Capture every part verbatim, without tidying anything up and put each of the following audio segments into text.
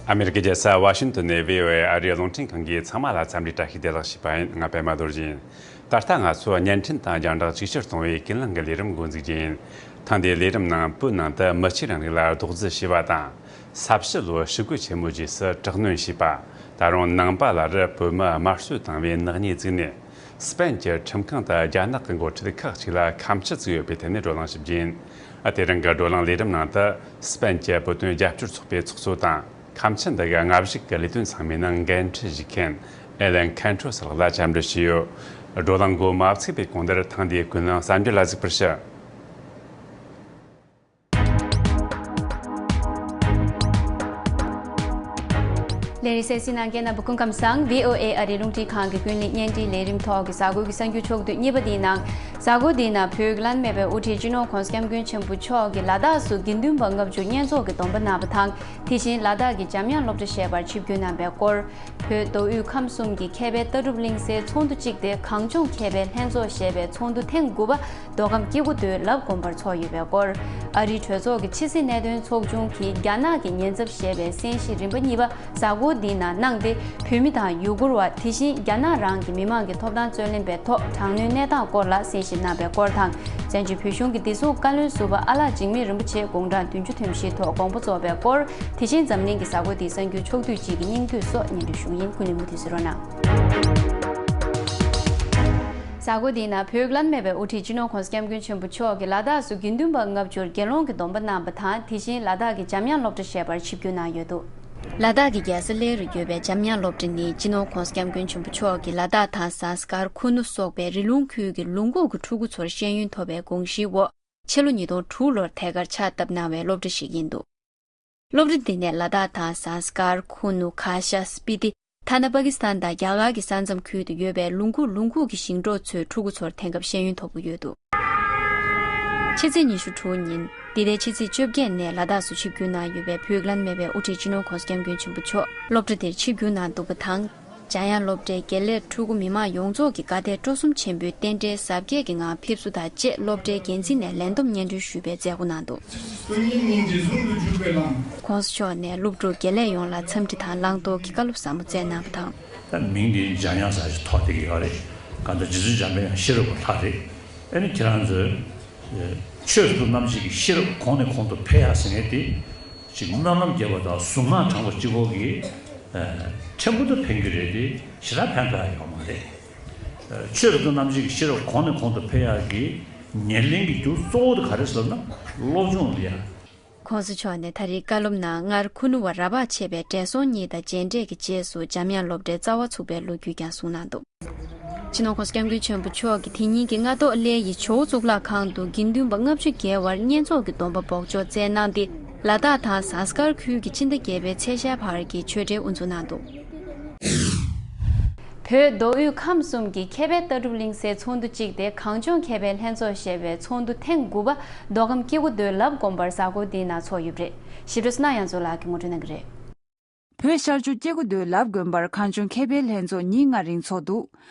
ཨ་མེ་རི་ཀའི་རྒྱལ་ས་ཝ་ཤིང་ཏོན་ནས་བྷི་ཨོ་ཨེ་ཨ་རིའི་རླུང་འཕྲིན་ཁང་གིས་ཚང་མ་ལ་འཚམས་འདྲི་བཀྲ་ཤིས་བདེ་ལེགས་ཞུས་པ་ཡིན། ང་པད་མ་རྡོ་རྗེ་ཡིན། ད་ལྟ་ང་ཚོ་བརྙན་འཕྲིན་དང་རྒྱང་བསྒྲགས་ཅིག་ཆར་གཏོང་བའི་ཀུན་གླེང་གི་ལས་རིམ་འགོ་འཛུགས་རྒྱུ་ཡིན། ཐེངས་འདིའི་ལས་རིམ་ནང་བོད་ནང་དུ་མི་ཆོས་རིང་ལུགས་ལ་རྡོག་རྫིས་བྱས་པ་དང་། ས་བྱི་ལོའི་ཞི་རྒོལ་ཆེན་མོའི་རྗེས་སུ་དྲག་གནོན་བྱས་པ། ད་རུང་ནང་པ་ལ་རུ་བོད་མི་དམར་གསོད་བཏང་བའི་ནག་ཉེས་བཙུགས་ནས། སི་པན་གྱི་ཁྲིམས་ཁང་དུ་རྒྱ་ནག་གི་འགོ་ཁྲིད་ཁག་ཅིག་ལ་ཁ་མཆུ་བཙུགས་ཡོད་པའི་ཐད་ནས་བགྲོ་གླེང་ཞིབ་རྒྱུ་ཡིན། དེ་རིང་གི་བགྲོ་གླེང་ལས་རིམ་ནང་དུ་སི་པན་གྱི་བོད་དོན་རྒྱབ་སྐྱོར་ཚོགས་པའི་ཚོགས་གཙོ་དང་། ཁ་མཆུ་འདི་གའི་མངའ་བཞུགས་ཀྱི་ལས་དོན་ཚང་མའི་ནང་འགན་འཁྲི་བཞེས་མཁན་ཨེ་ལན་ཁན་ཁྲོ་ལགས་ལ་བཅར་འདྲི་བྱས་ཡོད། བགྲོ་གླེང་འགོ་མ་ཚུགས་པའི་གོང་དེར་ཐེངས་འདིའི་ཀུན་གླེང་གསར་འགྱུར་ལ་གཟིགས་པར་ཞུ། ལས་རིགས་གསན་གཟིགས་གནང་མཁན་རྣམ་པ་སྐུ་ཁམས་བཟང་། བྷི་ཨོ་ཨེ་ཨ་རིའི་རླུང་འཕྲིན་ཁང་གི་ཀུན་གླེང་བརྙན་འཕྲིན་ལས་རིམ་ཐོག་གི་གཟའ་འཁོར་གྱི་གསར་འགྱུར་ཕྱོགས་བསྡུས་གཉིས་པ་འདིའི་ནང་། གཟའ་འཁོར་འདིའི་ནང་བོད་ཀྱི་བླ་ན་མེད་པའི་དབུ་ཁྲིད་སྤྱི་ནོར་༸གོང་ས་༸སྐྱབས་མགོན་ཆེན་པོ་མཆོག་གིས་ལ་དྭགས་སུ་དགེ་འདུན་པ་ལྔ་བཅུ་བསྙེན་རྫོགས་ཀྱི་སྡོམ་པ་གནང་བ་དང་། དེ་བཞིན་ལ་དྭགས་ཀྱི་འཇམ་དབྱངས་སློབ་གྲྭ་ཞེས་པར་ཆིབས་བསྒྱུར་གནང་བའི་སྐོར། བོད་མདོ་དབུས་ཁམས་གསུམ་གྱི་མཁས་པའི་ལྟ་གྲུབ་གླེང་སའི་ཚོགས་འདུ་གཅིག་སྟེ་གངས་ལྗོངས་མཁས་པའི་ལྷན་ཚོགས་ཞེས་པའི་ཚོགས་འདུ་ཐེངས་དགུ་པ་མདོ་ཁམས་སྐྱེ་རྒུ་མདོའི་ལབ་དགོན་པར་འཚོགས་ཡོད་པའི་སྐོར། ཨ་རིའི་གྲོས་ཚོགས་ཀྱི་ཕྱི་སྲིད་གནད་དོན་ཚོགས་ཆུང་གིས་རྒྱ་ནག་གི་ཉེན་ཚབས་ཞེས་པའི་གསན་གཞི་རིམ་པ་གཉིས་པ་གཟའ་འཁོར་འདིའི་ནང་གནང་སྟེ། བོད་མི་དང་ཡུ་གུར་བ། དེ་བཞིན་རྒྱ་ནག་རང་གི་མི་མང་གི་ཐོབ་ཐང་རྩོད་ལེན་པའི་ཐོག་དྲག་གནོན་གནས་སྟངས་སྐོར་ལ་གསན་ཞིབ་གནང་བའི་སྐོར་དང་། བཙན་བྱོལ་བོད་གཞུང་གི་བདེ་སྲུང་བཀའ་བློན་ཟུར་པ་ཨ་ལགས་འཇིགས་མེད་རིན་པོ་ཆེ་དགུང་གྲངས་བདུན་ཅུ་ཐམ་པའི་ཐོག་དགོངས་པ་རྫོགས་པའི་སྐོར། དེ་བཞིན་འཛམ་གླིང་གི་གཟའ་འཁོར་འདིའི་གསར་འགྱུར་ཕྱོགས་བསྡུས་གཅིག་གི་སྙིང་བསྡུས་སོགས་སྙན་སྒྲོན་ཞུ་གི་ཡིན། ཀུན་གླེང་མུ་མཐུད་གཟིགས་རོགས་གནང་། གཟའ་འཁོར་འདིའི་ནང་བོད་ཀྱི་བླ་ན་མེད་པའི་དབུ་ཁྲིད་སྤྱི་ནོར་༸གོང་ས་༸སྐྱབས་མགོན་ཆེན་པོ་མཆོག་གིས་ལ་དྭགས་སུ་དགེ་འདུན་པ་ལྔ་བཅུར་དགེ་སློང་གི་སྡོམ་པ་གནང་བ་དང་། དེ་བཞིན་ལ་དྭགས་ཀྱི་འཇམ་དབྱངས་སློབ་གྲྭ་ཞེས་པར་ཆིབས་བསྒྱུར་གནང་ཡོད་འདུག་ལ་དྭགས་ཀྱི་རྒྱལ་ས་གླེ་རུ་ཡོད་པའི་འཇམ་དབྱངས་སློབ་གྲྭ་ནི་སྤྱི་ནོར་༸གོང་ས་༸སྐྱབས་མགོན་ཆེན་པོ་མཆོག་གིས་ལ་དྭགས་དང་ཟངས་དཀར། ཁུ་ནུ་སོགས་པའི་རི་ལུང་ཁུལ་གྱི་ལུང་ཁུག་གི་ཕྲུ་གུ་ཚོར་ཤེས་ཡོན་ཐོབ་པའི་དགོངས་གཞིའི་འོག་ཕྱི་ལོ་ཉིས་སྟོང་དྲུག་ལོར་ཐད་ཀར་ཕྱག་བཏབ་གནང་བའི་སློབ་གྲྭ་ཞིག་ཡིན་འདུག་སློབ་གྲྭ་འདི་ནས་ལ་དྭགས་དང་ཟངས་དཀར། ཁུ་ནུ། གྷ་ཤ། སྤི་ཏི། ཐ་ན་པ་ཀི་སི་ཐན་དང་རྒྱ་གར་གྱི་ས་མཚམས་ཁུལ་དུ་ཡོད་པའི་ལུང་ཁུག་ལུང་ཁུག་གི་ཞིང་འབྲོག་ཚོའི་ཕྲུ་གུ་ཚོར་དེང་སྐབས་ཤེས་ཡོན་ཐོབ་ཀྱི་ཡོད་འདུག་ཕྱི་ཚེས་ཉི་ཤུ་དྲུག་ཉིན། འདི་ཟླའི་ཕྱི་ཚེས་བཅོ་བརྒྱད་ནས་ལ་དྭགས་སུ་ཆིབས་བསྒྱུར་གནང་ཡོད་པའི་བོད་ཀྱི་བླ་ན་མེད་པའི་དབུ་ཁྲིད་སྤྱི་ནོར་༸གོང་ས་༸སྐྱབས་མགོན་ཆེན་པོ་མཆོག་སློབ་གྲྭ་དེར་ཆིབས་བསྒྱུར་གནང་འདུག་པ་དང་། འཇམ་དབྱངས་སློབ་གྲྭའི་དགེ་ལས་ཕྲུ་གུ་མི་མང་ཡོངས་རྫོགས་ཀྱིས་དགའ་དད་སྤྲོ་གསུམ་ཆེན་པོས་རྟེན་འབྲེལ་གཟབ་རྒྱས་ཀྱི་ངང་ཕེབས་བསུ་དང་བཅས་སློབ་གྲྭའི་འགན་འཛིན་ནས་ལས་བསྡོམས་སྙན་སྒྲོན་ཞུས་པའི་མཛད་སྒོ་གནང་འདུག་སུ་ཉིད་སྙིང་རྗེ་ཟུང་དུ་འཇུག་པའི་ལམ། ༸གོང་ས་མཆོག་ནས་སློབ་ཕྲུག་དགེ་ལས་ཡོངས་ལ་འཚམས་འདྲི་དང་བླང་དོར་གྱི་བཀའ་སློབ་ཟབ་མོ་སྩལ་གནང་བ་དང་། ད་མིང་འདི་འཇམ་དབྱངས་ཟེར་ཞིག་ཐོགས་བསྡད་ཀྱི་ཡོད་རེད། གང་ལྟར་རྗེ་བཙུན་འཇམ་པའི་དབྱངས་ཤེས་རབ་ཀྱི་ལྷ་རེད། ཨ་ནི་ཁྱེད་རང་ཚོས་ཆོས་སུ་རྣམ་འབྱེད་ཀྱི་ཤེས་རབ་གོང་ནས་གོང་དུ་འཕེལ་ཡག་ཟེར་མཁན་དེ། ཅིག་སྨོན་ལམ་རྒྱས་པ་དང་གཟུངས་སྔགས་དྲང་པོ་གཅིག་པོ་གིས་ཕྲན་བུ་དུ་ཕན་གྱི་རེད་དེ། ཞེ་དྲག་ཕན་ཐོགས་ཡག་ཡོད་མ་རེད། ཆོས་སུ་རྣམ་འབྱེད་ཀྱི་ཤེས་རབ་གོང་ནས་གོང་དུ་འཕེལ་ཡག་གི་ཉེར་ལེན་གྱི་རྒྱུ་གཙོ་བོ་དེ་ག་རེ་ཟེར་ན་སློབ་སྦྱོང་རེད་ཡ། ༸གོང་ས་མཆོག་ནས་ད་རེས་བཀའ་སློབ་ནང་སྔར་ཁུ་ནུ་བ་ར་བག་ཆེ་བའི་བགྲེས་སོང་གཉིས་དང་མཇལ་འཕྲད་ཀྱི་རྗེས་སུ་འཇམ་དབྱངས་སློབ་གྲྭའི་རྩ་བ་ཚུགས་པའི་ལོ་རྒྱུས་ཀྱང་གསུངས་གནང་འདུག་སྤྱི་ནོར་༸གོང་ས་༸སྐྱབས་མགོན་ཆེན་པོ་མཆོག་གིས་དེ་ཉིན་གྱི་སྔ་དྲོ་གླེ་ཡི་ཇོ་བོ་གཙུག་ལག་ཁང་དུ་དགེ་འདུན་པ་ལྔ་བཅུ་བརྒལ་བར་བསྙེན་རྫོགས་ཀྱི་སྡོམ་པ་འབོགས་ཆོག་སྩལ་གནང་སྟེ། ལ་དྭགས་དང་ཟངས་དཀར་ཁུལ་གྱི་སྤྱི་ཟླ་བརྒྱད་པའི་ཚེས་ཤར་བར་གྱི་ཆོས་འབྲེལ་དབུ་འཛུགས་གནང་འདུག་བོད་མདོ་དབུས་ཁམས་གསུམ་གྱི་མཁས་པའི་ལྟ་གྲུབ་གླེང་སའི་ཚོགས་འདུ་གཅིག་སྟེ་གངས་ལྗོངས་མཁས་པའི་ལྷན་ཚོགས་ཞེས་པའི་ཚོགས་འདུ་ཐེངས་དགུ་པ་མདོ་ཁམས་སྐྱེ་རྒུ་མདོའི་ལབ་དགོན་པར་གཟའ་འཁོར་འདིའི་ནང་འཚོགས་ཡོད་པ་རེད། ཞིབ་ཕྲ་སོ་ན་ཡང་ཚོ་ལགས་ཀྱིས་ངོ་སྤྲོད་གནང་གི་རེད། བོད་ཤར་ཕྱོགས་སྐྱེ་རྒུ་མདོའི་ལབ་དགོན་པར་གངས་ལྗོངས་མཁས་པའི་ལྷན་ཚོགས་ཉིན་ལྔ་རིང་འཚོགས་འདུག་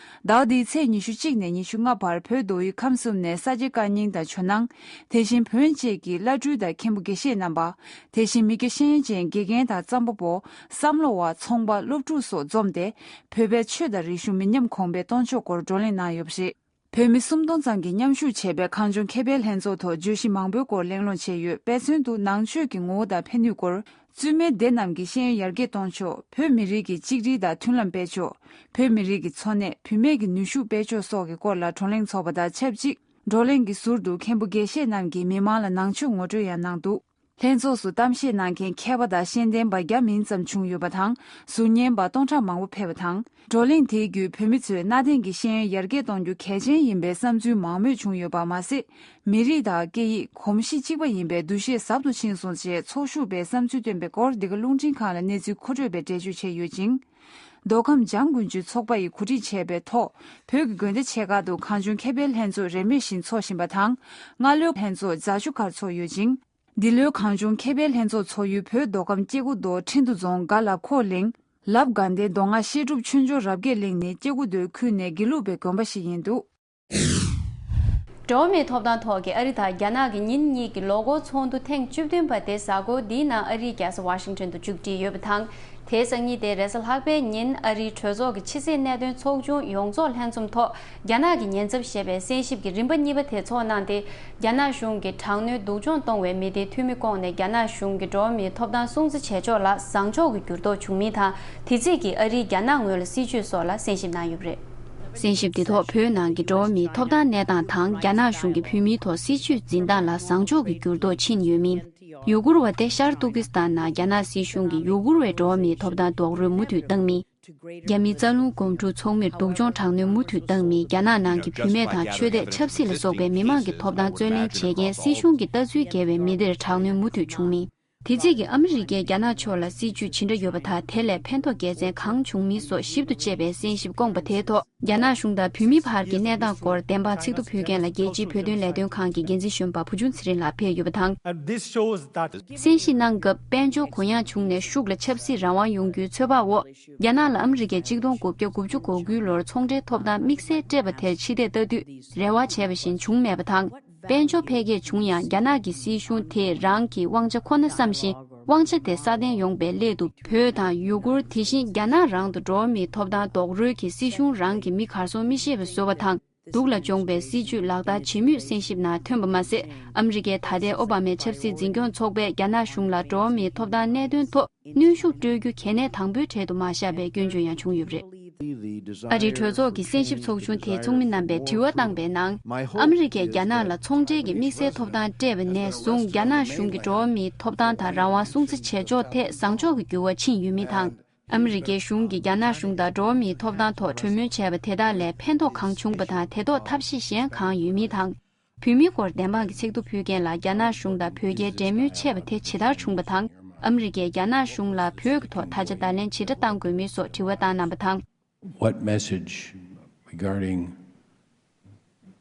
ཟླ་བ་འདིའི་ཚེས་ཉི་ཤུ་གཅིག་ནས་ཉི་ཤུ་ལྔ་བར་བོད་མདོ་དབུས་ཁམས་གསུམ་ནས་ས་སྐྱ་བཀའ་རྙིང་དང་ཇོ་ནང་། དེ་བཞིན་བོན་བཅས་ཀྱི་བླ་སྤྲུལ་དང་མཁན་པོ་དགེ་བཤེས་རྣམ་པ། དེ་བཞིན་མི་སྐྱ་ཤེས་ཡོན་ཅན་དགེ་རྒན་དང་རྩོམ་པ་པོ། བསམ་བློ་བ། ཚོང་པ། སློབ་ཕྲུག་སོགས་འཛོམས་ཏེ། བོད་པའི་ཆོས་དང་རིག་གཞུང་མི་ཉམས་གོང་འཕེལ་གཏོང་ཕྱོགས་སྐོར་བགྲོ་གླེང་གནང་ཡོད་པ་རེད། བོད་མི་སུམ་སྟོང་ཙམ་གྱིས་མཉམ་ཞུགས་བྱས་པའི་གངས་ལྗོངས་མཁས་པའི་ལྷན་ཚོགས་ཐོག་བརྗོད་གཞི་མང་པོའི་སྐོར་གླེང་སློང་བྱས་ཡོད། དཔེ་མཚོན་དུ་ནང་ཆོས་ཀྱི་ངོ་བོ་དང་ཕན་ནུས་སྐོར། བཙུན་མའི་སྡེ་རྣམས་ཀྱི་ཤེས་ཡོན་ཡར་རྒྱས་གཏོང་ཕྱོགས། བོད་མི་རིགས་ཀྱི་གཅིག་སྒྲིལ་དང་མཐུན་ལམ་སྤེལ་ཕྱོགས། བོད་མི་རིགས་ཀྱི་འཚོ་གནས། བུད་མེད་ཀྱི་ནུས་ཤུགས་སྤེལ་ཕྱོགས་སོགས་ཀྱི་སྐོར་ལ་བགྲོ་གླེང་འཚོགས་པ་དང་ཆབས་ཅིག་བགྲོ་གླེང་གི་ཟུར་དུ་མཁན་པོ་དགེ་བཤེས་རྣམས་ཀྱིས་མི་མང་ལ་ནང་ཆོས་ངོ་སྤྲོད་ཡང་གནང་འདུག་ལྷན་ཚོགས་སུ་གཏམ་བཤད་གནང་མཁན་མཁས་པ་དང་ཤེས་ལྡན་པ་བརྒྱ་མིན་ཙམ་བྱུང་ཡོད་པ་དང་། གཟུགས་བརྙན་པ་སྟོང་ཕྲག་མང་པོ་ཕེབས་པ་དང་། བགྲོ་གླེང་དེའི་བརྒྱུད་བོད་མི་ཚོས་གནའ་དེང་གི་ཤེས་ཡོན་ཡར་རྒྱས་གཏོང་རྒྱུ་གལ་ཆེན་ཡིན་པའི་བསམ་ཚུལ་མང་མོས་བྱུང་ཡོད་པ་མ་ཟད། མི་རིགས་དང་སྐད་ཡིག་གོམས་གཤིས་གཅིག་པ་ཡིན་པའི་འདུ་ཤེས་ཟབ་ཏུ་ཕྱིན་སོང་ཞེས་ཚོགས་ཞུགས་པས་བསམ་ཚུལ་བཏོན་པའི་སྐོར། འདི་ག་རླུང་འཕྲིན་ཁང་ལ་གནས་ཚུལ་མཁོ་སྤྲོད་པས་འགྲེལ་བརྗོད་བྱས་ཡོད་ཅིང་། མདོ་ཁམས་འཇང་དགུན་ཆུའི་ཚོགས་པ་ཡིས་གོ་སྒྲིག་བྱས་པའི་ཐོག་བོད་ཀྱི་དགོན་སྡེ་ཆེ་ཁག་ཏུ་གངས་ལྗོངས་མཁས་པའི་ལྷན་ཚོགས་རིས་མེད་བཞིན་འཚོགས་བཞིན་པ་དང་། སྔ་ལོའི་ལྷན་ཚོགས་རྫ་ཆུ་ཁར་འཚོགས་ཡོད་ཅིང་། འདི་ལོའི་གངས་ལྗོངས་མཁས་པའི་ལྷན་ཚོགས་འཚོགས་ཡུལ་བོད་མདོ་ཁམས་སྐྱེ་རྒུ་མདོ་ཁྲིན་ཏུ་རྫོང་སྒ་ལག་ཁོག་གླིང་། ལབ་དགའ་ལྡན་མདོ་སྔགས་བཤད་སྒྲུབ་ཆོས་འབྱོར་རབ་རྒྱས་གླིང་ནི་སྐྱེ་རྒུ་མདོའི་ཁུལ་ནས་དགེ་ལུགས་པའི་དགོན་པ་ཞིག་ཡིན་འདུག་འགྲོ་བ་མིའི་ཐོབ་ཐང་ཐོག་གི་ཨ་རི་དང་རྒྱ་ནག་གི་ཉིན་གཉིས་ཀྱི་ལོ་འཁོར་ཚོགས་འདུ་ཐེངས་བཅུ་བདུན་པ་དེ་གཟའ་འཁོར་འདིའི་ནང་ཨ་རིའི་རྒྱལ་ས་ཝ་ཤིང་ཊོན་དུ་མཇུག་སྒྲིལ་ཡོད་པ་དང་། དེའི་སང་ཉིན་དེ་རེས་གཟའ་ལྷག་པའི་ཉིན་ཨ་རིའི་གྲོས་ཚོགས་ཀྱི་ཕྱི་སྲིད་གནད་དོན་ཚོགས་ཆུང་ཡོངས་རྫོགས་ལྷན་འཛོམས་ཐོག་རྒྱ་ནག་གི་ཉེན་ཚབས་ཞེས་པའི་གསན་ཞིབ་ཀྱི་རིམ་པ་གཉིས་པ་དེ་ཚོགས་གནང་སྟེ། རྒྱ་ནག་གཞུང་གིས་དྲག་གནོན་སྡུག་སྦྱོང་གཏོང་བའི་མི་སྡེའི་འཐུས་མི་བསྐོངས་ནས་རྒྱ་ནག་གཞུང་གི་འགྲོ་བ་མིའི་ཐོབ་ཐང་སྲུང་བརྩི་བྱེད་ཕྱོགས་ལ་བཟང་ཕྱོགས་ཀྱི་འགྱུར་ལྡོག་བྱུང་མིན་དང་། དེ་རྗེས་ཀྱི་ཨ་རིའི་རྒྱ་ནག་ངོས་ལ་སྲིད་བྱུས་སོགས་ལ་གསན་ཞིབ་གནང་ཡོད་པ་རེད། གསན་ཞིབ་དེ་ཐོག་བོད་ནང་གི་འགྲོ་བ་མིའི་ཐོབ་ཐང་གནས་སྟངས་དང་། རྒྱ་ནག་གཞུང་གིས་བོད་མིའི་ཐོག་སྲིད་བྱུས་འཛིན་སྟངས་ལ་བཟང་ཕྱོགས་ཀྱི་འགྱུར་ལྡོག་ཕྱིན་ཡོད་མིན། ཡུ་གུར་བ་དེ་ཤར་ཏུར་ཀི་སི་ཐན་ནང་རྒྱ་ནག་སྲིད་གཞུང་གིས་ཡུ་གུར་བའི་འགྲོ་བ་མིའི་ཐོབ་ཐང་རྡོག་རོལ་མུ་མཐུད་བཏང་མིན། རྒྱ་མིའི་རྩ་རླུང་སྒོམ་སྒྲུབ་ཚོགས་མིར་སྡུག་སྦྱོང་དྲག་གནོན་མུ་མཐུད་བཏང་མིན། རྒྱ་ནག་ནང་གི་བུད་མེད་དང་ཆོས་དད་ཆབ་སྲིད་ལ་སོགས་པའི་མི་མང་གི་ཐོབ་ཐང་རྩོད་ལེན་བྱེད་མཁན་སྲིད་གཞུང་གི་ལྟ་ཚུལ་འགལ་བའི་མི་སྡེར་དྲག་གནོན་མུ་མཐུད་བྱུང་མིན། དེ་རྗེས་ཀྱི་ཨ་མི་རི་ཀས་རྒྱ་ནག་ཕྱོགས་ལ་སྲིད་བྱུས་ཇི་འདྲ་ཡོད་པ་དང་། དེ་ལས་ཕན་ཐོགས་དགེ་མཚན་གང་བྱུང་མིན་སོགས་ཞིབ་ཏུ་དཔྱད་པའི་གསན་ཞིབ་བསྐོངས་པ་དེའི་ཐོག་རྒྱ་ནག་གཞུང་དང་བོད་མིའི་བར་གྱི་གནས་སྟངས་སྐོར་བདེན་དཔང་ཚིག་ཐོ་ཕུལ་མཁན་ལ་རྒྱལ་སྤྱིའི་བོད་དོན་ལས་དོན་ཁང་གི་འགན་འཛིན་གཞོན་པ་བུ་ཆུང་ཚེ་རིང་ལགས་ཕེབས་ཡོད་པ་དང་། And this shows that གསན་ཞིབ་གནང་སྐབས་དཔལ་འབྱོར་གུ་ཡངས་བྱུང་ནས་ཤུགས་ལ་ཆབ་སྲིད་རང་དབང་ཡོང་རྒྱུའི་ཚོད་དཔག་འོག་རྒྱ་ནག་ལ་ཨ་མི་རི་ཀས་གཅིག་སྟོང་དགུ་བརྒྱ་དགུ་བཅུ་གོ་དགུའི་ལོར་ཚོང་འབྲེལ་ཐོབ་ཐང་དམིགས་བསལ་སྤྲད་པ་དེར་ཕྱི་བལྟས་ལྟ་དུས་རེ་བ་བྱས་པ་བཞིན་བྱུང་མེད་པ་དང་། དཔལ་འབྱོར་འཕེལ་རྒྱས་བྱུང་ཡང་རྒྱ་ནག་གི་སྲིད་གཞུང་དེས་རང་གི་དབང་ཆ་ཁོ་ན་བསམ་བཞིན་དབང་ཆ་དེ་སྲ་བརྟན་ཡོང་པའི་སླད་དུ་བོད་དང་ཡུ་གུར། དེ་བཞིན་རྒྱ་ནག་རང་དུ་འགྲོ་བ་མིའི་ཐོབ་ཐང་རྡོག་རོལ་གྱིས་སྲིད་གཞུང་རང་གི་མི་གར་སོང་མི་ཤེས་པ་བཟོ་བ་དང་། སྡུག་ལ་སྦྱོང་པའི་སྲིད་བྱུས་ལག་བསྟར་བྱེད་མུས་གསན་ཞིབ་ནང་ཐོན་པ་མ་ཟད། ཨ་མི་རི་ཀའི་ད་ལྟའི་ཨོ་བྷ་མའི་ཆབ་སྲིད་འཛིན་སྐྱོང་ཚོགས་པས་རྒྱ་ནག་གཞུང་ལ་འགྲོ་བ་མིའི་ཐོབ་ཐང་གནད་དོན་ཐོག་གནོན་ཤུགས་སྤྲོད་རྒྱུ་གལ་གནད་དང་པོའི་གྲས་དུ་མ་བཞག་པའི་སྐྱོན་བརྗོད་ཡང་བྱུང་ཡོད་པ་རེད། ཨ་རིའི་གྲོས་ཚོགས་ཀྱི་གསན་ཞིབ་ཚོགས་ཆུང་དེའི་ཚོགས་མི་རྣམ་པས་དྲི་བ་བཏང་པའི་ནང་། ཨ་མི་རི་ཀས་རྒྱ་ནག་ལ་ཚོང་འབྲེལ་གྱི་དམིགས་བསལ་ཐོབ་ཐང་སྤྲད་པ་ནས་བཟུང་རྒྱ་ནག་གཞུང་གིས་འགྲོ་བ་མིའི་ཐོབ་ཐང་དང་རང་དབང་སྲུང་བརྩི་བྱེད་ཕྱོགས་ཐད་བཟང་ཕྱོགས་ཀྱི་འགྱུར་བ་ཕྱིན་ཡོད་མིན་དང་། ཨ་མི་རི་ཀའི་གཞུང་གིས་རྒྱ་ནག་གཞུང་དང་འགྲོ་བ་མིའི་ཐོབ་ཐང་ཐོག་གྲོས་མོལ་བྱས་པ་དེ་དག་ལས་ཕན་ཐོགས་གང་བྱུང་པ་དང་། དེ་ཐོག་ཐབས་ཤེས་གཞན་གང་ཡོད་མིན་དང་། བོད་མིའི་སྐོར་བདེན་དཔང་གི་ཚིག་ཐོ་ཕུལ་མཁན་ལ་རྒྱ་ནག་གཞུང་དང་བོད་རྒྱའི་འབྲེལ་མོལ་ཆད་པ་དེ་ཇི་ལྟར་བྱུང་བ་དང་། ཨ་མི་རི་ཀས་རྒྱ་ནག་གཞུང་ལ་བོད་ཀྱི་ཐོག་ད་ཆ་བརྡ་ལན་ཇི་འདྲ་བཏང་དགོས་མིན་སོགས་དྲི་བ་བཏང་གནང་བ་དང་། What message regarding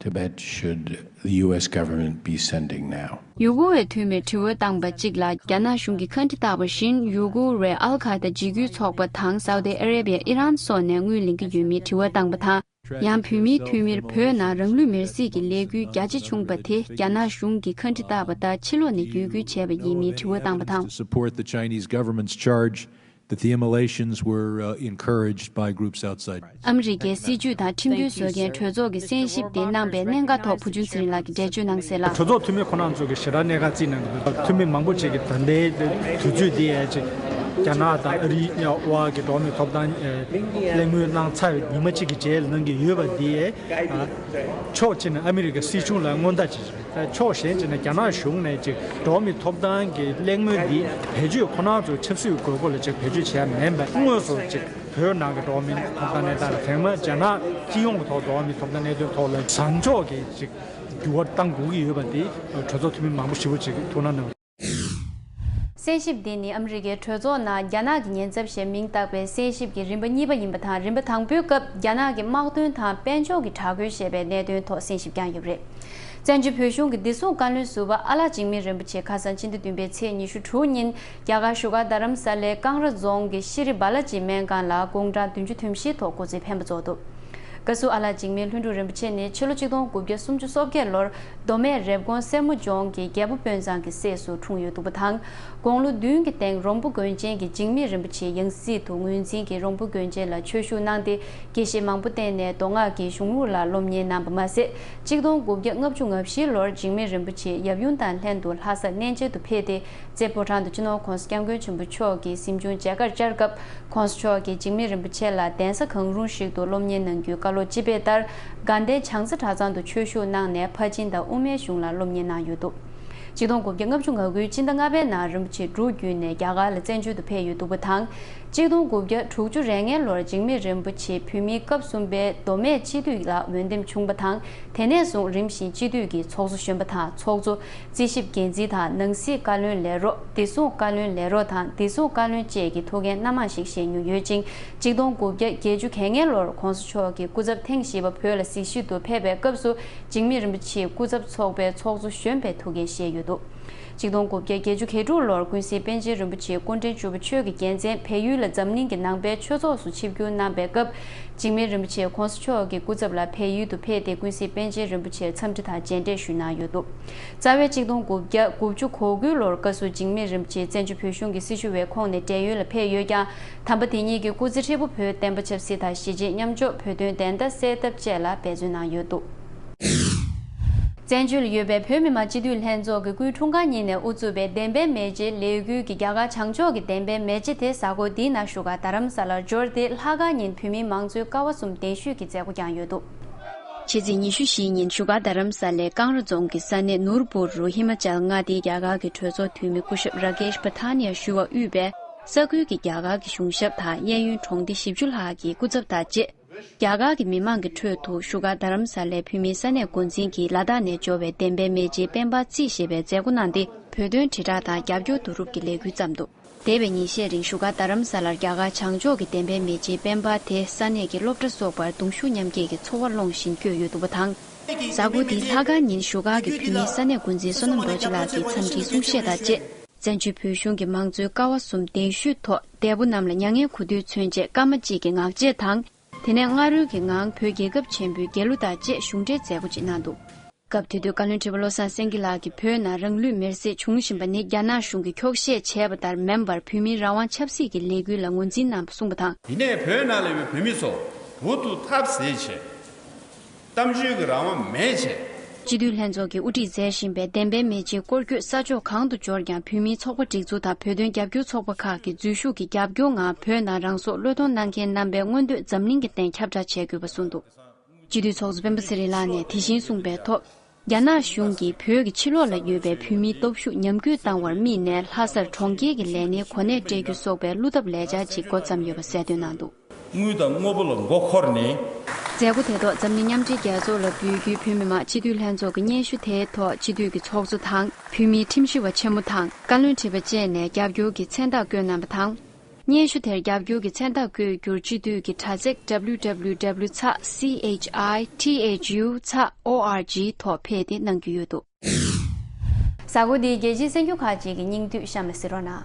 Tibet should the U S government be sending now? ཡུ་གུར་བའི་འཐུས་མིར་དྲི་བ་བཏང་པ་གཅིག་ལ་རྒྱ་ནག་གཞུང་གིས་ཁ་འདྲི་བཏང་བ་བཞིན། ཡུ་གུར་བས་ཨལ་ཁ་ད་འཇིགས་སྐུལ་ཚོགས་པ་དང་སའུ་ཏི་ཨ་རེ་བྷི་ཡ། ཨི་རན་སོགས་ནས་དངུལ་ལེན་གྱི་ཡོད་མེད་དྲི་བ་བཏང་པ་དང་། ཡང་བོད་མིའི་འཐུས་མིར་བོད་ནང་རང་ལུས་མེར་སྲེག་གི་ལས་འགུལ་རྒྱ་ཆེ་བྱུང་བ་དེ་རྒྱ་ནག་གཞུང་གིས་ཁ་འདྲི་བཏང་བ་ལྟར་ཕྱི་ལོགས་ནས་བརྒྱུད་སྐུལ་བྱས་པ་ཡིན་མིན་དྲི་བ་བཏང་བ་དང་། To support the Chinese government's charge that the immolations were, uh, encouraged by groups outside. ཨ་མི་རི་ཀའི་སྲིད་བྱུས་དང་ཁྲིམས་མཐུན་བཟོ་མཁན་གྲོས་ཚོགས་ཀྱི་གསན་ཞིབ་དེ་གནང་པའི་གནད་འགག་ཐོག་བུ་ཆུང་ཚེ་རིང་ལགས་ཀྱིས་འགྲེལ་བརྗོད་གནང་གསལ་ལ། གྲོས་ཚོགས་འཐུས་མི་ཁོ་རང་ཚོ་གིས་ཞེ་དྲག་གནད་འགག་བརྩིས་གནང་གི་འདུག་འཐུས་མི་མང་པོ་ཅིག་གིས་ད་ལྟའི་དུས་ཚོད་འདི་ཡང་ཅིག་རྒྱ་ནག་དང་ཨ་རིའི་དབར་གྱི་འགྲོ་བ་མིའི་ཐོབ་ཐང་གླེང་མོལ་གནང་ཚར་བའི་ཉི་མ་གཅིག་གི་རྗེས་ལ་གནང་གི་ཡོད་པ་འདི། ཕྱོགས་གཅིག་ནས་ཨ་མི་རི་ཀ་སྲིད་གཞུང་ལ་སྔོན་བརྡ་ཅིག་རེད། ཕྱོགས་གཞན་གཅིག་ནས་རྒྱ་ནག་གཞུང་ནས་ཅིག་འགྲོ་བ་མིའི་ཐོབ་ཐང་གི་གླེང་མོལ་འདི་བེད་སྤྱོད་ཁོ་ན་ཚོ་ཆབ་སྲིད་དགོས་མཁོ་ལ་ཅིག་བེད་སྤྱོད་བྱས་མིན་པ། དངོས་སུ་ཅིག་བོད་ནང་གི་འགྲོ་བ་མིའི་ཐོབ་ཐང་གནས་སྟངས་ལ་ཚང་མ་རྒྱ་ནག་སྤྱི་ཡོངས་ཀྱི་ཐོག་འགྲོ་བ་མིའི་ཐོབ་ཐང་གནད་དོན་ཐོག་ལ་བཟང་ཕྱོགས་ཀྱི་ཅིག་འགྱུར་བ་གཏང་དགོས་ཀྱི་ཡོད་པ་འདི་གྲོས་ཚོགས་འཐུས་མི་མང་པོ་ཞེ་པོ་ཅིག་གིས་ཐུགས་སྣང་གནང་། གསན་ཞིབ་འདི་ནི་ཨ་མི་རི་ཀའི་གྲོས་ཚོགས་ནང་རྒྱ་ནག་གི་ཉེན་ཚབས་ཞེས་མིང་བཏགས་པའི་གསན་ཞིབ་ཀྱི་རིམ་པ་གཉིས་པ་ཡིན་པ་དང་། རིམ་པ་དང་པོའི་སྐབས་རྒྱ་ནག་གི་དམག་དོན་དང་དཔལ་འབྱོར་གྱི་དྲག་རྒོལ་ཞེས་པའི་གནད་དོན་ཐོག་གསན་ཞིབ་བསྐྱངས་ཡོད་པ་རེད། བཙན་བྱོལ་བོད་གཞུང་གི་བདེ་སྲུང་བཀའ་བློན་ཟུར་པ་ཨ་ལགས་འཇིགས་མེད་རིན་པོ་ཆེ་ཁ་སང་སྤྱི་ཟླ་བདུན་པའི་ཚེས་ཉི་ཤུ་དྲུག་ཉིན་རྒྱ་གར་བཞུགས་སྒར་རྡ་རམ་ས་ལའི་ཀང་ར་རྫོང་གི་ཤྲི་བྷ་ལ་ཇི་སྨན་ཁང་ལ་དགུང་གྲངས་བདུན་ཅུ་དོན་བཞིའི་ཐོག་སྐུ་ཚེ་འཕེན་པ་རྫོགས་འདུག། བཀའ་ཟུར་ཨ་ལགས་འཇིགས་མེད་ལྷུན་གྲུབ་རིན་པོ་ཆེ་ནི་ཕྱི་ལོ་ཆིག་སྟོང་དགུ་བརྒྱ་སུམ་ཅུ་སོ་བརྒྱད་ལོར་མདོ་སྨད་རེབ་གོང་སེར་མོ་ལྗོངས་ཀྱི་རྒྱལ་པོ་དཔོན་ཚང་གི་སྲས་སུ་འཁྲུངས་ཡོད་འདུག་པ་དང་། དགུང་ལོ་བདུན་གྱི་སྟེང་རོང་པོ་དགོན་ཆེན་གྱི་འཇིགས་མེད་རིན་པོ་ཆེའི་ཡང་སྲིད་དུ་ངོས་འཛིན་གྱིས་རོང་པོ་དགོན་ཆེན་ལ་ཆོས་ཞུགས་གནང་སྟེ། དགེ་བཤེས་མང་པོ་བསྟེན་ནས་མདོ་སྔགས་ཀྱི་གཞུང་ལུགས་ལ་སློབ་གཉེར་གནང་བ་མ་ཟད། ཆིག་སྟོང་དགུ་བརྒྱ་ལྔ་བཅུ་ང་བཞི་ལོར་འཇིགས་མེད་རིན་པོ་ཆེ་ཡབ་ཡུམ་དང་ལྷན་དུ་ལྷ་སར་གནས་མཇལ་དུ་ཕེབས་ཏེ། རྩེ་ཕོ་བྲང་དུ་སྤྱི་ནོར་༸གོང་ས་༸སྐྱབས་མགོན་ཆེན་པོ་མཆོག་གིས་གཟིམ་ཆུང་མཇལ་ཁར་བཅར་སྐབས། ༸གོང་ས་མཆོག་གིས་འཇིགས་མེད་རིན་པོ་ཆེ་ལ་གདན་ས་གང་རུང་ཞིག་ཏུ་སློབ་གཉེར་གནང་རྒྱུའི་བཀའ་སློབ་ཅི་ཕེབས་ལྟར། དགའ་ལྡན་བྱང་རྩེ་གྲྭ་ཚང་དུ་ཆོས་ཞུགས་གནང་ནས་ཕར་ཕྱིན་དང་དབུ་མའི་གཞུང་ལ་སློབ་གཉེར་གནང་ཡོད་འདུག། ཆིག་སྟོང་དགུ་བརྒྱ་ལྔ་བཅུ་ང་དགུའི་སྤྱི་ཟླ་ལྔ་པའི་ནང་རིན་པོ་ཆེ་འབྲུག་བརྒྱུད་ནས་རྒྱ་གར་ལ་བཙན་བྱོལ་དུ་ཕེབས་ཡོད་འདུག་པ་དང་། ཆིག་སྟོང་དགུ་བརྒྱ་དྲུག་ཅུ་རེ་ལྔའི་ལོར་འཇིགས་མེད་རིན་པོ་ཆེ་བོད་མིའི་སྐབས་གསུམ་པའི་མདོ་སྨད་སྤྱི་འཐུས་ལ་འོས་འདེམས་བྱུང་བ་དང་། དེ་ནས་བཟུང་རིམ་བཞིན་སྤྱི་འཐུས་ཀྱི་ཚོགས་གཙོ་གཞོན་པ་དང་ཚོགས་གཙོ། རྩིས་ཞིབ་འགན་འཛིན་དང་ནང་སྲིད་བཀའ་བློན་ལས་རོགས། བདེ་སྲུང་བཀའ་བློན་ལས་རོགས་དང་བདེ་སྲུང་བཀའ་བློན་བཅས་ཀྱི་ཐུགས་འགན་སྣ་མང་ཞིག་བཞེས་མྱོང་ཡོད་ཅིང་། ཆིག་སྟོང་དགུ་བརྒྱ་བརྒྱད་ཅུ་གྱ་ལྔའི་ལོར་༸གོང་ས་མཆོག་གི་སྐུ་ཚབ་ཐེངས་བཞི་པ་བོད་ལ་གཟིགས་ཞིབ་ཏུ་ཕེབས་པའི་སྐབས་སུ། འཇིགས་མེད་རིན་པོ་ཆེའི་སྐུ་ཚབ་ཚོགས་པའི་ཚོགས་གཙོ་གཞོན་པའི་ཐུགས་འགན་བཞེས་ཡོད་འདུག། གཅིག་སྟོང་དགུ་བརྒྱ་བརྒྱད་ཅུ་གྱ་དྲུག་ལོར་ཀུན་གཟིགས་པཎ་ཆེན་རིན་པོ་ཆེ་སྐུ་ཕྲེང་བཅུ་པ་ཆོས་ཀྱི་རྒྱལ་མཚན་བལ་ཡུལ་ལ་འཛམ་གླིང་གི་ནང་པའི་ཆོས་ཚོགས་སུ་ཆིབས་བསྒྱུར་གནང་པའི་སྐབས། འཇིགས་མེད་རིན་པོ་ཆེ་༸གོང་ས་མཆོག་གི་སྐུ་ཚབ་ལ་བལ་ཡུལ་དུ་ཕེབས་ཏེ་ཀུན་གཟིགས་པཎ་ཆེན་རིན་པོ་ཆེར་འཚམས་འདྲི་དང་མཇལ་འཕྲད་ཞུས་གནང་ཡོད་འདུག་རྩ་བའི་གཅིག་སྟོང་དགུ་བརྒྱ་དགུ་བཅུ་གོ་དགུ་ལོར་བཀའ་ཟུར་འཇིགས་མེད་རིན་པོ་ཆེ་བཙན་བྱོལ་བོད་གཞུང་གི་སྲི་ཞུ་བའི་ཁོངས་ནས་བགྲེས་ཡོལ་ལ་ཕེབས་ཡོད་ཀྱང་། དམ་པ་དེ་ཉིད་ཀྱི་སྐུ་ཚེ་ཧྲིལ་པོ་བོད་བསྟན་པ་ཆབ་སྲིད་དང་གཞིས་བྱེས་མཉམ་འཇོག་བོད་དོན་བདེན་མཐའ་གསལ་ཐབས་བཅས་ལ་འབད་བརྩོན་གནང་ཡོད་འདུག་བཙན་བྱོལ་ལ་ཡོད་པའི་བོད་མི་མང་སྤྱི་འཐུས་ལྷན་ཚོགས་ཀྱི་སྐུའི་འཁྲུངས་སྐར་ཉིན་ནས་དབུ་བཙུགས་པའི་བདེན་པའི་མེ་ལྕེ་ལས་འགུལ་གྱིས་རྒྱ་གར་བྱང་ཕྱོགས་ཀྱི་བདེན་པའི་མེ་ལྕེ་དེ་གཟའ་འཁོར་འདིའི་ནང་བཞུགས་སྒར་རྡ་རམ་ས་ལར་འབྱོར་ཏེ། ལྷག་དཀར་ཉིན་བོད་མིའི་མང་གཙོའི་ཀ་བ་གསུམ་གདན་ཞུས་ཀྱི་མཛད་སྒོ་བསྐྱངས་ཡོད་འདུག་ཕྱི་ཚེས་ཉི་ཤུ་བཞི་ཉིན་བཞུགས་སྒར་རྡ་རམ་ས་ལའི་ཀང་ར་རྫོང་གི་ས་གནས་ནུར་པུར་རུ་ཧི་མ་ཅལ་མངའ་སྡེའི་རྒྱ་གར་གྱི་གྲོས་ཚོགས་འཐུས་མི་སྐུ་ཞབས་ར་ཀེཤ་པ་ཐ་ནི་ཡ་ཞུ་བ་དབུས་པའི་ས་ཁུལ་གྱི་རྒྱ་གར་གྱི་གཞུང་ཞབས་དང་གཡས་གཡོན་གྲོང་སྡེ་བཞི་བཅུ་ལྷག་གི་སྐུ་ཚབ་དང་བཅས། རྒྱ་གར་གྱི་མི་མང་གི་ཁྲོད་དུ་བཞུགས་སྒར་རྡ་རམ་ས་ལའི་བོད་མིའི་ས་གནས་འགོ་འཛིན་གྱིས་ལ་དྭགས་ནས་འབྱོར་བའི་བདེན་པའི་མེ་ལྕེའི་དཔལ་འབར་རྩིས་ཞེས་པའི་མཛད་སྒོ་གནང་སྟེ། བོད་དོན་དྲིལ་བསྒྲགས་དང་རྒྱབ་སྐྱོར་བསྡུ་རུབ་ཀྱི་ལས་འགུལ་བརྩམས་འདུག་འདས་པའི་ཉིན་ཤས་རིང་བཞུགས་སྒར་རྡ་རམ་ས་ལར་རྒྱ་གར་བྱང་ཕྱོགས་ཀྱི་བདེན་པའི་མེ་ལྕེའི་དཔལ་འབར་དེ་ས་གནས་ཀྱི་སློབ་གྲྭ་སོགས་པར་གདུང་ཤུགས་མཉམ་སྐྱེད་ཀྱི་ཚོར་བ་སློང་བཞིན་བསྐྱོད་ཡོད་འདུག་པ་དང་། གཟའ་འཁོར་འདིའི་ལྷག་དཀར་ཉིན་བཞུགས་སྒར་གྱི་བོད་མིའི་ས་གནས་འགོ་འཛིན་བསོད་ནམས་རྡོ་རྗེ་ལགས་ཀྱིས་འཚམས་འདྲིའི་གསུང་བཤད་དང་བཅས། བཙན་བྱོལ་བོད་གཞུང་གི་མང་གཙོའི་ཀ་བ་གསུམ་གདན་ཞུས་ཐོག་འདས་པོ་རྣམས་ལ་མྱ་ངན་གུས་འདུད་མཚོན་ཆེད་སྐར་མ་གཅིག་གི་ངག་བཅད་དང་། དེ་ནས་སྔ་རོལ་གྱི་ངང་བོད་རྒྱལ་ཁབ་ཆེན་པོའི་རྒྱལ་གླུ་དང་བཅས་གཞུང་འབྲེལ་མཛད་སྒོ་ཅིག་གནང་འདུག་སྐབས་དེ་དུས་བཀའ་བློན་ཁྲི་པ་བློ་བཟང་སེང་གེ་ལགས་ཀྱིས་བོད་ནང་རང་ལུས་མེར་སྲེག་བྱུང་བཞིན་པ་ནི་རྒྱ་ནག་གཞུང་གིས་འཁྱོག་བཤད་བྱས་པ་ལྟར་མིན་པར་བོད་མིའི་རང་དབང་ཆབ་སྲིད་ཀྱི་ལས་འགུལ་ལ་ངོས་འཛིན་གནང་བ་གསུངས་པ་དང་། ཡིན་ནའི་བོད་ནང་ལ་ཡོད་པའི་བོད་མི་ཚོ་འུ་ཐུག་ཐབས་ཟད་བྱས། གཏམ་བརྗོད་ཀྱི་རང་དབང་མེད་བྱས། སྤྱི་འཐུས་ལྷན་ཚོགས་ཀྱིས་དབུ་ཁྲིད་མཛད་བཞིན་པའི་བདེན་པའི་མེ་ལྕེའི་སྐོར་སྐྱོད་ས་ཕྱོགས་གང་དུ་འབྱོར་ཀྱང་བོད་མིའི་ཚོགས་པ་སྒྲིག་འཛུགས་དང་བོད་དོན་རྒྱབ་སྐྱོར་ཚོགས་པ་ཁག་གི་འཛུལ་ཞུགས་ཀྱི་རྒྱབ་སྐྱོར་ངང་བོད་ནང་རང་སྲོག་བློས་གཏོང་གནང་མཁན་རྣམ་པའི་མངོན་འདོད་འཛམ་གླིང་གི་སྟེང་ཁྱབ་བསྒྲགས་བྱེད་དགོས་པ་གསུངས་འདུག་སྤྱི་འཐུས་ཚོགས་གཙོ་སྤེན་པ་ཚེ་རིང་ལགས་ནས་དེ་བཞིན་གསུངས་པའི་ཐོག་རྒྱ་ནག་གཞུང་གིས་བོད་ཀྱི་ཕྱི་ལོགས་ལ་ཡོད་པའི་བོད་མིའི་སྟོབས་ཤུགས་ཉམས་རྒུད་བཏང་བར་དམིགས་ནས་ལྷ་སར་གྲོང་ཁྱེར་གྱི་ལས་སྣེའི་གོ་གནས་སྤྲད་རྒྱུ་སོགས་པའི་བློ་འཐབ་ལས་འཆར་ཅིག་འགོ་བརྩམས་ཡོད་པ་གསལ་སྟོན་གནང་འདུག་དངུལ་དང་དངོས་པོ་ལ་མགོ་འཁོར་ནས། མཛད་སྒོ་དེ་ཐོག་འཛམ་གླིང་མཉམ་འབྲེལ་རྒྱལ་ཚོགས་ལ་འབོད་སྐུལ་བོད་མི་མང་སྤྱི་འཐུས་ལྷན་ཚོགས་ཀྱི་སྙན་ཞུ་དེའི་ཐོག་སྤྱི་འཐུས་ཀྱི་ཚོགས་གཙོ་དང་བོད་མིའི་ཁྲིམས་ཞིབ་པ་ཆེན་མོ་དང་བཀའ་བློན་ཁྲི་པ་བཅས་ནས་རྒྱབ་སྐྱོར་གྱི་མཚན་རྟགས་བཀོད་གནང་བ་དང་། སྙན་ཞུ་དེར་རྒྱབ་སྐྱོར་གྱི་མཚན་རྟགས་བཀོད་རྒྱུར་སྤྱི་འཐུས་ཀྱི་དྲ་ཚིགས་W W W ཚེག་C H I T H U ཚེག O R G ཐོག་ཕེབས་ཏེ་གནང་རྒྱུ་ཡོད་འདུག་གཟའ་འཁོར་འདིའི་རྒྱལ་སྤྱིའི་གསར་འགྱུར་ཁག་ཅིག་གི་སྙིང་བསྡུས་གཤམ་ལ་གཟིགས་རོགས་གནང་།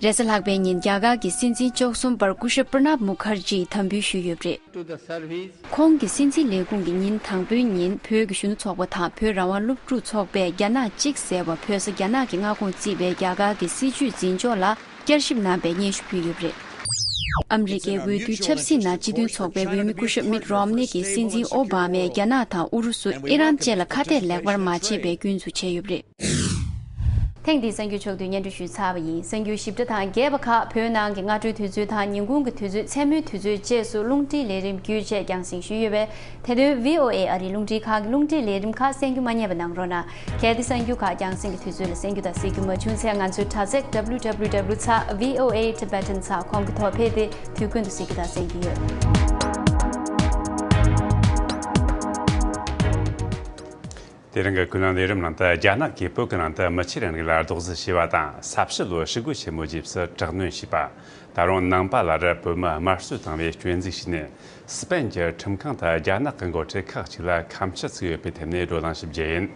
རེས་གཟའ་ལྷག་པའི་ཉིན་རྒྱ་གར་གྱི་སྲིད་འཛིན་བཅུ་གསུམ་པར་སྐུ་ཞབས་པྲ་ནབ་མུ་ཁར་ཇིས་དམ་འབུལ་ཞུས་ཡོད་པ་རེད། ཁོང་གི་སྲིད་འཛིན་ལས་ཁུངས་ཀྱི་ཉིན་དང་པོའི་ཉིན་བོད་ཀྱི་གཞོན་ནུ་ཚོགས་པ་དང་བོད་རང་དབང་སློབ་ཕྲུག་ཚོགས་པས་རྒྱ་ནག་གཅིག་ཟེར་བ་བོད་ས་རྒྱ་ནག་གི་མངའ་ཁོངས་བརྩིས་པའི་རྒྱ་གར་གྱི་སྲིད་བྱུས་འཛིན་ཕྱོགས་ལ་བསྐྱར་ཞིབ་གནང་བའི་སྙན་ཞུ་ཕུལ་ཡོད་པ་རེད། ཨ་མི་རི་ཀའི་འོས་བསྡུའི་ཆབ་སྲིད་ནང་སྤྱི་མཐུན་ཚོགས་པའི་འོས་མི་སྐུ་ཞབས་མིད་རོམ་ནི་གིས་སྲིད་འཛིན་ཨོ་བྷ་མས་རྒྱ་ནག་དང་ཨུ་རུ་སུ། ཨི་རན་བཅས་ལ་ཁ་གཏད་ལེགས་པར་མ་བྱས་པའི་སྐྱོན་འཛུགས་བྱས་ཡོད་པ་རེད། ཐེངས་འདིའི་གསར་འགྱུར་ཕྱོགས་བསྡུས་སྙན་སྒྲོན་ཞུས་ཚར་བ་ཡིན། གསར་འགྱུར་ཞིབ་ཕྲ་དང་རྒྱས་པ་ཁག་བོད་ནང་གི་སྔ་དྲོའི་དུས་ཚོད་དང་ཉིན་གུང་གི་དུས་ཚོད། མཚན་མོའི་དུས་ཚོད་བཅས་སུ་རླུང་འཕྲིན་ལས་རིམ་བརྒྱུད་བཅས་རྒྱང་སྲིང་ཞུས་ཡོད་པས། དེ་དོན་V O A ཨ་རིའི་རླུང་འཕྲིན་ཁང་གི་རླུང་འཕྲིན་ལས་རིམ་ཁག་གསན་རྒྱུ་མ་བསྙེལ་བ་གནང་རོགས་གནང་། གལ་ཏེ་གསར་འགྱུར་ཁག་རྒྱང་སྲིང་གི་དུས་ཚོད་ལ་གསན་རྒྱུ་དང་གཟིགས་རྒྱུ་མ་བྱུང་ཚེ། ང་ཚོའི་དྲ་ཚིགས་W W W ཚེག V O A Tibetan ཚེག་ཁོམ་གྱི་ཐོག་ཕེབས་ཏེ་དུས་ཀུན་ཏུ་གཟིགས་རྒྱུ་དང་གསན་རྒྱུ་ཡོད། དེ་རིང་གི་ཀུན་གླེང་ལས་རིམ་ནང་དུ། རྒྱ་ནག་གིས་བོད་ཀྱི་ནང་དུ་མི་ཆོས་རིང་ལུགས་ལ་རྡོག་རྫིས་བྱས་པ་དང་། ས་བྱི་ལོའི་ཧྲིལ་བོའི་ཆེན་མོའི་རྗེས་སུ་དྲག་གནོན་བྱས་པ། ད་རུང་ནང་པ་ལ་ར་བོད་མི་དམར་གསོད་བཏང་བའི་སྐྱོན་འཛུགས་བྱས་ནས། སི་པན་གྱི་ཁྲིམས་ཁང་དུ་རྒྱ་ནག་གི་འགོ་ཁྲིད་ཁག་ཅིག་ལ་ཁ་མཆུ་ཚུགས་ཡོད་པའི་ཐད་ནས་བགྲོ་གླེང་ཞིབ་རྒྱས་ཡིན།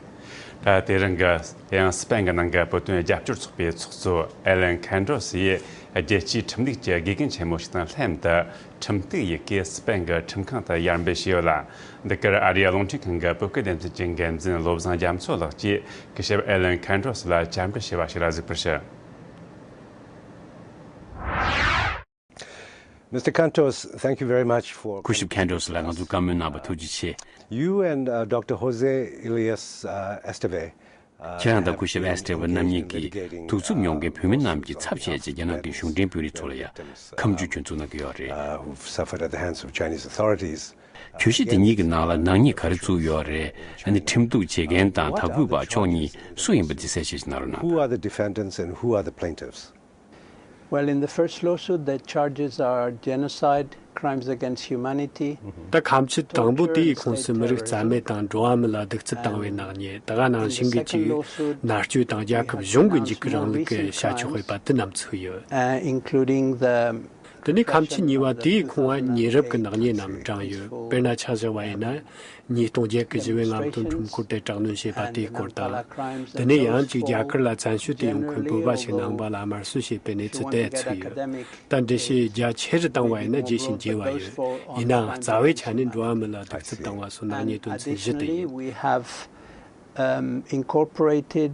ད་དེ་རིང་གི་ཡང་སི་པན་གྱི་ནང་གི་བོད་དོན་རྒྱབ་སྐྱོར་ཚོགས་པའི་ཚོགས་གཙོ་ཨེ་ལན་ཁན་ཏྲོས་ཡིས་རྒྱལ་སྤྱིའི་ཁྲིམས་ལུགས་ཀྱི་དགེ་རྒན་ཆེན་མོ་ཞིག་དང་ལྷན་དུ། ཁྲིམས་གཏུག་ཡི་གེ་སི་པན་གྱི་ཁྲིམས་ཁང་དུ་ཡར་འབུལ་བྱས་ཡོད་ལ། འདི་གར་ཨ་རིའི་རླུང་འཕྲིན་ཁང་གི་བོད་སྐད་སྡེ་ཚན་གྱི་འགན་འཛིན་བློ་བཟང་རྒྱ་མཚོ་ལགས་ཀྱིས་སྐུ་ཞབས་ཨེ་ལན་ཁན་ཏྲོས་ལ་བཅར་འདྲི་བྱས་པ་ཞིག་ལ་གཟིགས་པར་ཞུ། Mister Kantos, thank you very much for སྐུ་ཞབས་ཁན་ཏྲོས་ལ་ང་ཚོར་བཀའ་མོལ་གནང་བར་ཐུགས་རྗེ་ཆེ། You and uh, Doctor Jose Elias uh, Esteve ཁྱེད་རང་དང་སྐུ་ཞབས་ཨེ་སི་ཏེ་ཝ་རྣམ་གཉིས་ཀྱིས་གདུག་རྩུབ་མྱོང་མཁན་བོད་མི་རྣམས་ཀྱི་ཚབ་བྱས་རྗེས་རྒྱ་ནག་གི་གཞུང་འབྲེལ་དཔོན་རིགས་ཚོ་ལ་ཡང་ཁ་མཆུ་སྐྱོན་འཛུགས་གནང་གི་ཡོད་རེད། Uh, who've suffered at the hands of Chinese authorities. གྱོད་གཞི་དེ་གཉིས་ཀྱི་ནང་ལ་ནག་ཉེས་ག་རེ་བཙུགས་ཡོད་རེད། ཨ་ནི་ཁྲིམས་གཏུག་བྱེད་མཁན་དང་དག་འབུད་པ་ཕྱོགས་གཉིས་སུ་ཡིན་པ་འདི་གསལ་བཤད་ཅིག་གནང་རོགས་གནང་། Who are the defendants and who are the plaintiffs? Well, in the first lawsuit, the charges are genocide, crimes against humanity. ད་ཁ་མཆུ་དང་པོ་དེའི་ཁོངས་སུ་མི་རིགས་རྩ་མེད་དང་འགྲོ་བ་མི་ལ་གདུག་རྩུབ་བཏང་བའི་ནག་ཉེས། ད་ག་ནང་བཞིན་གྱི་གཅིག་མནར་གཅོད་དང་རྒྱལ་ཁབ་གཞུང་གི་འཇིགས་སྐུལ་རིང་ལུགས་ཀྱི་བྱ་ཕྱོགས་སྤེལ་བ་དེ་རྣམས་ཚུད་ཡོད། Uh, including the དེ་ནས་ཁམས་ཆུ་གཉིས་པ་དེའི་ཁོངས་ཉེ་རབས་ཀྱི་ནག་ཉེས་རྣམས་བགྲངས་ཡོད། དཔེར་ན་ཆ་བཞག་པ་ཡིན་ན། ཉིས་སྟོང་བརྒྱད་ཀྱི་ཞི་བའི་རྔམ་སྟོན་ཁྲོམ་སྐོར་དེ་དྲག་གནོན་བྱས་པ་དེའི་སྐོར་དང་། དེ་ནས་ཡང་གཅིག་རྒྱ་གར་ལ་བཙན་བྱོལ་དུ་ཡོང་མཁན་བོད་པ་ཞིག་ནང་པ་ལ་དམར་གསོད་བྱས་པའི་གནས་ཚུལ་དེ་ཚུད་ཡོད། ད་འགྲེལ་བཤད་རྒྱ་ཆེ་རུ་བཏང་བ་ཡིན་ན་རྒྱས་ཤིང་རྒྱས་པ་ཡོད། ཡིན་ནའང་རྩ་བའི་ཆ་ནས་འགྲོ་བ་མི་ལ་གདུག་རྩུབ་བཏང་བ་སོགས་ནག་ཉེས་དོན་ཚན་བཞི་དེ་ཡིན། um, incorporated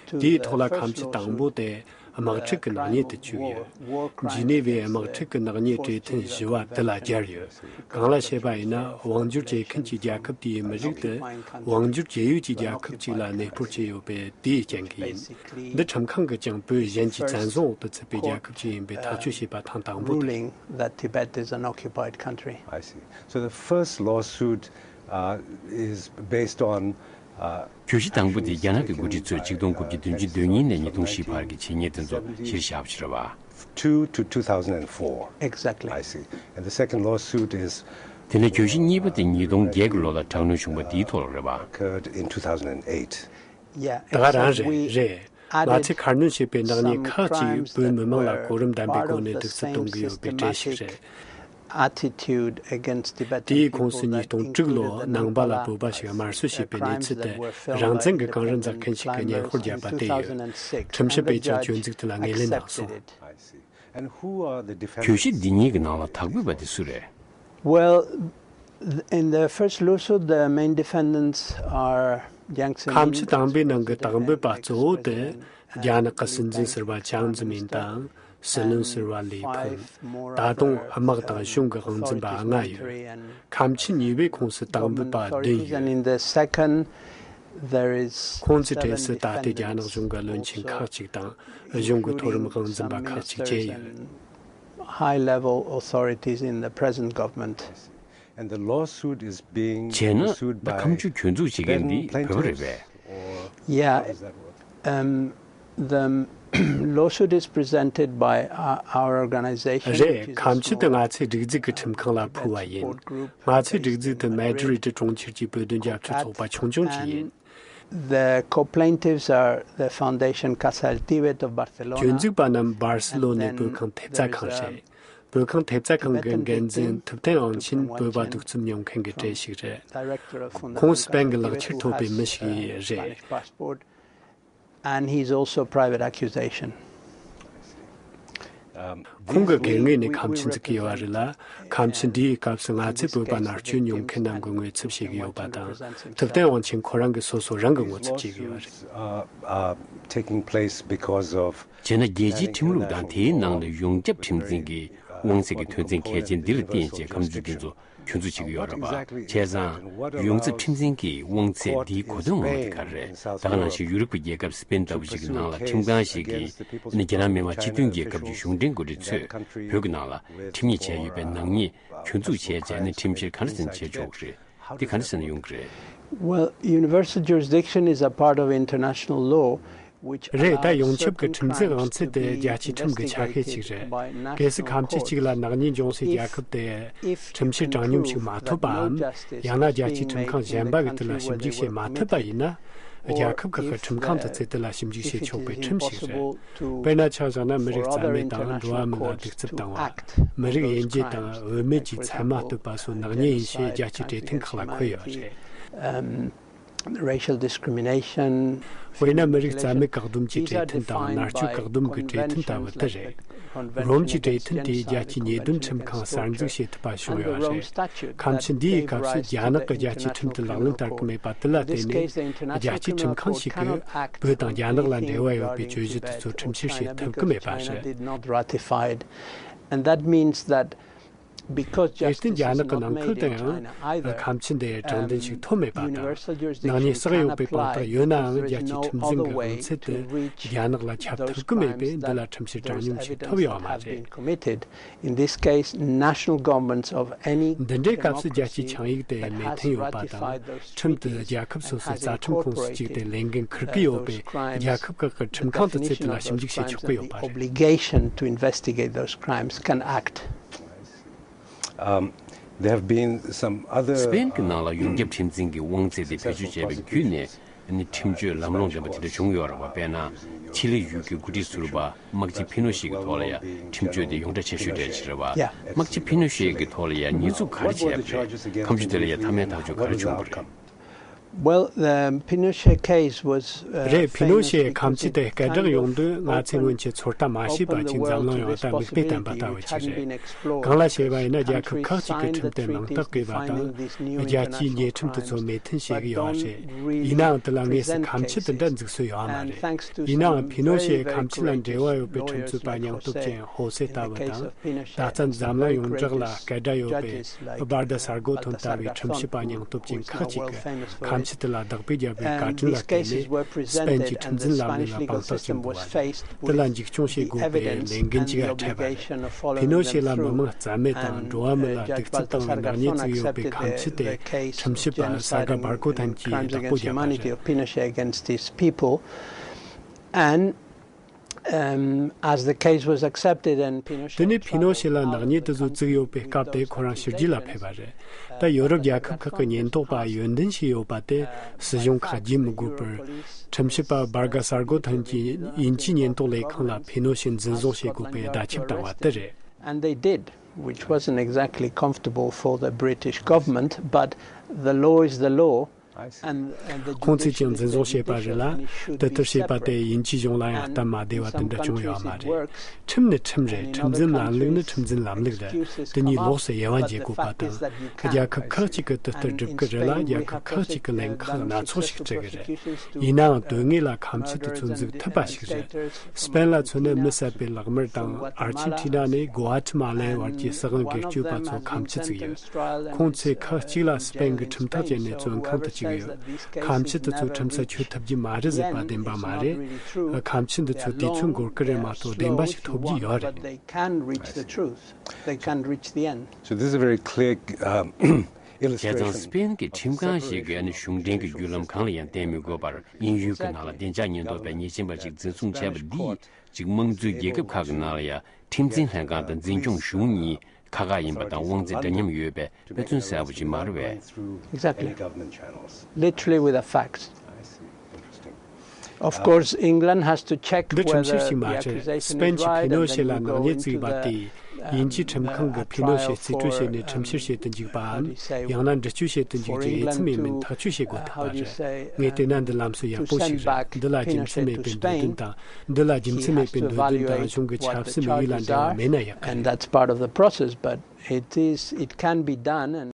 to དེའི་the ཐོག་ལ་first ཁམས་ཆུ་དང་པོ་lawsuit. དེ་དམག་འཁྲུག་གི་ནག་ཉེས་དུ་བཅུག་ཡོད། ཇི་ནི་ཝའི་དམག་འཁྲུག་གི་ནག་ཉེས་གྲོས་མཐུན་བཞི་པ་དེ་ལ་སྦྱར་ཡོད། གང་ལ་བཤད་པ་ཡིན་ན་དབང་སྒྱུར་བྱེད་མཁན་གྱི་རྒྱལ་ཁབ་དེའི་མི་རིགས་དེ་དབང་སྒྱུར་བྱེད་ཡུལ་གྱི་རྒྱལ་ཁབ་ཅིག་ལ་གནས་སྤོར་བྱས་ཡོད་པས་དེའི་རྐྱེན་གྱིས་ཡིན། འདི་ཁྲིམས་ཁང་གིས་ཀྱང་བོད་གཞན་གྱི་བཙན་བཟུང་འོག་ཏུ་ཚུད་པའི་རྒྱལ་ཁབ་ཅིག་ཡིན་པའི་ཐག་གཅོད་བྱས་པ་ཐེངས་དང་པོ་དེ་ཡིན། Ruling that Tibet is an occupied country. I see. So the first lawsuit uh, is based on uh, གྱོད་གཞི་དང་པོ་དེ་རྒྱ་ནག་གི་འགོ་ཁྲིད་ཚོས་ཆིག་སྟོང་དགུ་བརྒྱ་བདུན་ཅུ་དོན་གཉིས་ནས་ཉིས་སྟོང་བཞི་བར་གྱི་བྱས་ཉེས་དེ་ཚོ་གཞིར་བཞག་པ་ཞིག་རེད་བ། two to two thousand and four. Exactly. I see. And the second lawsuit is དེ་ནས་གྱོད་གཞི་གཉིས་པ་དེ་ཉིས་སྟོང་བརྒྱད་ཀྱི་ལོ་ལ་དྲག་གནོན་བྱུང་བ་དེའི་ཐོག་ལ་རེད་བ། occurred in two thousand and eight. Yeah. ད་ག་རང་Except རེད། we རེད། ང་ཚོས་ཁ་སྣོན་བྱས་པའི་ནག་ཉེས་ཁག་ཅིག་བོད་མི་མང་ལ་གོ་རིམ་ལྡན་པའི་སྒོ་ནས་གདུག་རྩུབ་གཏོང་གི་ཡོད་པའི་གྲས་ཤིག་རེད། attitude against Tibetan དེའི་people ཁོངས་སུ་that ཉིས་སྟོང་དྲུག་ལོ་ནང་པ་ལ་བོད་པ་ཞིག་དམར་གསོད་བྱས་པའི་གནས་ཚུལ་དེ་རང་བཙན་གྱི་གངས་རི་འཛེག་མཁན་ཞིག་གིས་སྙན་ཤོར་བརྒྱབ་པ་དེ་ཡིན། ཁྲིམས་ཞིབ་པས་ཀྱང་གྱོད་འཛུགས་དེ་ལ་ངོས་ལེན་གནང་སོང་། I see. And who are the གྱོད་defendants? གཞི་འདི་གཉིས་ཀྱི་ནང་ལ་དག་འབུད་པ་དེ་སུ་རེད། Well, th- in the first lawsuit, the main defendants are Jiang Zemin, ཁམས་ཆུ་དང་པོའི་ནང་གི་དག་འབུད་པ་གཙོ་བོ་དེ་རྒྱ་ནག་གི་སྲིད་འཛིན་ཟུར་པ་ཅང་ཛི་མིན་དང་། སྲིད་བློན་ཟུར་པ་ལི་ཕུན། ད་དུང་དམག་དང་གཞུང་གི་དབང་འཛིན་པ་ལྔ་ཡོད། ཁམས་ཆུ་གཉིས་པའི་ཁོངས་སུ་དག་འབུད་པ་བདུན་authorities, and ཡོད། in the second, there is ཁོང་ཚོའི་གྲས་སུ་seven ད་ལྟའི་རྒྱ་ནག་defendants, གཞུང་གི་བློན་ཆེན་ཁག་also ཅིག་དང་གཞུང་གི་མཐོ་རིམ་དབང་འཛིན་པ་ཁག་ཅིག་བཅས་ཡོད། high-level authorities in the present government. And the lawsuit is being བྱས་ན་pursued ད་by ཁམས་ཆུ་གྱོད་འཛུགས་བྱེད་མཁན་འདི་Tibetan བོད་པ་རེད་པས། plaintiffs, or Yeah, how does that work? um, the lawsuit is presented by uh, our organization. རེད། ཁམས་ཆུ་དེ་ང་ཚོའི་སྒྲིག་འཛུགས་ཀྱི་ཁྲིམས་ཁང་ལ་ཕུལ་བ་ཡིན། ང་ཚོའི་སྒྲིག་འཛུགས་དེ་མེ་ཏྲི་རི་ཏི་གྲོང་ཁྱེར་གྱི་བོད་དོན་རྒྱབ་སྐྱོར་ཚོགས་པ་ཆུང་ཆུང་ཅིག་ཡིན། The co-plaintiffs are the Foundation Casal Tibet of Barcelona. གྱོད་འཛུགས་པ་རྣམས་སྦར་སི་ལོ་ནས་བོད་ཁང་ཐེབས་རྩ་ཁང་རེད། བོད་ཁང་ཐེབས་རྩ་ཁང་གི་འགན་འཛིན་ཐུབ་བསྟན་དབང་ཆེན་བོད་པ་གདུག་རྩུབ་མྱོང་མཁན་གྱི་གྲས་ཤིག་རེད། ཁོང་སི་པན་གྱི་ལག་ཁྱེར་ཐོབ་པའི་མི་ཞིག་རེད། And he's also private accusation. ཁོང་གི་སྒེར་ངོས་ནས་ཁམས་ཆུ་འཛུགས་ཀྱི་ཡོད་པ་རེད་ལ། ཁམས་ཆུ་འདིའི་སྐབས་སུ་ང་ཚོས་བོད་པ་མནར་གཅོད་མྱོང་མཁན་རྣམས་ཀྱི་ངོ་ཚབ་བྱེད་ཀྱི་ཡོད་པ་དང་། ཐུབ་བསྟན་དབང་ཆེན་ཁོ་རང་གིས་སོ་སོ་རང་གི་ངོ་ཚབ་བྱེད་ཀྱི་ཡོད་པ་རེད། Lawsuits are, are taking place because of བྱས་ན་རྒྱལ་སྤྱིའི་ཁྲིམས་ལུགས་དང་དེའི་ནང་ལ་ཡོངས་ཁྱབ་ཁྲིམས་འཛིན་གྱི་དབང་ཚད་ཀྱི་དོན་ཚན་གལ་ཆེན་འདི་ལ་བརྟེན་བྱས་ཁམས་ཆུ་འདི་ཚོ་གྱོད་འཛུགས་བྱེད་ཀྱི་ཡོད་རེད་པ། བྱས་ཙང་ཡོངས་ཚབ་ཁྲིམས་འཛིན་གྱི་དབང་ཚད་འདིའི་གོ་དོན་ངོ་མ་དེ་ག་རེ་རེད། ད་ག་ནང་བཞིན་ཡུ་རོབ་ཀྱི་རྒྱལ་ཁབ་སི་པེན་ལྟ་བུ་ཞིག་གི་ནང་ལ་ཁྲིམས་ཁང་ཞིག་གིས་ནི་རྒྱ་ནག་མི་དམངས་སྤྱི་མཐུན་རྒྱལ་ཁབ་ཀྱི་གཞུང་འབྲེལ་འགོ་ཁྲིད་ཚོས་བོད་ཀྱི་ནང་ལ་ཁྲིམས་ཉེས་བྱས་ཡོད་པའི་ནག་ཉེས་གྱོད་འཛུགས་བྱས་བྱས་ནས་ཁྲིམས་བཤེར་ག་འདྲ་ཟེར་ནས་བྱས་ཆོག་གི་རེད། འདི་ག་འདྲ་ཟེར་ནས་ཡོང་གི་རེད། Well, universal jurisdiction is a part of international law, which རེད། ད་allows ཡོངས་ཁྱབ་ཀྱི་certain ཁྲིམས་འཛིན་དབང་crimes to ཚད་དེ་be རྒྱལ་སྤྱིའི་ཁྲིམས་ཀྱི་ཆ་ཤས་ཤིག་investigated རེད། by གལ་སྲིད་national ཁམས་ཆུ་གཅིག་ལ་ནག་ཉེས་འབྱུང་སའི་རྒྱལ་ཁབ་དེ་if you ཁྲིམས་བཤེར་can དྲང་སྙོམས་ཤིག་མ་ཐོབ་པའམ། ཡང་ན་རྒྱལ་སྤྱིའི་ཁྲིམས་ཁང་གཞན་པ་གི་དུས་ལ་ཞིབ་འཇུག་བྱེད་མ་ཐུབ་པ་ཡིན་ན། རྒྱལ་ཁབ་ཁག་གི་ཁྲིམས་ཁང་དུ་ཚུད་དུས་ལ་ཞིབ་འཇུག་བྱེད་ཆོག་པའི་ཁྲིམས་ཤིག་རེད། དཔེར་ན་ཆ་བཞག་ན་མི་རིགས་རྩ་མེད་དང་འགྲོ་བ་མི་ལ་གདུག་རྩུབ་བཏང་བ། མི་རིགས་དབྱེ་འབྱེད་དང་བུད་མེད་ཀྱི་མཚན་མ་གཏུབ་པ་སོགས་ནག་ཉེས་ཡིན་ཞེས་རྒྱལ་སྤྱིའི་གྲོས་མཐུན་ཁག་ལ་འཁོད་ཡོད་རེད། racial discrimination. དཔེར་ན་མི་རིགས་རྩ་མེད་བཀག་སྡོམ་གྱི་གྲོས་མཐུན་དང་མནར་གཅོད་བཀག་སྡོམ་གྱི་གྲོས་མཐུན་ལྟ་བུ་དེ་རེད། རོམ་གྱི་གྲོས་མཐུན་དེས་རྒྱལ་སྤྱིའི་ཉེས་དོན་ཁྲིམས་ཁང་གསར་འཛུགས་བྱེད་ཐུབ་པ་བྱུང་ཡོད་རེད། ཁམས་ཆུ་འདིའི་སྐབས་སུ་རྒྱ་ནག་གིས་རྒྱལ་སྤྱིའི་ཁྲིམས་དེ་ལག་ལེན་བསྟར་གྱི་མེད་པ་དེ་ལ་བརྟེན་ནས་རྒྱལ་སྤྱིའི་ཁྲིམས་ཁང་ཞིག་གིས་བོད་དང་རྒྱ་ནག་ལ་འབྲེལ་བ་ཡོད་པའི་གྱོད་གཞི་དེ་ཚོ་ཁྲིམས་བཤེར་བྱེད་ཐུབ་ཀྱི་མེད་པ་རེད། Did not ratified. And that means that because དེར་བརྟེན་རྒྱ་ནག་གི་ནང་ཁུལ་དུའང་ཁམས་ཆུ་འདི་དྲང་བདེན་ཞིག་ཐོབ་མེད་པ་དང་། ནག་ཉེས་བསགས་ཡོད་པའི་དཔང་རྟགས་ཡོད་ནའང་རྒྱལ་སྤྱིའི་ཁྲིམས་འཛིན་གྱི་དབང་ཚད་དེ་རྒྱ་ནག་ལ་ཁྱབ་ཐུབ་ཀྱི་མེད་པས་འདི་ལ་ཁྲིམས་བཤེར་དྲང་སྙོམས་ཤིག་ཐོབ་ཡོད་མ་རེད། Committed. In this case, national governments of any འདི་འདྲའི་སྐབས་སུ་རྒྱལ་སྤྱིའི་ཆིངས་ཡིག་དེ་མོས་མཐུན་ཡོད་པ་དང་། ཁྲིམས་དེ་རྒྱལ་ཁབ་སོ་སོའི་རྩ་ཁྲིམས་ཁོངས་སུ་བཅུག་སྟེ་ལས་འགན་འཁུར་གྱི་ཡོད་པས་རྒྱལ་ཁབ་ཁག་གི་ཁྲིམས་ཁང་དུ་ཚུད་དེ་ལ་ཞིབ་འཇུག་བྱེད་ཆོག་གི་ཡོད་པ་རེད། Obligation to investigate those crimes can act. Um, there have been some other. སི་པེན་གྱི་ནང་ལ་ཡོངས་ཁྱབ་ཁྲིམས་འཛིན་གྱི་དབང་ཚད་དེ་བེད་སྤྱོད་བྱས་པའི་བརྒྱུད་ནས་ ནི་ཁྲིམས་གཅོད་ལམ་ལྷོང་ལྡན་པ་དེ་འདྲ་བྱུང་ཡོད་རེད་བ། དཔེར་ན་ཆི་ལི་ཡུལ་གྱི་འགོ་ཁྲིད་ཟུར་པ་དམག་སྤྱི་ཕི་ནོ་ཤེ་གི་ཐོག་ལ་ཡང་ཁྲིམས་གཅོད་དེ་ཡོངས་གྲགས་ཆེ་ཤོས་གྲས་ཅིག་རེད་བ། དམག་སྤྱི་ཕི་ནོ་ཤེ་གི་ཐོག་ལ་ཡང་ཉེས་འཛུགས་ག་རེ་བྱས་པ་རེད། ཁ་མཆུ་དེ་ལ་ཡང་མཐའ་མའི་ཐག་གཅོད་ག་རེ་བྱུང་བ་རེད། Well, the Pinochet case was, uh, རེད། ཕི་ནོ་ཤེ་ཁ་མཆུ་དེ་སྐད་གྲགས་ཡོང་དུས་ང་ཚོས་སྔོན་ཆད་ཚོད་ལྟ་མ་བྱས་པ་ཅིག་འཛམ་གླིང་ཡོངས་དང་མིག་དཔེ་བསྟན་པ་ལྟ་བུ་ཅིག་རེད། གང་ལ་བྱས་པ་ཡིན་ན་རྒྱལ་ཁབ་ཁག་ཅིག་གི་ཁྲིམས་དེ་ནང་རྟགས་བཀོད་པ་དང་རྒྱལ་སྤྱིའི་ཉེས་ཁྲིམས་དེ་ཚོ་མོས་མཐུན་བྱེད་ཀྱི་ཡོད་པ་རེད། ཡིན་ནའང་དེ་ལ་དངོས་སུ་ཁ་མཆུ་དེ་འདྲ་འཛུགས་སྲོལ་ཡོད་མ་རེད། ཡིན་ནའང་ཕི་ནོ་ཤེ་ཁ་མཆུ་ལ་འབྲེལ་བ་ཡོད་པའི་ཁྲིམས་རྩོད་པ་སྙིང་སྟོབས་ཅན་ཧོ་སེ་ལྟ་བུ་དང་། ད་ལྟ་འཛམ་གླིང་ཡོངས་གྲགས་ལ་སྐད་གྲགས་ཡོད་པའི་བར་ད་སར་གོ་ཐོན་ལྟ་བུའི་ཁྲིམས་ཞིབ་པ་སྙིང་སྟོབས་ཅན་ཁག་ཅིག་གིས་ཁ་མཆུ་དེ་ལ་བདག་པོས་རྒྱབ་པའི་བཀའ་དྲིན་ལ་བརྟེན་ནས་སྤེན་གྱི་ཁྲིམས་འཛིན་ལམ་ལུགས་ལ་དཔང་རྟགས་ཅན་བོ་བ་རེད། དེ་ལ་འཇིགས་སྐྱོང་བྱེད་དགོས་པའི་ལས་འགན་ཅིག་འཕྲད་པ་རེད། ཕི་ནོ་ཤེ་ལ་མི་མང་རྩ་མེད་དང་འགྲོ་བ་མི་ལ་གདུག་རྩུབ་བཏང་བའི་ནག་ཉེས་བཙུགས་ཡོད་པའི་ཁ་མཆུ་དེ་ཁྲིམས་ཞིབ་པ་ས་ག་བར་གོ་ཐན་གྱིས་བདག་པོ་བརྒྱབ་པ་རེད། Pinochet against these people. And, um, as the case was accepted and Pinochet དེ་ནས་ཕི་ནོ་ཤེ་ལ་ནག་ཉེས་དེ་ཚོ་བཙུགས་ཡོད་པའི་སྐབས་དེ་ཁོ་རང་ཕྱི་རྒྱལ་ལ་ཕེབས་པ་རེད། ད་ཡོ་རོབ་རྒྱལ་ཁབ་ཁག་གི་ཉེན་རྟོག་པ་ཡོན་ཏན་ཞིག་ཡོད་པ་དེ་སྲིད་གཞུང་ཁག་བརྗེད་མི་དགོས་པར། ཁྲིམས་ཞིབ་པ་བར་ག་སར་གོ་ཐན་གྱིས་དབྱིན་ཇིའི་ཉེན་རྟོག་ལས་ཁང་ལ་ཕི་ནོ་ཤེ་འཛིན་བཟུང་བྱེད་དགོས་པའི་བརྡ་ཁྱབ་བཏང་བ་དེ་རེད། And they did, which wasn't exactly comfortable for the British government, but the law is the law. ཁོང་ཚོས་ཀྱང་འཛིན་བཟུང་བྱས་པ་རེད་ལ། དེ་ལྟར་བྱས་པ་དེ་དབྱིན་ཇིའི་གཞུང་ལ་ཡང་སྟབས་མ་བདེ་བ་དེ་འདྲ་བྱུང་ཡོད་མ་རེད། ཁྲིམས་ནི་ཁྲིམས་རེད། ཁྲིམས་འཛིན་ལམ་ལུགས་ནི་ཁྲིམས་འཛིན་ལམ་ལུགས་རེད། དེ་གཉིས་ལོགས་སུ་དབྱེ་བ་འབྱེད་དགོས་པ་དང་། རྒྱལ་ཁབ་ཁག་ཅིག་གིས་དེ་ལྟར་སྒྲུབ་ཀྱི་རེད་ལ། རྒྱལ་ཁབ་ཁག་ཅིག་གིས་ལན་ཁག་སྣ་ཚོགས་ཤིག་སྤྲད་ཀྱི་རེད། ཡིན་ནའང་དོན་དངོས་ལ་ཁ་མཆུ་དེ་ཚོ་འཛུགས་ཐུབ་པ་ཞིག་རེད། སྤེན་ལ་མཚོན་ན་མི་བསད་པའི་ལག་དམར་དང་ཨར་ཅན་ཊི་ན་ནས་གོ་ཨ་ཐི་མ་ལའི་བར་གྱི་སྲིད་དབང་སྒེར་གཅོད་པ་ཚོ་ཁ་མཆུ་བཙུགས་ཡོད། ཁོང་ཚོས་ཁག་གཅིག་ལ་སྤེན་གྱི་ཁྲིམས་ཐག་བཅད་ནས་བཙོན་ཁང་དུ་བཅུག་ཡོད། ཁ་མཆུ་དེ་ཚོ་ཁྲིམས་ས་ཆོད་ཐུབ་རྒྱུ་མ་རེད་ཟེར་པ་བདེན་པ་མ་རེད། ཁ་མཆུ་འདི་ཚོ་དུས་ཚོད་འགོར་གི་རེད་མ་གཏོགས་བདེན་པ་ཞིག་ཐོབ་རྒྱུ་ཡོད་རེད། They can reach the truth. They can reach the end. So this is a very clear, um, བྱས་ཙང་སི་པེན་གྱི་ཁྲིམས་ཁང་ཞིག་གིས་ཨ་ནི་གཞུང་འབྲེལ་གྱི་བརྒྱུད་ལམ་གང་ལ་ཡང་བརྟེན་མི་དགོས་པར་དབྱིན་ཡུལ་གྱི་ནང་ལ་བདེ་འཇགས་ཉེན་རྟོག་པའི་ཉེས་ཅན་པ་ཞིག་འཛིན་བཟུང་བྱས་པ་འདིས་ཅིག་དམངས་གཙོའི་རྒྱལ་ཁབ་ཁག་གི་ནང་ལ་ཡང་ཁྲིམས་འཛིན་ལྷན་ཁང་དང་འཛིན་སྐྱོང་གཞུང་གཉིས་ཁག་ཁག་ཡིན་པ་དང་དབང་ཚད་འདྲ་མཉམ་ཡོད་པའི་དཔེ་མཚོན་གསལ་པོ་ཞིག་མ་རེད་པས། Exactly. Literally with the facts. Of course, England has to check འདི་ཁྲིམས་བཤེར་ཞིག་མ་རེད། སི་པེན་གྱིས་ཕི་ནོ་ཤེ་ལ་ནག་ཉེས་བཙུགས་པ་དེས་དབྱིན་ཇིའི་ཁྲིམས་ཁང་གིས་ཕི་ནོ་ཤེ་རྩིས་སྤྲོད་བྱས་ནས་ཁྲིམས་བཤེར་བྱེད་དུ་འཇུག་པའམ་ཡང་ན་འདྲི་གཅོད་བྱེད་དུ་འཇུག་རྒྱུ་འོས་འཚམ་ཡིན་མིན་ཐག་གཅོད་བྱེད་དགོས་ཐུག་པ་རེད། ངས་བལྟས་ན་འདི་ལམ་སྲོལ་ཡག་པོ་ཞིག་རེད། འདི་ལ་རྒྱུ་མཚན་མེད་པའི་འདོད་འདུན་དང་། འདི་ལ་རྒྱུ་མཚན་མེད་པའི་འདོད་འདུན་དང་གཞུང་གི་ཆབ་སྲིད་དམིགས་ཡུལ་ལ་འབྲེལ་བ་མེད་ན་ཡག་གི་རེད། And that's part of the process, but it is, it can be done, and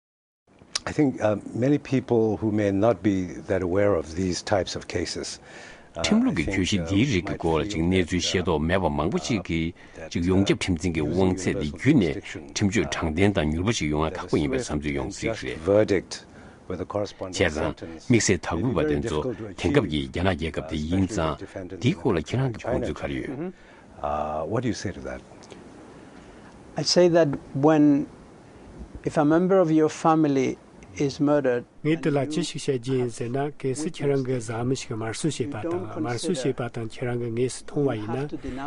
Many people who may not be that aware of these types of cases, uh, ཁྲིམས་ལུགས་ཀྱི་གྱོད་གཞི་འདིའི་རིགས་ཀྱི་སྐོར་ལ་ཅིག་གནས་ཚུལ་ཤེས་རྟོགས་མེད་པ་མང་པོ་ཅིག་གིས་ཅིག་ཡོངས་ཁྱབ་ཁྲིམས་འཛིན་གྱི་དབང་ཚད་འདི་བརྒྱུད་ནས་ཁྲིམས་གཅོད་དྲང་བདེན་དང་མྱུར་པོ་ཞིག་ཡོང་ཡ་ཁག་པོ་ཡིན་པའི་བསམ་ཚུལ་ཡོང་སྲིད་རེད། Verdict with a corresponding བྱས་ཙང་དམིགས་བསལ་དྭགས་པོའི་བ་དེ་ཚོ་དེང་སྐབས་ཀྱི་རྒྱ་ནག་རྒྱལ་ཁབ་དེ་ཡིན་ཙང་འདིའི་སྐོར་ལ་ཁྱེད་རང་གི་དགོངས་ཚུལ་ག་རེ་ཡོད། Uh, what do you say to that? I say that when, if a member of your family is murdered, ངས་དེ་ལ་ཅི་ཞིག་བཤད་རྒྱུ་ཡིན་ཟེར་ན། གལ་སྲིད་ཁྱེད་རང་གི་བཟའ་མི་ཞིག་དམར་གསོད་བྱས་པ་དང་། དམར་གསོད་བྱས་པ་དང་ཁྱེད་རང་གིས་དངོས་སུ་མཐོང་བ་ཡིན་ན།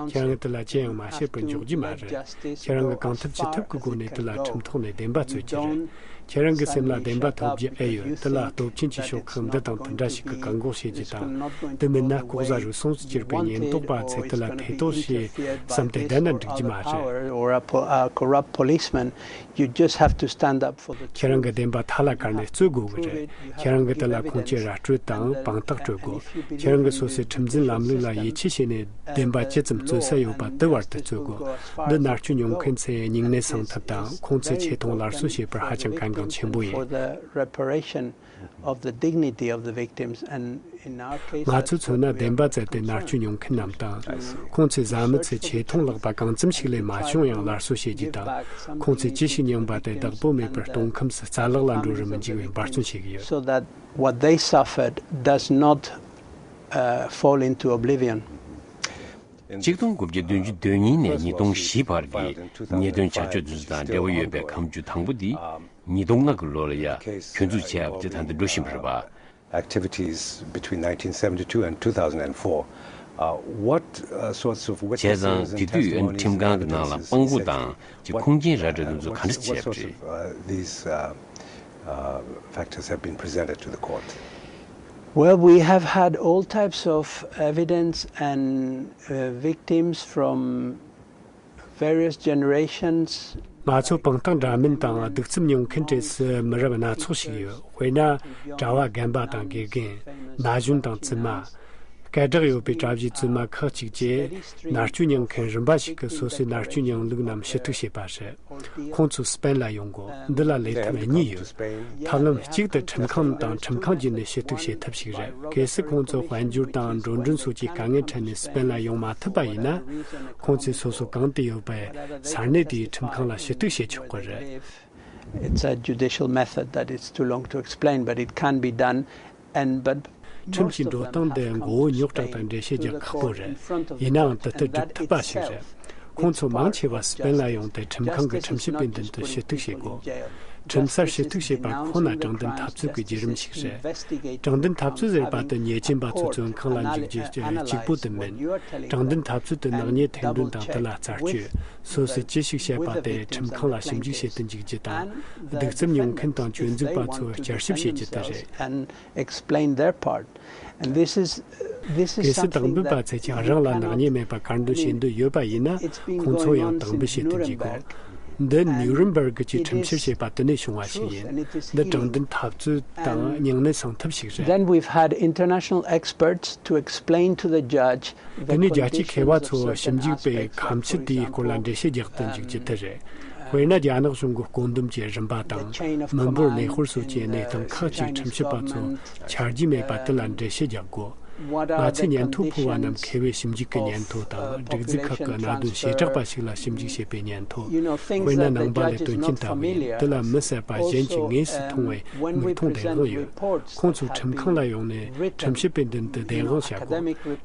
ཁྱེད་རང་གིས་དེ་ལ་ཅི་ཡང་མ་བཤད་པར་འཇོག་རྒྱུ་མ་རེད། ཁྱེད་རང་གིས་གང་ཐུབ་ཅི་ཐུབ་ཀྱི་སྒོ་ནས་དེ་ལ་ཁྲིམས་ཐོག་ནས་བདེན་པ་རྩོད་རྒྱུ་རེད། ཁྱེད་རང་གི་སེམས་ལ་བདེན་པ་ཐོབ་རྒྱུ་ཨེ་ཡོད། དེ་ལ་སྟོབས་ཆེན་གྱི་ཤོག་ཁག་འདི་དང་དེ་འདྲ་ཞིག་གིས་བཀག་འགོག་བྱེད་རྒྱུ་དང་། དེ་མིན་ན་ལྐོག་ཟ་རུལ་སུངས་སུ་གྱུར་པའི་ཉེན་རྟོག་པ་ཚོས་དེ་ལ་ཐེ་གཏོགས་བྱེད་བསམ་སྟེ་བསྡད་ན་འགྲིག་རྒྱུ་མ་རེད། Or a po-, a corrupt policeman, you just have to stand up for the truth. ཁྱེད་རང་གིས་བདེན་པ་མཐའ་ལ་བཀར་ནས་རྩོད་དགོས་ཀྱི་རེད། ཁྱེད་རང་གིས་དེ་ལ་ཁུངས་སྐྱེལ་ར་སྤྲོད་དང་དཔང་རྟགས་སྤྲོད་དགོས། ཁྱེད་རང་གིས་སོ་སོའི་ཁྲིམས་འཛིན་ལམ་ལུགས་ལ་ཡིད་ཆེས་བྱས་ནས་བདེན་པ་ཇི་ཙམ་རྩོད་ས་ཡོད་པ་དེ་བར་དུ་རྩོད་དགོས། འདི་མནར་གཅོད་མྱོང་མཁན་ཚོའི་སྙིང་ནད་སངས་ཐབས་དང་ཁོང་ཚོའི་ཆེ་མཐོང་སླར་གསོ་བྱེད་པར་ཧ་ཅང་གལ་འགངས་ཆེན་པོ་ཡིན། For the reparation of the dignity of the victims, and in our case, ང་ཚོས་མཚོན་ན་བདེན་པ་བཙལ་ཏེ་མནར་གཅོད་མྱོང་མཁན་རྣམས་དང་། ཁོང་ཚོའི་བཟའ་མི་ཚོའི་ཆེ་མཐོང་ལག་པ་གང་ཙམ་ཞིག་ལས་མ་བྱུང་ཡང་སླར་གསོ་བྱེད་རྒྱུ་དང་། ཁོང་ཚོས་ཅི་ཞིག་མྱངས་པ་དེ་བདག་པོ་མེད་པར་སྟོང་ཁམས་སུ་རྩ་བརླག་ལ་འགྲོ་རུ་མི་འཇུག་པའི་འབད་བརྩོན་བྱེད་ཀྱི་ཡོད། So that what they suffered does not, uh, fall into oblivion. ཆིག་སྟོང་དགུ་བརྒྱ་བདུན་ཅུ་དོན་གཉིས་ནས་ཉིས་སྟོང་བཞི་བར་གྱི་ཉེས་དོན་བྱ་སྤྱོད་དེ་ཚོ་དང་འབྲེལ་བ་ཡོད་པའི་ཁ་མཆུ་དང་པོ་འདི་ཉིས་སྟོང་ལྔ་གི་ལོ་ལ་ཡ་གྱོད་འཛུགས་བྱས་པ་དེ་ད་ལྟ་འགྲོ་བཞིན་པ་རེད་པ། Activities between nineteen seventy-two and two thousand and four. Uh, what, uh, sorts of, what, བྱས་ཙང་དེ་དུས་ཁྲིམས་ཁང་གི་ནང་ལ་དཔང་པོ་དང་ཀྱི་ཁུངས་སྐྱེལ་ར་སྤྲོད་དེ་ཚོ་ག་འདྲ་བྱས་པ་རེད། Uh, these, uh, uh, factors have been presented to the court. Well, we have had all types of evidence and uh, victims from various generations. ང་ཚོ་དཔང་རྟགས་འདྲ་མིན་དང་གདུག་རྩུབ་མྱོང་མཁན་གྲས་སུ་མི་རབས་སྣ་ཚོགས་ཤིག་ཡོད། དཔེར་ན། གྲྭ་བ་རྒན་པ་དང་དགེ་རྒན། ན་གཞོན་དང་བཙུན་མ། སྐད་གྲགས་ཡོད་པའི་གྲྭ་བཞི་བཙུན་མ་ཁག་ཅིག་བཅས་མནར་གཅོད་མྱངས་མཁན་རིམ་པ་ཞིག་གིས་སོ་སོའི་མནར་གཅོད་མྱོང་ལུགས་རྣམས་ཞུ་གཏུག་བྱས་པ་རེད། ཁོང་ཚོ་སི་པན་ལ་ཡོང་དགོས། འདི་ལ་ལས་ཐབས་གཉིས་ཡོད། ཐབས་ལམ་གཅིག་ཏུ་ཁྲིམས་ཁང་དང་ཁྲིམས་ཁང་བརྒྱུད་ནས་ཞུ་གཏུག་བྱེད་ཐབས་ཤིག་རེད། གལ་སྲིད་ཁོང་ཚོ་དཔལ་འབྱོར་དང་འགྲོ་གྲོན་སོགས་ཀྱི་དཀའ་ངལ་འཕྲད་ནས་སི་པན་ལ་ཡོང་མ་ཐུབ་པ་ཡིན་ན། ཁོང་ཚོས་སོ་སོ་གང་དུ་ཡོད་པའི་ས་གནས་དེའི་ཁྲིམས་ཁང་ལ་ཞུ་གཏུག་བྱེད་ཆོག་གི་རེད། It's a judicial method that it's too long to explain, but it can be done. And but ཁྲིམས་ཀྱི་འགྲོ་སྟངས་འདི་མགོ་བོ་རྙོག་དྲ་དང་འགྲེལ་བཤད་རྒྱག་ཁག་པོ་རེད། ཡིན་ནའང་དེ་ལྟར་སྒྲུབ་ཐུབ་པ་ཞིག་རེད། ཁོང་ཚོ་མང་ཆེ་བ་སི་པན་ལ་ཡོང་སྟེ་ཁྲིམས་ཁང་གི་ཁྲིམས་ཞིབ་པའི་མདུན་དུ་ཞུ་གཏུག་བྱེད་དགོས། ཁྲིམས་སར་ཞུ་གཏུག་བྱེད་པ་ཁོ་ན་དྲང་བདེན་འཐབ་རྩོད་ཀྱི་བརྒྱུད་རིམ་ཞིག་རེད། དྲང་བདེན་འཐབ་རྩོད་ཟེར་བ་དེ་ཉེས་ཅན་པ་ཚོ་བཙོན་ཁང་ལ་འཇུག་རྒྱུ་གཅིག་པུ་དེ་མིན། དྲང་བདེན་འཐབ་རྩོད་དེ་ནག་ཉེས་ཐེར་འདོན་དང་དེ་ལ་རྩད་གཅོད། སོ་སོས་ཅི་ཞིག་བཤད་པ་དེ་ཁྲིམས་ཁང་ལ་ཞིབ་འཇུག་བྱེད་དུ་འཇུག་རྒྱུ་དང་། གདུག་རྩུབ་མྱོང་མཁན་དང་སྐྱོན་འཛུགས་པ་ཚོར་བསྐྱར་ཞིབ་བྱེད་རྒྱུ་དེ་རེད། And explain their part. And this is this is གལ་སྲིད་དང་འབུད་པ་ཚོས་ཀྱང་རང་ལ་ནག་ཉེས་མེད་པ་དཀར་འདོན་བྱེད་འདོད་ཡོད་པ་ཡིན་ན། ཁོང་ཚོ་ཡང་དང་འབུད་བྱེད་དུ་འཇུག་དགོས། འདི་ནིའུ་རེན་སྦར་གྱི་ཁྲིམས་བཤེར་བྱས་པ་དེ་ནས་བྱུང་བ་ཞིག་ཡིན། འདི་དྲང་བདེན་འཐབ་རྩོད་དང་སྙིང་ནད་སངས་ཐབས་ཤིག་རེད། Then we've had international experts to explain to the judge. དེ་ནས་རྒྱལ་སྤྱིའི་མཁས་པ་ཚོ་ཞིབ་འཇུག་པས་ཁ་མཆུ་དེའི་སྐོར་ལ་འགྲེལ་བཤད་རྒྱག་ཏུ་འཇུག་རྒྱུ་དེ་རེད། དཔེར་ན་རྒྱ་ནག་གཞུང་གི་བཀོད་འདོམས་ཀྱི་རིམ་པ་དང་། མི་འབོར་གནས་སྤོར་སོགས་ཀྱི་གནས་སྟངས་ཁག་ཅིག་ཁྲིམས་ཞིབ་པ་ཚོ་ཆ་རྒྱུས་མེད་པ་དེ་ལ་འགྲེལ་བཤད་རྒྱག་དགོས། ང་ཚོས་ཉན་ཐོས་ཕུལ་བ་རྣམས་མཁས་པའི་ཞིབ་འཇུག་གི་ཉན་ཐོས་དང་སྒྲིག་འཛུགས་ཁག་གི་གནད་དོན་བྱེ་བྲག་པ་ཞིག་ལ་ཞིབ་འཇུག་བྱེད་པའི་ཉན་ཐོས། དཔེར་ན་ནང་པ་ལས་དོན་རྐྱེན་ལྟ་བུ་ཡིན། དེ་ལ་མི་བསད་པ་གཞན་གྱིས་དངོས་སུ་མཐོང་བའི་མིག་མཐོང་བདེན་དཔང་ཡོད། ཁོང་ཚོས་ཁྲིམས་ཁང་ལ་ཡོང་ནས་ཁྲིམས་ཞིབ་པའི་མདུན་དུ་བདེན་དཔང་བྱ་དགོས།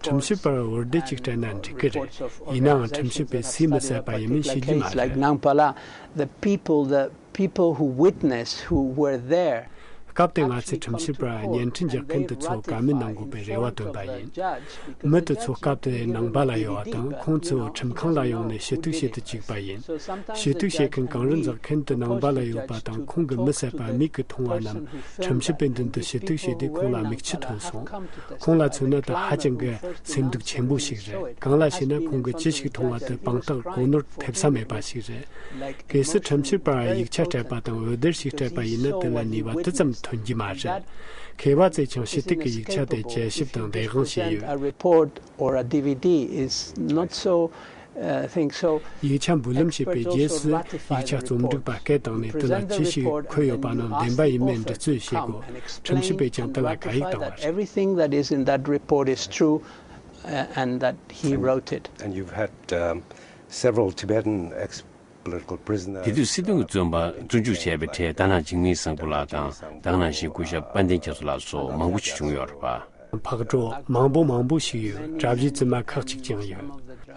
ཁྲིམས་ཞིབ་པར་འོར་འདེད་ཅིག་སྤྲད་ན་འགྲིག་གི་རེད། ཡིན་ནའང་ཁྲིམས་ཞིབ་པས་སུས་མི་བསད་པ་ཡིན་མིན་ཤེས་རྒྱུ་མ་རེད། Like Nangpala, the people, the people who witnessed, who were there. སྐབས་དེར་ང་ཚོས་ཁྲིམས་ཞིབ་པར་བརྙན་འཕྲིན་རྒྱག་མཁན་དེ་ཚོ་བཀའ་མོལ་གནང་དགོས་པའི་རེ་བ་བཏོན་པ་ཡིན། མི་དེ་ཚོ་སྐབས་དེར་ནང་པ་ལ་ཡོད་པ་དང་། ཁོང་ཚོ་ཁྲིམས་ཁང་ལ་ཡོང་ནས་ཞུ་གཏུག་བྱེད་དུ་བཅུག་པ་ཡིན། ཞུ་གཏུག་བྱེད་མཁན་གངས་རི་འཛེག་མཁན་དེ་ནང་པ་ལ་ཡོད་པ་དང་། ཁོང་གིས་མི་བསད་པ་མིག་གིས་མཐོང་བ་རྣམས་ཁྲིམས་ཞིབ་པའི་མདུན་དུ་ཞུ་གཏུག་བྱས་དུས་ཁོང་ལ་མིག་ཆུ་ཐོན་སོང་། ཁོང་ལ་མཚོན་ན་དེ་ཧ་ཅང་གི་སེམས་སྡུག་ཆེན་པོ་ཞིག་རེད། གང་ལ་ཞེ་ན། ཁོང་གིས་ཅི་ཞིག་མཐོང་བ་དེ་དཔང་རྟགས་གོ་ནོར་ཐེབས་ས་མེད་པ་ཞིག་རེད། གལ་སྲིད་ཁྲིམས་ཞིབ་པར་ཡིག་ཆ་སྤྲད་པ་དང་འོད་སྡེར་ཞིག་སྤྲད་པ་ཡིན་ན། དེ་ལ་ནུས་པ་དེ་ཙམ་ཐོན་གྱི་མ་རེད། མཁས་པ་ཚོས་ཀྱང་ཞུ་གཏུག་གི་ཡིག་ཆ་དེ་དཔྱད་ཞིབ་དང་བདེན་དཔང་བྱས་ཡོད། A report or a D V D is not so, uh, think so. ཡིག་ཆ་འབུལ་ལམ་བྱས་པའི་རྗེས་སུ། ཡིག་ཆ་རྩོམ་སྒྲིག་པ་སྐད་བཏང་ནས་དེ་ལ་ཅི་ཞིག་འཁོད་ཡོད་པ་རྣམས་བདེན་པ་ཡིན་མིན་འདྲི་རྩོད་བྱེད་དགོས། ཁྲིམས་ཞིབ་པས་ཀྱང་དེ་ལ་བཀའ་ཡིག་བཏང་བ་རེད། Everything that is in that report is true, uh, and that he wrote it. And you've had, um, several Tibetan ex- political prisoners. དེ་དུས་སྲིད་དོན་གྱི་བཙོན་པ་བཙོན་འཇུག་བྱས་པའི་གྲས་ད་ནང་འཇིགས་མེད་བཟང་པོ་ལགས་དང་། ད་ག་ནང་བཞིན་སྐུ་ཞབས་དཔལ་ལྡན་རྒྱ་མཚོ་ལགས་སོགས་མང་པོ་ཞིག་བྱུང་ཡོད་རེད་པ། ཕག་གྲུ་མང་པོ་མང་པོ་ཞིག་ཡོད། གྲྭ་བཞི་བཙུན་མ་ཁག་ཅིག་ཀྱང་ཡོད།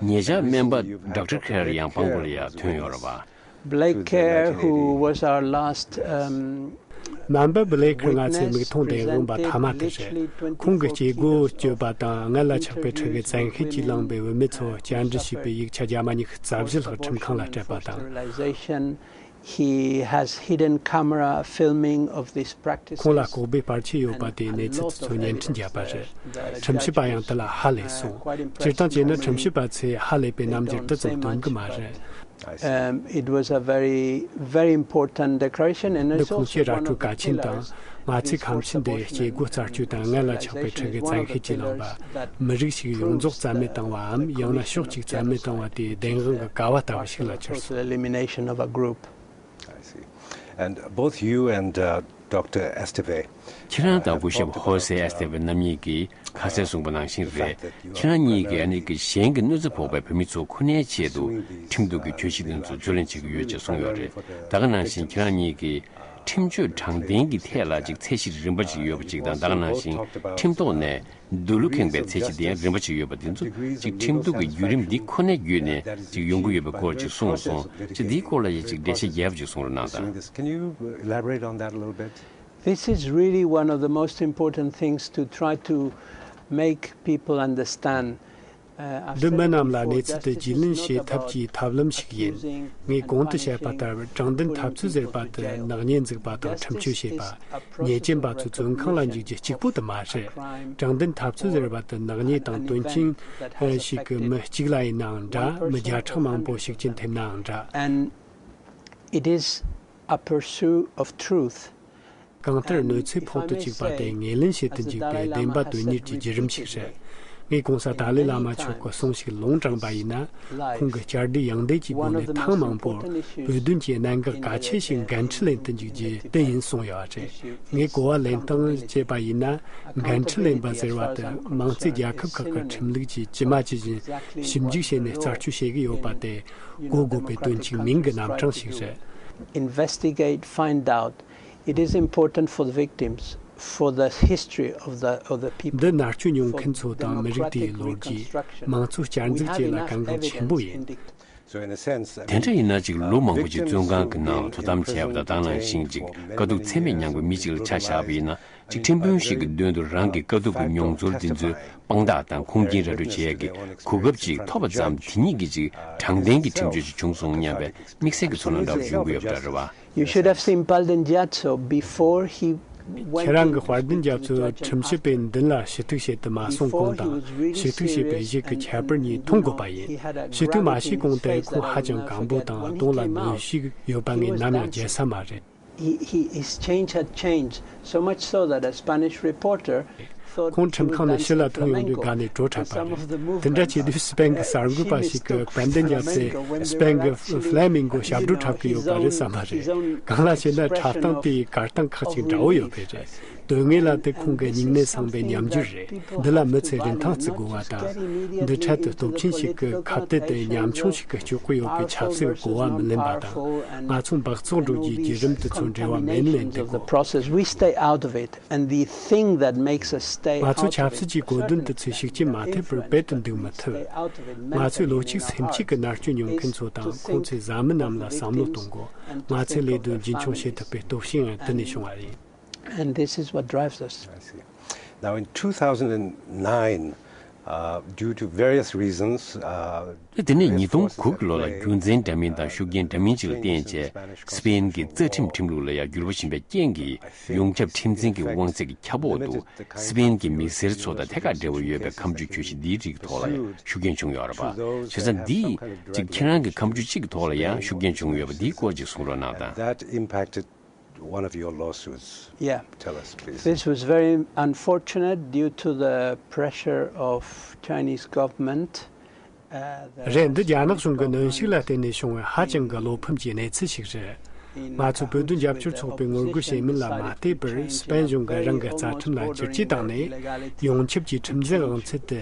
ཉེ་ཆར་སྨན་པ་Doctor Kerr ཡང་སྤང་པོ་ལ་ཡང་ཐོན་ཡོད་རེད་པ། Blake Kerr, who was our last, um, སྨན་པ་བྷི་ལེ་ཁེར་ང་ཚོའི་མིག་མཐོང་བདེན་དཔང་པ་མཐའ་མ་དེ་རེད། ཁོང་གིས་སྐྱེ་སྒོ་གཅོད་པ་དང་། མངལ་ལ་ཆགས་པའི་ཕྲུ་གུ་བཙན་ཤེད་ཀྱིས་བླངས་པའི་བུད་མེད་ཚོ་བཅར་འདྲི་བྱས་པའི་ཡིག་ཆ་རྒྱ་མ་ཉི་ཤུ་རྩ་བཞི་ལྷག་ཁྲིམས་ཁང་ལ་སྤྲད་པ་དང་། Sterilization. He has hidden camera filming of these practices. ཁོང་ལ་ལྐོག་པའི་པར་ཆས་ཡོད་པ་དེའི་གནས་ཚུལ་དེ་ཚོ་བརྙན་འཕྲིན་བརྒྱབ་པ་རེད། ཁྲིམས་ཞིབ་པ་ཡང་དེ་ལ་ཧ་ལས་སོང་། སྤྱིར་བཏང་བྱས་ན་ཁྲིམས་ཞིབ་པ་ཚོས་ཧ་ལས་པའི་རྣམ་འགྱུར་དེ་ཙམ་སྟོན་གི་མ་རེད། Um, it was a very, very important declaration, and འདི་it's ཁོང་also ཚོའི་ར་སྤྲོད་གལ་ཆེན་དང་། ང་ཚོས་ཁ་མཆུ་འདི་སྐྱེ་སྒོ་རྩད་གཅོད་དང་། མངལ་ལ་ཆགས་པའི་ཕྲུ་གུ་བཙན་ཤེད་ཀྱིས་བླངས་པ། མི་རིགས་ཤིག་ཡོངས་རྫོགས་རྩ་མེད་བཏང་བའམ། ཡང་ན་ཕྱོགས་གཅིག་རྩ་མེད་བཏང་བ་དེའི་བདེན་དཔང་གི་ཀ་བ་ལྟ་བུ་ཞིག་ལ་གྱུར་སོང་། The elimination of a group. I see. And both you and, uh, Doctor Esteve. ཁྱེད་རང་དང་སྐུ་ཞབས་ཧོ་སེ་ཨེ་སྟེ་ཝེ་རྣམ་གཉིས་ཀྱིས་ཁ་གསལ་གསུངས་པ་ནང་བཞིན་རེད། ཁྱེད་རང་གཉིས་ཀྱིས་ཨ་ནི་གི་གཞན་གྱི་གནོད་འཚེ་ཕོག་པའི་བོད་མི་ཚོ་ཁོ་ནའི་ཆེད་དུ་ཁྲིམས་གཏུག་གི་གྱོད་གཞི་དེ་ཚོ་རྩོད་ལེན་བྱེད་ཀྱི་ཡོད་ཅེས་གསུངས་ཡོད་རེད། ད་ག་ནང་བཞིན་ཁྱེད་རང་གཉིས་ཀྱིས་ཁྲིམས་གཅོད་དྲང་བདེན་གྱི་ཐད་ལ་ཅིག་ཚད་གཞི་རིམ་པ་ཅིག་ཡོད་པ་ཅིག་དང་། ད་ག་ནང་བཞིན་ཁྲིམས་ཐོག་ནས་སྡུག་ལུགས་ཁེངས་པའི་ཚད་གཞི་དེ་ཡང་རིམ་པ་ཅིག་ཡོད་པ་དེ་ཚོ་ཅིག་ཁྲིམས་གཏུག་གི་བརྒྱུད་རིམ་འདི་ཁོ་ནའི་བརྒྱུད་ནས་ཅིག་ཡོང་གི་ཡོད་པའི་སྐོར་ཅིག་གསུངས་སོང་། ཅིག་འདིའི་སྐོར་ལ་ཡང་ཅིག་འགྲེལ་བཤད་རྒྱས་པ་ཅིག་གསུང་རོགས་གནང་དང་། Can you elaborate on that a little bit? This is really one of the most important things to try to make people understand. འདི་མི་རྣམས་ལ་གནས་ཚུལ་དེ་རྒྱུས་ལོན་བྱེད་ཐབས་ཀྱི་ཐབས་ལམ་ཞིག་ཡིན། ངས་གོང་དུ་བཤད་པ་ལྟར་དྲང་བདེན་འཐབ་རྩོད་ཟེར་བ་དེ་ནག་ཉེས་འཛུགས་པ་དང་ཁྲིམས་གཅོད་བྱེད་པ། ཉེས་ཅན་པ་ཚོ་བཙོན་ཁང་ལ་འཇུག་རྒྱུ་གཅིག་པུ་དེ་མ་རེད། དྲང་བདེན་འཐབ་རྩོད་ཟེར་བ་དེ་ནག་ཉེས་དང་དོན་རྐྱེན་ཞིག་གི་མི་གཅིག་ལ་ཡིན་ནའང་འདྲ། མི་བརྒྱ་ཕྲག་མང་པོ་ཤུགས་རྐྱེན་ཐེབས་ནའང་འདྲ། And it is a pursuit of truth. གང་ལྟར་གནོད་འཚེ་ཕོག་ཏུ་བཅུག་པ་དེ་ངོས་ལེན་བྱེད་དུ་འཇུག་པའི་བདེན་པ་དོན་གཉེར་གྱི་བརྒྱུད་རིམ་ཞིག་རེད། ངས་གོང་ས་ཏཱ་ལའི་བླ་མ་མཆོག་གི་གསུང་ཞིག་ལུང་དྲངས་པ་ཡིན་ན། ཁོང་གིས་བསྐྱར་ཟློས་ཡང་ཟློས་ཀྱི་སྒོ་ནས་ཐེངས་མང་པོར་བོད་དོན་གྱི་གནད་འགག་གལ་ཆེ་ཞིག་འགན་འཁྲི་ལེན་དུ་འཇུག་རྒྱུ་དེ་ཡིན་གསུངས་ཡོད་པ་རེད། ངས་གོ་བ་ལེན་སྟངས་བྱས་པ་ཡིན་ན། འགན་འཁྲི་ལེན་པ་ཟེར་བ་དེ་མང་གཙོའི་རྒྱལ་ཁབ་ཁག་གི་ཁྲིམས་ལུགས་ཀྱིས་ཇི་མ་ཇི་བཞིན་ཞིབ་འཇུག་བྱས་ནས་རྩད་གཅོད་བྱེད་ཀྱི་ཡོད་པ་དེ་གོ་དགོས་པའི་དོན་གཅིག་མིང་གི་རྣམ་གྲངས་ཤིག་རེད། Investigate, find out. It is important for the victims, for the history of the, of the people. འདི་མནར་གཅོད་མྱོང་མཁན་ཚོ་དང་མི་རིགས་དེའི་ལོ་རྒྱུས། མང་གཙོ་བསྐྱར་འཛུགས་བཅས་ལ་གལ་འགངས་ཆེན་པོ་ཡིན། དེ་འདྲ་ཡིན་ན་ཅིག་ལོ་མང་པོ་ཅིག་བཙོན་ཁང་གི་ནང་ལ་དོ་དམ་བྱས་པ་དང་དང་བླངས་ཤིང་ཅིག་དཀའ་སྡུག་ཚད་མེད་མྱངས་པའི་མི་ཅིག་ལ་ཆ་བཞག་པ་ཡིན་ན། ཅིག་ཁྲིམས་དཔོན་ཞིག་གི་མདུན་དུ་རང་གི་དཀའ་སྡུག་གི་མྱོང་ཚོར་འདི་ཚོའི་དཔང་རྟགས་དང་ཁུངས་སྐྱེལ་ར་སྤྲོད་བྱེད་ཡས་ཀྱི་གོ་སྐབས་ཅིག་ཐོབ་པ་ཙམ་དེ་ཉིད་ཀྱིས་ཅིག་དྲང་བདེན་གྱི་ཁྲིམས་གཅོད་ཅིག་བྱུང་སོང་སྙམ་པའི་དམིགས་བསལ་གྱི་ཚོར་སྣང་འདྲ་བོ་ཡོང་གི་ཡོད་པ་འདྲ་རེད་བ། You should have seen Palden Gyatso before he went ཁྱེད་རང་གི་དཔལ་ལྡན་རྒྱ་མཚོ་ཁྲིམས་ཞིབ་པའི་མདུན་ལ་ཞུ་གཏུག་བྱེད་དུ་མ་སོང་གོང་དང་། ཞུ་གཏུག་བྱས་པའི་གཞུག་གི་ཁྱད་པར་གཉིས་མཐོང་དགོས་པ་ཡིན། ཞུ་གཏུག་མ་བྱས་གོང་དེར་ཁོང་ཧ་ཅང་སྐམ་པོ་དང་གདོང་ལ་ནད་གཞི་ཡོད་པ་ངས་ནམ་ཡང་བརྗེད་ས་མ་རེད། He, he, his change had changed so much so that a Spanish reporter thought ཁོང་ཁྲིམས་ཁང་ནས་ཕྱི་ལ་ཐོན་ཡོང་དུས་དགའ་ནས་བྲོ་འཁྲབ་པ་རེད། དེ་འདྲ་བྱེད་དུས་སི་པན་གྱི་གསར་འགོད་པ་ཞིག་གིས་དཔལ་ལྡན་རྒྱ་མཚོས་སི་པན་གྱི་ཧྥི་ལེ་མིང་གོ་ཞབས་བྲོ་འཁྲབ་ཀྱི་ཡོད་པ་རེད་བསམ་པ་རེད། གང་ལ་ཞེ་ན་འཁྲབ་སྟངས་དེ་ཡི་གར་སྟངས་ཁག་ཅིག་འདྲ་བོ་ཡོད་པས་རེད། དོན་དངོས་ལ་དེ་ཁོང་གི་སྙིང་ནད་སངས་པའི་ཉམས་འགྱུར་རེད། འདི་ལ་མི་ཚོས་རིན་ཐང་བརྩི་དགོས་པ་དང་། འདི་འཕྲལ་དུ་སྟོབས་ཆེན་ཞིག་གི་ཁ་གཏད་དེ་ཉམ་ཆུང་ཞིག་གིས་གཅོག་གི་ཡོད་པའི་ཆབ་སྲིད་གོ་བ་མི་ལེན་པ་དང་། ང་ཚོ་འབག་བཙོག་འགྲོ་རྒྱུའི་བརྒྱུད་རིམ་དེ་ཚོ་འབྲེལ་བ་མེད་ནས་འདུག་གོ། The process, we stay out of it, and the thing that makes us stay out of it is ང་ཚོ་ཆབ་སྲིད་ཀྱི་གོ་དོན་དེ་ཚོའི་ཤུགས་རྐྱེན་མ་ཐེབས་པར་རྦད་དུ་འདུག་མི་ཐུབ། ང་ཚོས་ལོ་གཅིག་སེམས་གཅིག་གི་མནར་གཅོད་མྱོང་མཁན་ཚོ་དང་ཁོང་ཚོའི་བཟའ་མི་རྣམས་ལ་བསམ་བློ་གཏོང་དགོས། ང་ཚོའི་ལས་དོན་རྒྱུན་འཁྱོངས་བྱེད་ཐུབ་པའི་སྟོབས་ཤུགས་ཡང་དེ་ནས་བྱུང་བ་རེད། And this is what drives us. I see. Now, in two thousand nine, uh, due to various reasons, uh, དེ་ནས་ཉིས་སྟོང་དགུ་གི་ལོ་ལ་རྒྱུ་མཚན་འདྲ་མིན་དང་ཤུགས་རྐྱེན་འདྲ་མིན་ཅིག་ལ་བརྟེན་བྱས། སི་པེན་གྱི་རྩ་ཁྲིམས་ཁྲིམས་ལུགས་ལ་ཡང་འགྱུར་བ་ཕྱིན་པའི་རྐྱེན་གྱིས། ཡོངས་ཁྱབ་ཁྲིམས་འཛིན་གྱི་དབང་ཚད་ཀྱི་ཁྱབ་འོག་ཏུ། སི་པེན་གྱི་མི་སེར་ཚོ་དང་ཐད་ཀར་འབྲེལ་བ་ཡོད་པའི་ཁ་མཆུ་ཁྱོད་ཀྱི་འདིའི་རིགས་ཐོག་ལ་ཡང་ཤུགས་རྐྱེན་བྱུང་ཡོད་རེད་པ། བྱས་ཙང་འདིས་ཅིག་ཁྱེད་རང་གི་ཁ་མཆུ་གཅིག་གི་ཐོག་ལ་ཡང་ཤུགས་རྐྱེན་བྱུང་ཡོད་པ་འདིའི་སྐོར་ཅིག་གསུང་རོགས་གནང་དང་། That impacted one of your lawsuits. Yeah. Tell us, please. This was very unfortunate due to the pressure of Chinese government. Uh, the རེད། འདི་རྒྱ་ནག་གཞུང་གི་གནོན་ཤུགས་ལ་བརྟེན་ནས་བྱུང་བའི་ཧ་ཅང་གི་བློ་ཕམ་གྱི་གནས་ཚུལ་ཞིག་རེད། ང་ཚོ་བོད་དོན་རྒྱབ་སྐྱོར་ཚོགས་པའི་ངོ་རྒོལ་བྱེད་མིན་ལ་མ་བལྟས་པར་སི་པན་གཞུང་གིས་རང་གི་རྩ་ཁྲིམས་ལ་བསྒྱུར་བཅོས་བཏང་ནས། ཡོངས་ཁྱབ་ཀྱི་ཁྲིམས་འཛིན་དབང་ཚད་དེ་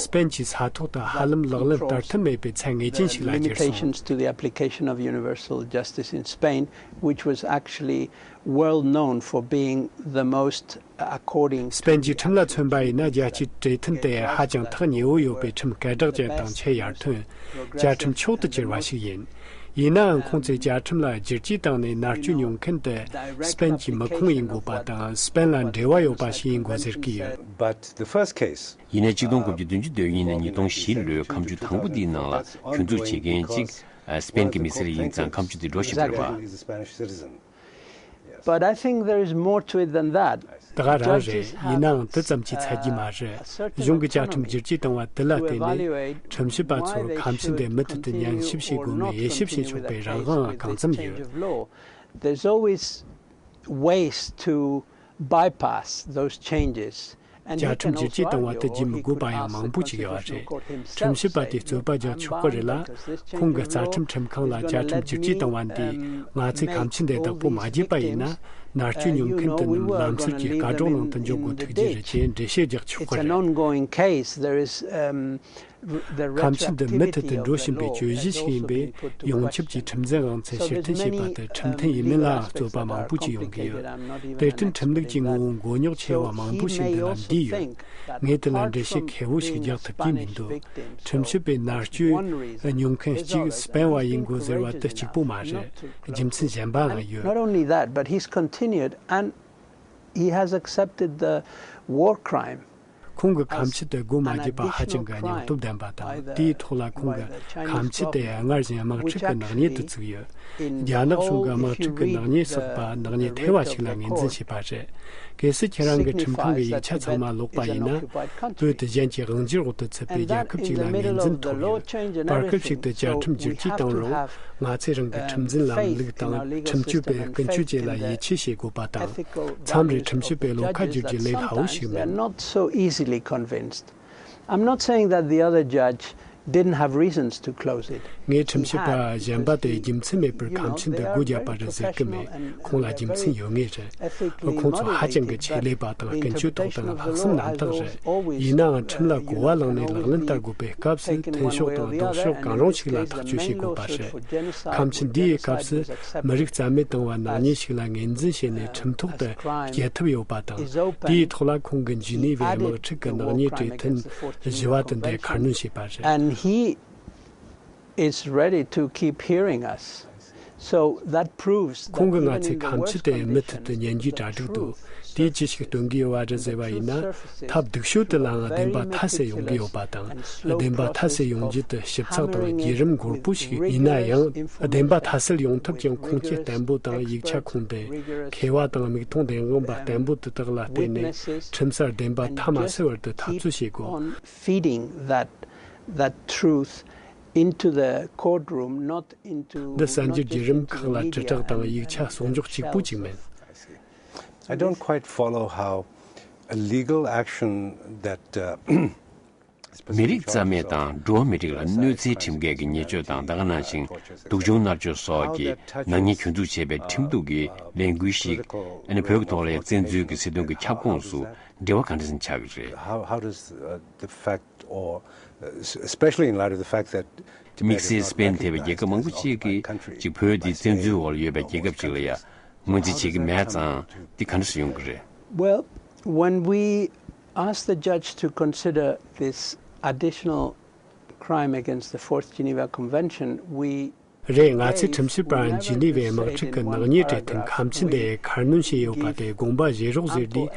སི་པན་གྱི་ས་ཐོག་ཏུ་ཧ་ལམ་ལག་ལེན་བསྟར་ཐབས་མེད་པའི་ཚད་ངེས་ཅན་ཞིག་ལ་གྱུར་སོང་། Limitations to the application of universal justice in Spain, which was actually well known for being the most according to སི་པན་གྱི་ཁྲིམས་ལ་མཚོན་པ་ཡིན་ན། རྒྱལ་སྤྱིའི་གྲོས་མཐུན་དེ་ཧ་ཅང་ཐག་ཉེ་བོ་ཡོད་པའི་ཁྲིམས་སྐད་གྲགས་ཅན་དང་ཆེས་ཡར་ཐོན། བཅའ་ཁྲིམས་མཆོག་ཏུ་གྱུར་བ་ཞིག་ཡིན། ཡིན་ནའང་ཁོང་ཚོས་བཅའ་ཁྲིམས་ལ་བསྒྱུར་བཅོས་བཏང་ནས་མནར་གཅོད་མྱོང་མཁན་དེ་སི་པན་གྱི་མི་ཁོངས་ཡིན་དགོས་པ་དང་། སི་པན་ལ་འབྲེལ་བ་ཡོད་པ་ཞིག་ཡིན་དགོས་ཟེར་གྱི་ཡོད། But the first case ཡིན་ནའི་ཆིག་སྟོང་དགུ་བརྒྱ་བདུན་ཅུ་དོན་གཉིས་ནས་ཉིས་སྟོང་བཞི་ལོའི་ཁ་མཆུ་དང་པོ་འདིའི་ནང་ལ་ཁྱོད་འཛུགས་བྱེད་མཁན་གཅིག་སི་པན་གྱི་མི་སེར་ཡིན་ཙང་ཁ་མཆུ་འདི་འགྲོ་བཞིན་པ་རེད་པ། But I think there is more to it than that. ད་ག་རང་རེད། ཡིན་ནའང་དེ་ཙམ་གྱིས་ཚར་གྱི་མ་རེད། གཞུང་གི་བཅའ་ཁྲིམས་བསྒྱུར་བཅོས་བཏང་བ་དེ་ལ་བརྟེན་ནས། ཁྲིམས་ཞིབ་པ་ཚོར་ཁ་ཆེམས་དེ་མུ་མཐུད་དུ་ཉམས་ཞིབ་བྱེད་དགོས་མིན་དབྱེ་ཞིབ་བྱེད་ཆོག་པའི་རང་དབང་གང་འཚམ་ཡོད། There's always ways to bypass those changes. བཅའ་ཁྲིམས་བསྒྱུར་བཅོས་བཏང་བ་དེ་བརྗེད་མི་དགོས་པ་ཡང་མང་པོ་ཅིག་ཡོད་པ་རེད། ཁྲིམས་ཞིབ་པ་དེས་རྩོད་པ་རྒྱག་ཆོག་གི་རེད་ལ། ཁོང་གི་རྩ་ཁྲིམས་ཁྲིམས་ཁང་ལ་བཅའ་ཁྲིམས་བསྒྱུར་བཅོས་བཏང་བ་འདིས་ང་ཚོས་ཁ་ཆེམས་དེ་བདག་པོ་མ་བརྒྱབ་པ་ཡིན་ན། མནར་གཅོད་མྱོང་མཁན་དེ་རྣམས་ལམ་སྲོལ་གྱི་སྐད་སྒྲོག་ནང་དུ་འཇོག་དགོས་ཐུག་རྒྱུ་རེད་ཅེས་འགྲེལ་བཤད་རྒྱག་ཆོག་གི་རེད། It's an ongoing case. There is, um, ཁ་ཆེམས་འདི་མུ་མཐུད་དུ་འགྲོ་བཞིན་པའི་གྱོད་གཞི་ཞིག་ཡིན་པས། ཡོངས་ཁྱབ་ཀྱི་ཁྲིམས་འཛིན་དབང་ཚད་ཕྱིར་འཐེན་བྱས་པ་དེ་ཁྲིམས་མཐུན་ཡིན་མིན་ལའང་རྩོད་པ་མང་པོ་ཅིག་ཡོང་གི་ཡོད། དེར་བརྟེན་ཁྲིམས་ལུགས་ཀྱི་ངོ་བོ་མགོ་རྙོག་ཆེ་བ་མང་པོ་ཞིག་འདི་ལ་འདུས་ཡོད། ངས་དེ་ལ་འགྲེལ་བཤད་མཁས་པོ་ཞིག་རྒྱག་ཐུབ་ཀྱི་མི་འདུག་ཁྲིམས་ཞིབ་པས་མནར་གཅོད་མྱོང་མཁན་གཅིག་སི་པན་བ་ཡིན་དགོས་ཟེར་བ་དེ་གཅིག་པོ་མ་རེད། རྒྱུ་མཚན་གཞན་པའང་ཡོད། Not only that, but he's continued and he has accepted the war crime. ཁོང་གི་ཁ་མཆུ་དེ་སྒོ་མ་བརྒྱབ་པ་ཧ་ཅང་གི་སྙིང་སྟོབས་ལྡན་པ་དང་། དེའི་ཐོག་ལ་ཁོང་གི་ཁ་མཆུ་དེ་སྔར་བཞིན་དམག་འཁྲུག་གི་ནག་ཉེས་དུ་བཙུགས་ཡོད། རྒྱ་ནག་གཞུང་གི་དམག་འཁྲུག་གི་ནག་ཉེས་བསགས་པ་ནག་ཉེས་ཐེ་བ་ཞིག་ལ་ངོས་འཛིན་བྱས་པ་རེད། གལ་སྲིད་ཁྱེད་རང་གི་ཁྲིམས་ཁང་གི་ཡིག་ཆ་ཚང་མ་ཀློག་པ་ཡིན་ན། བོད་དེ་གཞན་གྱི་དབང་སྒྱུར་འོག་ཏུ་ཚུད་པའི་རྒྱལ་ཁབ་ཅིག་ལ་ངོས་འཛིན་ཐོབ་ཡོད། བར་སྐབས་ཤིག་ཏུ་བཅའ་ཁྲིམས་བསྒྱུར་བཅོས་བཏང་རུང་། ང་ཚོས་རང་གི་ཁྲིམས་འཛིན་ལམ་ལུགས་དང་ཁྲིམས་གཅོད་པའི་ཀུན་སྤྱོད་བཅས་ལ་ཡིད་ཆེས་བྱེད་དགོས་པ་དང་། མཚམས་རེ་ཁྲིམས་ཞིབ་པའི་བློ་ཁ་བསྒྱུར་རྒྱུ་ལས་སླ་བོ་ཞིག་མིན། Not so easily convinced. I'm not saying that the other judge didn't have reasons to close it. ངས་ཁྲིམས་ཞིབ་པ་གཞན་པ་དེ་རྒྱུ་མཚན་མེད་པར་ཁ་མཆུ་འདི་སྒོ་བརྒྱབ་པ་རེད་ཟེར་གི་མེད། ཁོང་ལ་རྒྱུ་མཚན་ཡོད་ངེས་རེད། ཁོང་ཚོ་ཧ་ཅང་གི་ཆེད་ལས་པ་དང་ཀུན་སྤྱོད་ཐོག་དང་ལྷག་བསམ་རྣམ་དག་རེད། ཡིན་ནའང་ཁྲིམས་ལ་གོ་བ་བླངས་ནས་ལག་ལེན་བསྟར་དགོས་པའི་སྐབས་སུ་མཐུན་ཕྱོགས་དང་ལྡོག་ཕྱོགས་གང་རུང་ཞིག་ལ་ཐག་གཅོད་བྱེད་དགོས་པ་རེད། ཁ་མཆུ་འདིའི་སྐབས་སུ་མི་རིགས་རྩ་མེད་བཏང་བ་ནག་ཉེས་ཤིག་ལ་ངོས་འཛིན་བྱས་ནས་ཁྲིམས་ཐོག་ཏུ་སྐྱེལ་ཐུབ་ཡོད་པ་དང་། དེའི་ཐོག་ལ་ཁོང་གི་འཇུས་ནུས་པའི་དམག་འཁྲུག་གི་ནག་ཉེས་གྲོས་མཐུན་བཞི་བ་དེ་འདིར་ཁ་སྣོན་བྱས་པ་རེད། And he is ready to keep hearing us. So that proves that ཁོང་གིས་ང་ཚོའི་even in the ཁ་མཆུ་worst དེ་མུ་མཐུད་དུ་conditions, ཉན་རྒྱུའི་གྲ་སྒྲིག་འདུག་དེས་ཅི་ཞིག་སྟོན་གྱི་ཡོད་པ་རེད་ཟེར་བ་ཡིན་ན། ཐབས་སྡུག་ཤོས་དེ་ལའང་བདེན་པ་མཐའ་གསལ་ཡོང་གི་ཡོད་པ་དང་། བདེན་པ་མཐའ་གསལ་ཡོང་རྒྱུ་དེ་ཞིབ་ཚགས་དང་བརྒྱུད་རིམ་འགོར་པོ་ཞིག་ཡིན་ན་ཡང་། བདེན་པ་མཐའ་གསལ་ཡོང་ཐབས་ཀྱི་ཁུངས་སྐྱེལ་བརྟན་པོ་དང་ཡིག་ཆ་ཁུངས་ལྡན། མཁས་པ་དང་མིག་མཐོང་ལྡན་དབང་པ་བརྟན་པོ་དེ་དག་ལ་བརྟེན་ནས་ཁྲིམས་སར་བདེན་པ་མཐའ་མ་གསལ་བར་དུ་འཐབ་རྩོད་བྱེད་དགོས། Feeding that, that truth into the courtroom, not into འདི་གསར་འགྱུར་བརྒྱུད་རིམ་ཁག་ལ་དྲིལ་བསྒྲགས་དང་ཡིག་ཆ་གསོག་འཇོག་གཅིག་པུ་གཅིག་མིན། I don't quite follow how a legal action that, uh, མི་རིགས་རྩ་མེད་དང་འགྲོ་བ་མི་རིགས་ལ་གནོད་འཚེའི་ཁྲིམས་འགལ་གྱི་ཉེས་སྤྱོད་དང་ད་ག་ནང་བཞིན་སྡུག་སྦྱོང་མནར་གཅོད་སོགས་ཀྱི་ནག་ཉེས་གྱོང་འཛུགས་བྱས་པའི་ཁྲིམས་གཏུག་གི་ལས་འགུལ་ཞིག་ཨ་ནི་བོད་ཀྱི་ཐོག་ལ་བཙན་འཛུལ་གྱི་སྲིད་དོན་གྱི་ཁྱབ་ཁོངས་སུ་འབྲེལ་བ་ག་འདྲ་ཞིག་ཆགས་ཀྱི་རེད། How, how does, uh, the fact, or, uh, s- especially in light of the fact that དམིགས་བསལ་སྤེན་ཐེ་བའི་རྒྱལ་ཁབ་མང་པོ་ཅིག་གིས་ཅིག་བོད་འདི་བཙན་འཛུལ་འོག་ལ་ཡོད་པའི་རྒྱལ་ཁབ་ཅིག་ལ་ཡ་ངོས་འཛིན་བྱེད་ཀྱི་མེད་ཙང་འདི་ག་འདྲ་ཞིག་ཡོང་གི་རེད། Well, when we asked the judge to consider this additional crime against the Fourth Geneva Convention, we རེད། ང་ཚོས་ཁྲིམས་ཞིབ་པར་འཇུས་ནུས་པའི་དམག་འཁྲུག་གི་ནག་ཉེས་གྲོས་མཐུན་ཁ་མཆུ་འདི་ཁ་སྣོན་བྱས་ཡོད་པ་དེ་དགོངས་པ་བཞེས་རོགས་ཟེར་དུས།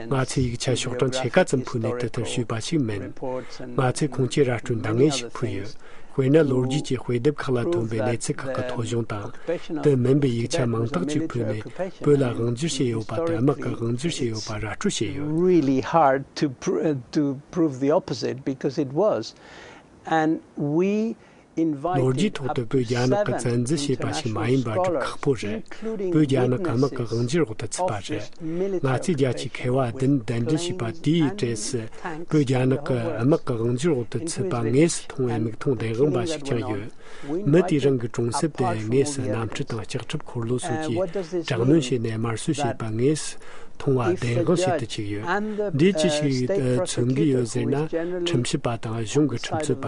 ང་ཚོས་ཡིག་ཆ་ཤོག་གྲངས་ཕྱེད་ཀ་ཙམ་ཕུལ་ནས་དེ་ལྟར་ཞུས་པ་ཞིག་མིན། ང་ཚོས་ཁུངས་སྐྱེལ་ར་སྤྲོད་འདང་ངེས་ཤིག་ཕུལ་ཡོད། དཔེར་ན་ལོ་རྒྱུས་ཀྱི་དཔེ་དེབ་ཁག་ལ་ཐོན་པའི་གནས་ཚུལ་ཁག་གི་ཐོ་གཞུང་དང་། དེ་མིན་པའི་ཡིག་ཆ་མང་དག་ཅིག་ཕུལ་ནས་བོད་ལ་དབང་སྒྱུར་བྱས་ཡོད་པ་དེ་དམག་གིས་དབང་སྒྱུར་བྱས་ཡོད་པ་ར་སྤྲོད་བྱས་ཡོད། Really hard to pr- uh, to prove the opposite, because it was. And we ལོ་རྒྱུས་ཐོག་ཏུ་བོད་རྒྱ་ནག་གི་བཙན་འཛུལ་བྱས་པ་ཞིག་མ་ཡིན་པ་སྒྲུབ་ཁག་པོ་རེད། བོད་རྒྱ་ནག་གི་དམག་གི་དབང་སྒྱུར་འོག་ཏུ་ཚུད་པ་རེད། ང་ཚོས་རྒྱལ་སྤྱིའི་མཁས་པ་བདུན་གདན་འདྲེན་བྱས་པ་དེའི་གྲས་སུ། བོད་རྒྱ་ནག་གི་དམག་གི་དབང་སྒྱུར་འོག་ཏུ་ཚུད་པ་དངོས་སུ་མཐོང་བའི་མིག་མཐོང་ལྡན་དབང་པ་ཞིག་ཀྱང་ཡོད། མི་དེས་རང་གི་གྲོང་གསེབ་དེ་དངོས་སུ་གནམ་གྲུ་དང་ལྕགས་ཁྲབ་འཁོར་ལོ་སོགས་ཀྱིས་དྲག་གནོན་བྱས་ནས་དམར་གསོད་བྱས་པ་དངོས་སུ་མཐོང་བ་བདེན་དཔང་བྱེད་དུ་བཅུག་ཡོད། འདིས་ཅི་ཞིག་མཚོན་གྱི་ཡོད་ཟེར་ན། ཁྲིམས་ཞིབ་པ་དང་གཞུང་གི་ཁྲིམས་རྩོད་པ།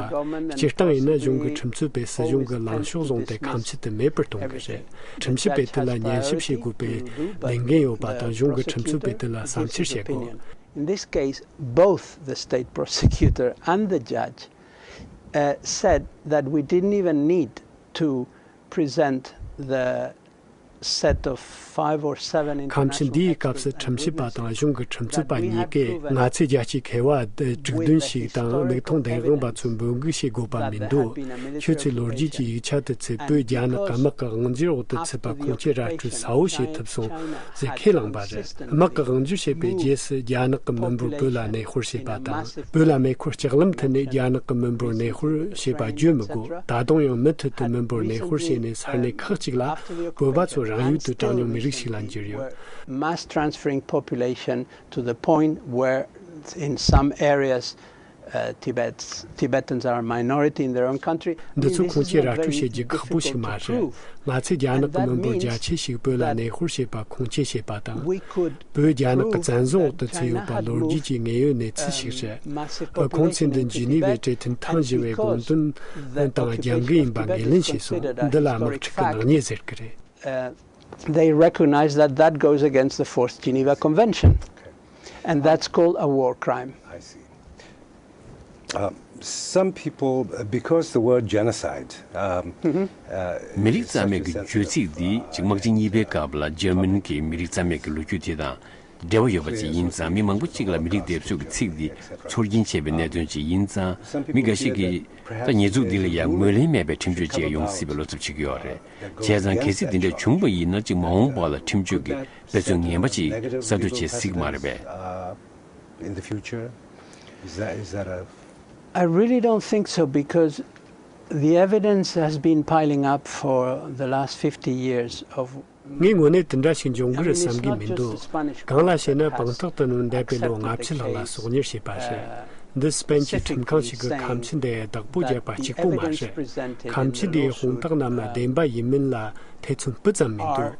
སྤྱིར་བཏང་ཡིན་ན་གཞུང་གི་ཁྲིམས་རྩོད་པས་སྲིད་གཞུང་གི་ལངས་ཕྱོགས་བཟུང་སྟེ་ཁ་མཆུ་དེ་མེད་པར་གཏོང་གི་རེད། ཁྲིམས་ཞིབ་པས་དེ་ལ་ཉན་ཞིབ་བྱེད་དགོས་པའི་ལས་འགན་ཡོད་པ་དང་། གཞུང་གི་ཁྲིམས་རྩོད་པས་དེ་ལ་བསམ་འཆར་བྱེད་དགོས། In this case, both the state prosecutor and the judge, uh, said that we didn't even need to present the set of five or seven international experts and witnesses that we had proven ཁ་མཆུ་འདིའི་སྐབས་སུ་ཁྲིམས་ཞིབ་པ་དང་གཞུང་གི་ཁྲིམས་རྩོད་པ་གཉིས་ཀས། ང་ཚོས་རྒྱལ་སྤྱིའི་མཁས་པ་དང་དྲུག་བདུན་ཞིག་དང་མིག་མཐོང་ལྡན་དབང་པ་ཚོས་འབོད་འགུག་བྱེད་དགོས་པ་མི་འདུག་ཁྱོད་ཚོས་ལོ་རྒྱུས་ཀྱི་ཡིག་ཆ་དེ་ཚོས་བོད་རྒྱ་ནག་གི་དམག་གི་དབང་སྒྱུར་འོག་ཏུ་ཚུད་པ་ཁུངས་སྐྱེལ་ར་སྤྲོད་གསལ་བོ་བྱེད་ཐུབ་སོང་ཟེར་ཁས་བླངས་པ་རེད། དམག་གི་དབང་སྒྱུར་བྱས་པའི་རྗེས་སུ་རྒྱ་ནག་གི་མི་འབོར་བོད་ལ་གནས་སྤོར་བྱས་པ་དང་། བོད་ལ་མེ་འཁོར་ལྕགས་ལམ་མཐུད་ནས་རྒྱ་ནག་གི་མི་འབོར་གནས་སྤོར་བྱས་པ་བརྗོད་མི་དགོས། ད་དུང་ཡང་མུ་མཐུད་དུ་མི་འབོར་གནས་སྤོར་བྱས་ནས་ས་གནས་ཁག་ཅིག་ལ་བོད་པ་ཚོ་རང་ཡུལ་དུ་གྲངས་ཉུང་མི་རིགས་ཤིག་ལ་འགྱུར་ཡོད། Mass transferring population to the point where in some areas, uh, Tibet's, Tibetans are a minority in their own country. འདི་ཚོ་ཁུངས་སྐྱེལ་ར་སྤྲོད་བྱེད་རྒྱུ་ཁག་པོ་ཞིག་མ་རེད། ང་ཚོས་རྒྱ་ནག་གི་མི་འབོར་རྒྱ་ཆེ་ཞིག་བོད་ལ་གནས་སྤོར་བྱས་པ་ཁུངས་སྐྱེལ་བྱས་པ་དང་། བོད་རྒྱ་ནག་གི་བཙན་བཟུང་འོག་ཏུ་ཚུད་ཡོད་པ་ལོ་རྒྱུས་ཀྱི་དངོས་ཡོད་གནས་ཚུལ་ཞིག་རེད། ཁོང་ཚོས་འདི་འཇུས་ནུས་པའི་གྲོས་མཐུན་ཐེངས་བཞི་བའི་དགོངས་དོན་དང་རྒྱབ་འགལ་ཡིན་པ་ངོས་ལེན་བྱས་སོང་། འདི་ལ་དམག་འཁྲུག་གི་ནག་ཉེས་ཟེར་གི་རེད། Uh, they recognize that that goes against the Fourth Geneva Convention. And that's called a war crime. I see. Uh, some people, uh, because the word genocide, um, uh, མི་རིགས་རྩ་མེད་ཀྱི་བརྗོད་ཚིག་འདི་ཅིག་དམག་ཆེན་གཉིས་པའི་སྐབས་ལ་འཇར་མན་གྱི་མི་རིགས་རྩ་མེད་ཀྱི་ལོ་རྒྱུས་དེ་དང་ འབྲེལ་བ་ཡོད་པ་ཅིག་ཡིན་ཙང་། མི་མང་པོ་ཅིག་ལ་མི་རིགས་སྡེ་གཅིག་གི་ཚིག་འདི་ཚོར་སྐྱེན་བྱས་པའི་གནད་དོན་ཅིག་ཡིན་ཙང་། མི་འགའ་ཞིག་གིས་ད་ཉེས་འཛུགས་འདི་ལ་ཡང་ངོས་ལེན་མེད་པའི་ཁྲིམས་གཅོད་ཅིག་ཡོང་སྲིད་པའི་བློ་འཚབ་བྱེད་ཀྱི་ཡོད་རེད། བྱས་ཙང་གལ་སྲིད་འདི་འདྲ་བྱུང་བ་ཡིན་ན། ཅིག་མ་འོངས་པ་ལ་ཁྲིམས་གཅོད་ཀྱི་དཔེ་མཚོན་ངན་པ་ཅིག་གསར་གཏོད་བྱེད་སྲིད་ཀྱི་མ་རེད་པས། In the future? Is that, is that a I really don't think so, because the evidence has been piling up for the last fifty years of ངའི་ངོས་ནས་དེ་འདྲ་ཞིག་འབྱུང་གི་རེད་བསམ་གྱི་མི་འདུག་གང་ལ་ཞེ་ན། དཔང་རྟགས་དུ་ནང་འདས་པའི་ལོ་ལྔ་བཅུ་ལྷག་ལ་སོག་ཉར་བྱས་པ་རེད། འདི་སྤེན་གྱི་ཁྲིམས་ཁང་ཞིག་གིས་ཁ་མཆུ་འདི་བདག་པོ་རྒྱག་པ་གཅིག་པུ་མ་རེད། ཁ་མཆུ་འདིའི་དཔང་རྟགས་རྣམས་བདེན་པ་ཡིན་མིན་ལ་ཐེ་ཚོམ་སྤུ་ཙམ་མི་འདུག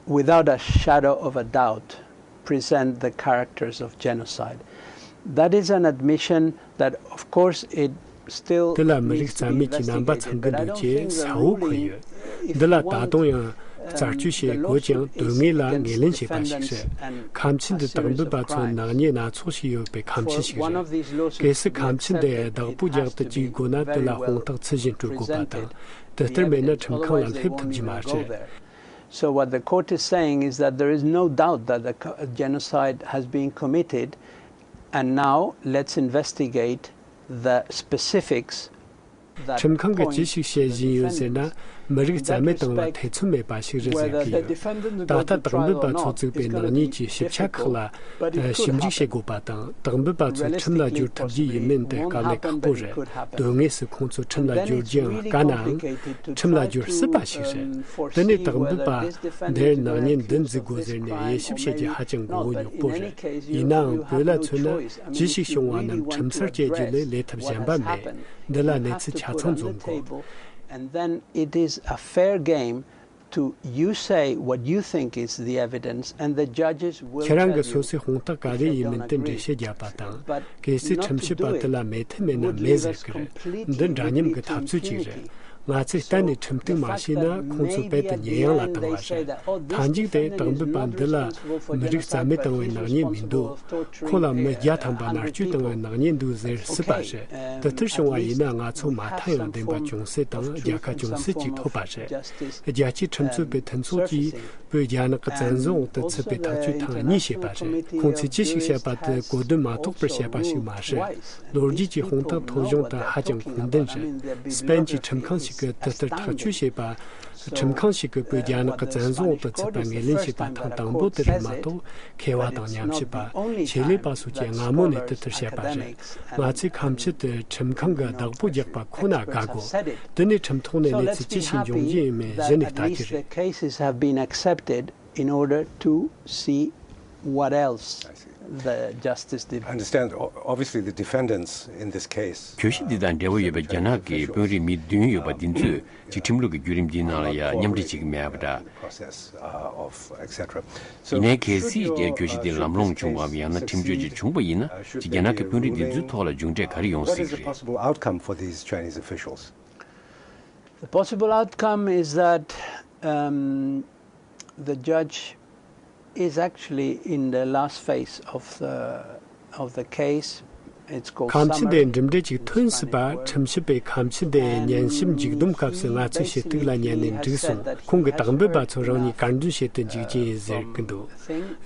without a shadow of a doubt, present the characters of genocide. That is an admission that, of course, it still དེ་ལ་མི་རིགས་རྩ་མེད་ཀྱི་རྣམ་པ་ཚང་གི་འདུག་ཅེས་གསལ་བོ་འཁོད་ཡོད། འདི་ལ་ད་དུང་ཡང་རྩད་གཅོད་བྱེད་དགོས་ཀྱང་། དོན་དངོས་ལ་ངོས་ལེན་བྱེད་པ་ཞིག་རེད། ཁ་མཆུ་འདི་དག་འབུད་པ་ཚོའི་ནག་ཉེས་སྣ་ཚོགས་ཤིག་ཡོད་པའི་ཁ་མཆུ་ཞིག་རེད། གལ་སྲིད་ཁ་མཆུ་འདི་བདག་པོ་རྒྱག་ཏུ་བཅུག་དགོས་ན། དེ་ལ་དཔང་རྟགས་ཚུལ་བཞིན་སྤྲོད་དགོས་པ་དང་། དེ་ལྟར་མེད་ན་ཁྲིམས་ཁང་ལ་སླེབས་ཐུབ་རྒྱུ་མ་རེད། So what the court is saying is that there is no doubt that the co- genocide has been committed, and now let's investigate the specifics that ཁྲིམས་ཁང་གིས་ཅི་ཞིག་བཤད་བཞིན་ཡོད་ཟེར་ན། མི་རིགས་རྩ་མེད་བཏང་བ་ཐེ་ཚོམ་མེད་པ་ཞིག་རེད་ཟེར་གྱི་ཡོད། ད་ལྟ་དག་འབུད་པ་ཚོ་བཙུགས་པའི་ནག་ཉེས་ཀྱི་ཞིབ་ཆ་ཁག་ལ་ཞིབ་འཇུག་བྱེད་དགོས་པ་དང་། དག་འབུད་པ་ཚོ་ཁྲིམས་ལ་སྦྱོར་ཐུབ་རྒྱུ་ཡིན་མིན་དེ་དཀའ་ལས་ཁག་པོ་རེད། དོན་དངོས་སུ་ཁོང་ཚོ་ཁྲིམས་ལ་སྦྱོར་རྒྱུའང་དཀའ་ནའང་། ཁྲིམས་ལ་སྦྱོར་སྲིད་པ་ཞིག་རེད། དེ་ནས་དག་འབུད་པ་འདིར་ནག་ཉེས་འདི་འཛུགས་དགོས་ཟེར་ནས་དབྱེ་ཞིབ་བྱེད་རྒྱུ་ཧ་ཅང་མགོ་བོ་ཉོག་པོ་རེད། ཡིན་ནའང་བོད་ལ་མཚོན་ན། ཅི་ཞིག་བྱུང་བ་རྣམས་ཁྲིམས་སར་བསྐྱལ་རྒྱུ་ལས་ལས་ཐབས་གཞན་པ་མེད། འདི་ལ་གནས་ཚུལ་ཆ་ཚང་འཛོམས་དགོས། And then it is a fair game to you say what you think is the evidence, and the judges will ཁྱེད་རང་གི་སོ་སོའི་དཔང་རྟགས་ག་རེ་ཡིན་མིན་དེ་འགྲེལ་བཤད་རྒྱག་པ་དང་། གལ་སྲིད་ཁྲིམས་ཞིབ་པ་དེ་ལ་མེད་ཐབས་མེད་ན་མེད་ཟེར་གི་རེད། འདི་འདྲ་མཉམ་གྱི་འཐབ་རྩོད་ཅིག་རེད། ང་ཚོས་གཏན་ནས་ཁྲིམས་གཏུག་མ་བྱས་ན། ཁོང་ཚོ་རྦད་དེ་ཉེས་ཡངས་ལ་བཏང་བ་རེད། མཐའ་མཇུག་དེ་དག་འབུད་པ་འདི་ལ་མི་རིགས་རྩ་མེད་བཏང་བའི་ནག་ཉེས་མི་འདུག་ཁོ་ལ་མི་བརྒྱ་ཐམ་པ་མནར་གཅོད་བཏང་བའི་ནག་ཉེས་འདུག་ཟེར་སྲིད་པ་རེད། དེ་ལྟར་བྱུང་བ་ཡིན་ན། ང་ཚོ་མ་མཐའ་ཡང་བདེན་པ་ཅུང་ཟད་དང་རྒྱལ་ཁ་ཅུང་ཟད་ཅིག་ཐོབ་པ་རེད། རྒྱལ་སྤྱིའི་ཁྲིམས་རྩོད་པའི་མཐུན་ཚོགས་ཀྱིས་བོད་རྒྱ་ནག་གི་བཙན་བཟུང་འོག་ཏུ་ཚུད་པའི་ཐག་གཅོད་ཐེངས་གཉིས་བྱས་པ་རེད། ཁོང་ཚོས་ཅི་ཞིག་བཤད་པ་དེ་གོ་དོན་མ་རྟོགས་པར་བཤད་པ་ཞིག་མ་རེད། ལོ་རྒྱུས་ཀྱི་དཔང་རྟགས་ཐོ་གཞུང་དེ་ཧ་ཅང་ཁུངས་ལྡན་རེད། སྤེན་གྱི་ཁྲིམས་ཁང་ཞིག་གིས་དེ་ལྟར་ཐག་གཅོད་བྱས་པ། ཁྲིམས་ཁང་ཞིག་གིས་བོད་རྒྱ་ནག་གི་བཙན་བཟུང་འོག་ཏུ་ཚུད་པ་ངོས་ལེན་བྱས་པ་ཐེངས་དང་པོ་དེ་རེད་མ་གཏོགས། མཁས་པ་དང་ཉམས་ཞིབ་པ། ཆེད་ལས་པ་སོགས་ཀྱིས་སྔ་མོ་ནས་དེ་ལྟར་བཤད་པ་རེད། ང་ཚོས་ཁ་མཆུ་དེ་ཁྲིམས་ཁང་གིས་བདག་པོ་རྒྱག་པ་ཁོ་ན་དགའ་དགོས། དེ་ནས་ཁྲིམས་ཐོག་ནས་གནས་ཚུལ་ཅི་ཞིག་འབྱུང་རྒྱུ་ཡིན་མིན་གཞི་ནས་ལྟ་རྒྱུ་རེད། Cases have been accepted in order to see what else the justice department. I understand. O- Obviously, the defendants in this case. གྱོད་གཞི་འདི་དང་འབྲེལ་བ་ཡོད་པའི་རྒྱ་ནག་གི་དཔོན་རིགས་མི་བདུན་ཡོད་པ་འདི་ཚོས་ཅིག་ཁྲིམས་ལུགས་ཀྱི་བརྒྱུད་རིམ་འདིའི་ནང་ལ་ཡང་མཉམ་འབྲེལ་བྱེད་ཀྱི་མེད་པ་འདྲ། Process, uh, of et cetera. So, ཡིན་ནའི་གལ་སྲིད་གྱོད་གཞི་འདི་ལམ་ལྷོང་བྱུང་བའམ་ཡང་ན་ཁྲིམས་གཅོད་ཅིག་བྱུང་བ་ཡིན་ན། ཅིག་རྒྱ་ནག་གི་དཔོན་རིགས་འདི་ཚོའི་ཐོག་ལ་མཇུག་འབྲས་ག་རེ་ཡོང་སྲིད་ཀྱི་རེད། What is the possible outcome for these Chinese officials? The possible outcome is that, um, the judge is actually in the last phase of the, of the case. It's called summary. ཁ་མཆུ་དེ་འགྲིམ་འགྲུལ་ཅིག་ཐོན་སྲིད་པ། ཁྲིམས་ཞིབ་པས་ཁ་མཆུ་དེ་ཉན་ཞིབ་མཇུག་བསྡོམས་སྐབས་སུ་ང་ཚོའི་ཞུ་གཏུག་ལ་ཉན་ནས་འགྲིག་སོང་། ཁོང་གིས་དག་འབུད་པ་ཚོ་རང་ཉིད་དཀར་འདོན་བྱེད་དུ་འཇུག་རྒྱུ་ཡིན་ཟེར་གྱི་འདུག་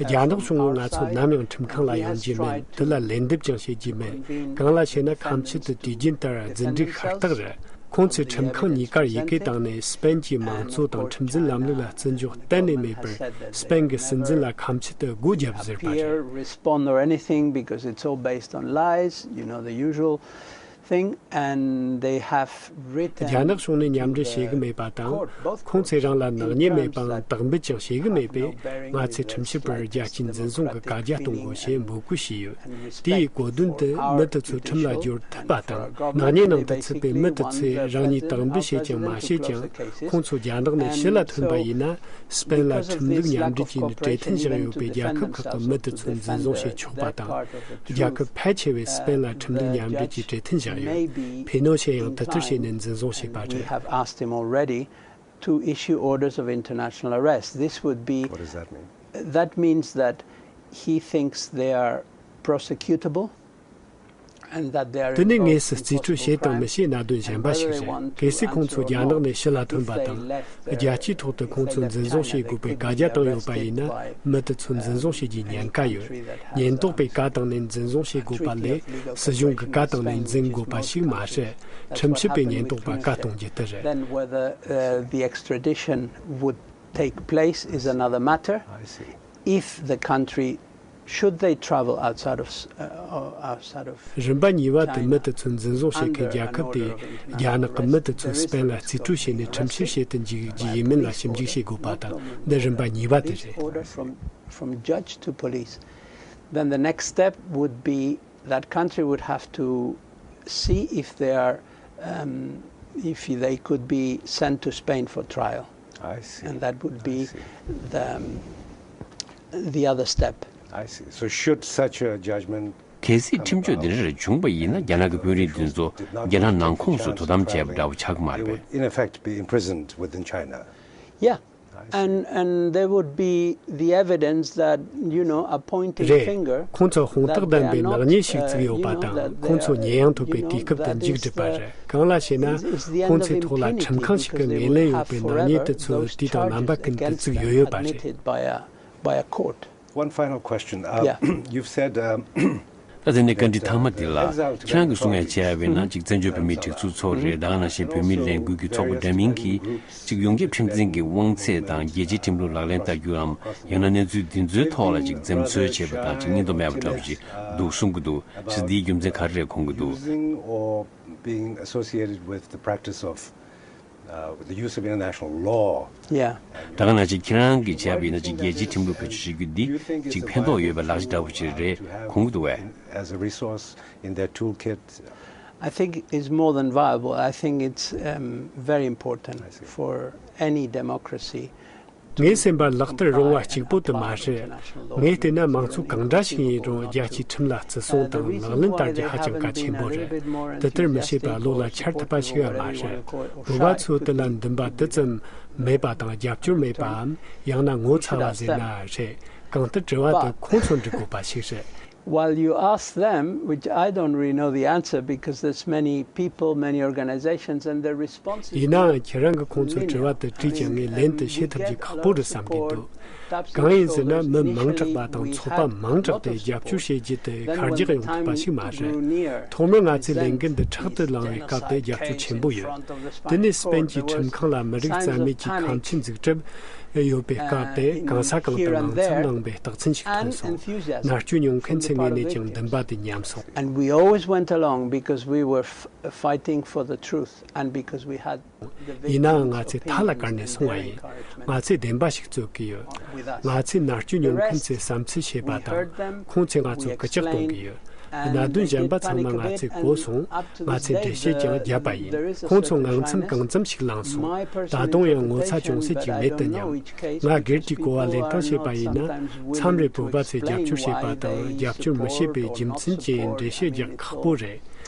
རྒྱ་ནག་གཞུང་ངོས་ང་ཚོ་ནམ་ཡང་ཁྲིམས་ཁང་ལ་ཡོང་རྒྱུ་མིན། དེ་ལ་ལན་འདེབས་ཀྱང་བྱེད་རྒྱུ་མིན། གང་ལ་ཞེ་ན། ཁ་མཆུ་དེ་དུས་རྒྱུན་ལྟར་རྫུ་འཕྲུལ་ཤ་སྟག་རེད། ཁོང་ཚོས་ཁྲིམས་ཁང་གཉིས་ཀར་ཡི་གེ་བཏང་ནས། སྤེན་གྱིས་མང་གཙོ་དང་ཁྲིམས་འཛིན་ལམ་ལུགས་ལ་བརྩི་འཇོག་གཏན་ནས་མེད་པར། སྤེན་གྱི་སྲིད་འཛིན་ལ་ཁ་མཆུ་དེ་སྒོ་བརྒྱབ་ཟེར་བ་རེད། Appear, respond or anything, because it's all based on lies, you know, the usual thing, and they have written རྒྱ་ནག་གཞུང་ནས་མཉམ་འབྲེལ་བྱེད་ཀྱི་མེད་པ་དང་། ཁོང་ཚོས་རང་ལ་ནག་ཉེས་མེད་པའང་དག་འབུད་ཀྱང་བྱེད་ཀྱི་མེད་པས། ང་ཚོས་ཁྲིམས་ཞིབ་པར་རྒྱལ་སྤྱིའི་འཛིན་བཟུང་གི་བཀའ་རྒྱ་གཏོང་དགོས་ཞེས་འབོད་སྐུལ་བྱས་ཡོད། དེའི་གོ་དོན་དེ་མི་དེ་ཚོ་ཁྲིམས་ལ་སྦྱོར་ཐུབ་པ་དང་། ནག་ཉེས་ནང་དུ་ཚུད་པའི་མི་དེ་ཚོས་རང་ཉིད་དག་འབུད་བྱེད་ཀྱང་མ་བྱེད་ཀྱང་། ཁོང་ཚོ་རྒྱ་ནག་ནས་ཕྱི་ལ་ཐོན་པ་ཡིན་ན། སྤེན་ལ་ཁྲིམས་ལུགས་མཉམ་འབྲེལ་བྱས་ནས་གྲོས་མཐུན་བཞག་ཡོད་པའི་རྒྱལ་ཁབ་ཁག་གི་མི་དེ་ཚོ་འཛིན་བཟུང་བྱེད་ཆོག་པ་དང་། རྒྱལ་ཁབ་ཕལ་ཆེ་བས་སྤེན་ལ་ཁྲིམས་ལུགས་མཉམ་འབྲེལ་གྱི་གྲོས་མཐུན་བཞག་ཡོད། ཕི་ནོ་ཤེ་ཡང་དེ་ལྟར་བྱས་ནས་འཛིན་བཟུང་བྱས་པ་རེད། We have asked him already to issue orders of international arrest. This would be What does that mean? That means that he thinks they are prosecutable. དེ་ནི་དངོས་སུ་རྩིས་སྤྲོད་བྱེད་དང་མི་བྱེད་གནད་དོན་གཞན་པ་ཞིག་རེད། གལ་སྲིད་ཁོང་ཚོ་རྒྱ་ནག་ནས་ཕྱི་ལ་ཐོན་པ་དང་། རྒྱལ་སྤྱིའི་ཐོག་ཏུ་ཁོང་ཚོ་འཛིན་བཟུང་བྱེད་དགོས་པའི་བཀའ་རྒྱ་བཏང་ཡོད་པ་ཡིན་ན། མི་དེ་ཚོ་འཛིན་བཟུང་བྱེད་རྒྱུའི་ཉེན་ཁ་ཡོད། ཉེན་རྟོག་པས་བཀའ་བཏང་ནས་འཛིན་བཟུང་བྱེད་དགོས་པ་ལས། སྲིད་གཞུང་གི་བཀའ་བཏང་ནས་འཛིན་དགོས་པ་ཞིག་མ་རེད། ཁྲིམས་ཞིབ་པས་ཉེན་རྟོག་པར་བཀའ་གཏོང་རྒྱུ་དེ་རེད། Then whether, uh, the extradition would take place is another matter. I see. If the country, should they travel outside of, uh, outside of རིམ་པ་གཉིས་པ་དེ། མི་དེ་ཚོ་འཛིན་བཟུང་བྱེད་མཁན་རྒྱལ་ཁབ་དེས་རྒྱ་ནག་གི་མི་དེ་ཚོ་སྤེན་ལ་རྩིས་སྤྲོད་བྱས་ནས་ཁྲིམས་ཞིབ་བྱེད་དུ་འཇུག་རྒྱུ་ཡིན་མིན་ལ་ཞིབ་འཇུག་བྱེད་དགོས་པ་དང་། འདི་རིམ་པ་གཉིས་པ་དེ་རེད། Order from, from judge to police. Then the next step would be that country would have to see if they are, um, if they could be sent to Spain for trial. I see. And that would be, I see, the, um, the other step. I see. So should such a judgment གལ་སྲིད་ཁྲིམས་གཅོད་འདི་འདྲ་བྱུང་པ་ཡིན་ན། རྒྱ་ནག་གི་དཔོན་རིགས་འདི་ཚོ་རྒྱ་ནག་ནང་ཁོངས་སུ་དོ་དམ་བྱས་པ་འདྲ་བོ་ཆགས་ཀྱི་མ་རེད་པས། They would in effect be imprisoned within China. Yeah. And, and there would be the evidence that, you know, a pointing finger. རེད། ཁོང་ཚོ་དཔང་རྟགས་ལྡན་པའི་ནག་ཉེས་ཤིག་བཙུགས་ཡོད་པ་དང་། ཁོང་ཚོ་ཉེས་ཡངས་ཐོབ་པའི་དུས་སྐབས་དེ་མཇུག་བསྒྲིལ་བ་རེད། གང་ལ་ཞེ་ན། ཁོང་ཚོའི་ཐོག་ལ་ཁྲིམས་ཁང་ཞིག་གི་ངོས་ལེན་ཡོད་པའི་ནག་ཉེས་དེ་ཚོ་དུས་དང་རྣམ་པ་ཀུན་ཏུ་བཙུགས་ཡོད་ཡོད་པ་རེད། One final question. Uh, yeah. You've said, um, ད་དེ་ནས་བཀའ་འདྲི་ཐ་མ་འདི་ལ། ཁྱེད་རང་གིས་གསུང་ཡ་བྱས་པ་ཡིན་ན། གཅིག་བཙན་བྱོལ་བོད་མིའི་སྒྲིག་འཛུགས་ཚོགས་རེད། ད་ག་ནང་བཞིན་བོད་མིའི་ལས་འགུལ་གྱི་ཚོགས་པ་འདྲ་མིན་གྱིས། གཅིག་ཡོངས་ཁྱབ་ཁྲིམས་འཛིན་གྱི་དབང་ཚད་དང་། རྒྱལ་སྤྱིའི་ཁྲིམས་ལུགས་ལག་ལེན་བསྟར་རྒྱུའམ། ཡང་ན་གནས་ཚུལ་འདི་ཚོའི་ཐོག་ལ་གཅིག་འཛེམ་ཟོན་བྱས་པ་དང་། གཅིག་སྙིང་སྟོབས་མེད་པ་འདྲ་བོ་ཞིག་འདུག་གསུང་གི་འདུག། ཞེས་འདིའི་རྒྱུ་མཚན་ག་རེ་རེད་དགོངས་ཀྱི་འདུག། Using or being associated with the practice of, uh, the use of international law. Yeah. ད་ག་ནང་བཞིན་ཁྱེད་རང་གིས་བྱས་པ་ཡིན་ན། གཅིག་རྒྱལ་སྤྱིའི་ཁྲིམས་ལུགས་བེད་སྤྱོད་བྱེད་རྒྱུ་འདི་གཅིག་ཕན་ཐོགས་ཡོད་པའི་ལག་ཆ་འདྲ་བོ་ཞིག་རེད་དགོངས་ཀྱི་འདུག་བས། As a resource in their toolkit. I think it's more than viable. I think it's, um, very important, I see, for any democracy. ངའི་སེམས་པར་ལག་བསྟར་རུང་བ་གཅིག་པོ་དེ་མ་རེད། ངས་བལྟས་ན། མང་ཚོགས་གང་འདྲ་ཞིག་ཡིན་རུང་། རྒྱལ་སྤྱིའི་ཁྲིམས་ལ་བརྩི་སྲུང་དང་ལག་ལེན་བསྟར་རྒྱུ་ཧ་ཅང་གལ་ཆེན་པོ་རེད། དེ་ལྟར་མི་བྱེད་པ་བློ་ལ་འཆར་ཐུབ་པ་ཞིག་ཡང་མ་རེད། བོད་པ་ཚོས་དེ་ལ་འདུན་པ་དེ་ཙམ་མེད་པ་དང་། རྒྱབ་སྐྱོར་མེད་པའམ། ཡང་ན་ངོ་ཚ་བ་ཟེར་ན་རེད། གང་ལྟར་དྲི་བ་དེ་ཁོང་ཚོར་འདྲི་དགོས་པ་ཞིག་རེད། While you ask them, which I don't really know the answer because there's many people, many organizations, and their response is ཡིན་ནའང་། ཁྱེད་རང་གིས་ཁོང་ཚོར་དྲི་བ་དེ་དྲིས་ཀྱང་། ངས་ལན་དེ་ཤེས་ཐུབ་རྒྱུ་ཁག་པོ་རེད་བསམ་གྱི་འདུག། གང་ཡིན་ཟེར་ན། མི་མང་དྲགས་པ་དང་ཚོགས་པ་མང་དྲགས་ཏེ་རྒྱབ་སྐྱོར་བྱེད་རྒྱུ་དེ་ཁ་རྒྱག་ཡོང་ཐུབ་པ་ཞིག་མ་རེད། ཐོག་མར་ང་ཚོས་ལས་འགུལ་འདི་ཕྲག་ཏུ་བླངས་པའི་སྐབས་དེ་རྒྱབ་སྐྱོར་ཆེན་པོ་ཡོད། དེ་ནས་སྤེན་གྱིས་ཁྲིམས་ཁང་ལ་མི་རིགས་རྩ་མེད་ཀྱི་ཁ་མཆུ་འཛུགས་གྲབས་ཡོད་པའི་སྐབས་དེ། གང་ས་གང་དུ་ངང་ཚུལ་གནང་པའི་རྟགས་མཚན་ཞིག་ཐོན་སོང་། མནར་གཅོད་མྱོང་མཁན་ཚོའི་ངོས་ནས་ཀྱང་འདུན་པ་དེ་ཉམས་སོང་། And we always went along because we were f- fighting for the truth and because we had the victims of Philippines in our encouragement. ཡིན་ནའང་། ང་ཚོས་མཐའ་ལ་བཀར་ནས་སོང་བ་ཡིན། ང་ཚོས་བདེན་པ་ཞིག་རྩོད་ཀྱི་ཡོད། ང་ཚོས་མནར་གཅོད་མྱོང་མཁན་ཚོའི་བསམ་ཚུལ་ཤེས་པ་དང་། ཁོང་ཚོས་ང་ཚོར་སྐུལ་ལྕག་གཏོང་གི་ཡོད། གནད་དོན་གཞན་པ་ཚང་མ་ང་ཚོས་གོ་སོང་། ང་ཚོས་འགྲེལ་བཤད་ཀྱང་བརྒྱབ་པ་ཡིན། ཁོང་ཚོ་ངང་ཚུལ་གང་འཚམ་ཞིག་བླངས་སོང་། ད་དུང་ཡང་ངོ་ཚ་ཅུང་ཟད་ཅིག་མེད་དུ་སྙམ། ང་སྒེར་གྱི་གོ་བ་ལེན་སྟངས་བཤད་པ་ཡིན་ན། མཚམས་རེ་བོད་པ་ཚོས་རྒྱབ་སྐྱོར་བྱེད་པ་དང་རྒྱབ་སྐྱོར་མི་བྱེད་པའི་རྒྱུ་མཚན་བཅས་འགྲེལ་བཤད་རྒྱག་ཁག་པོ་རེད།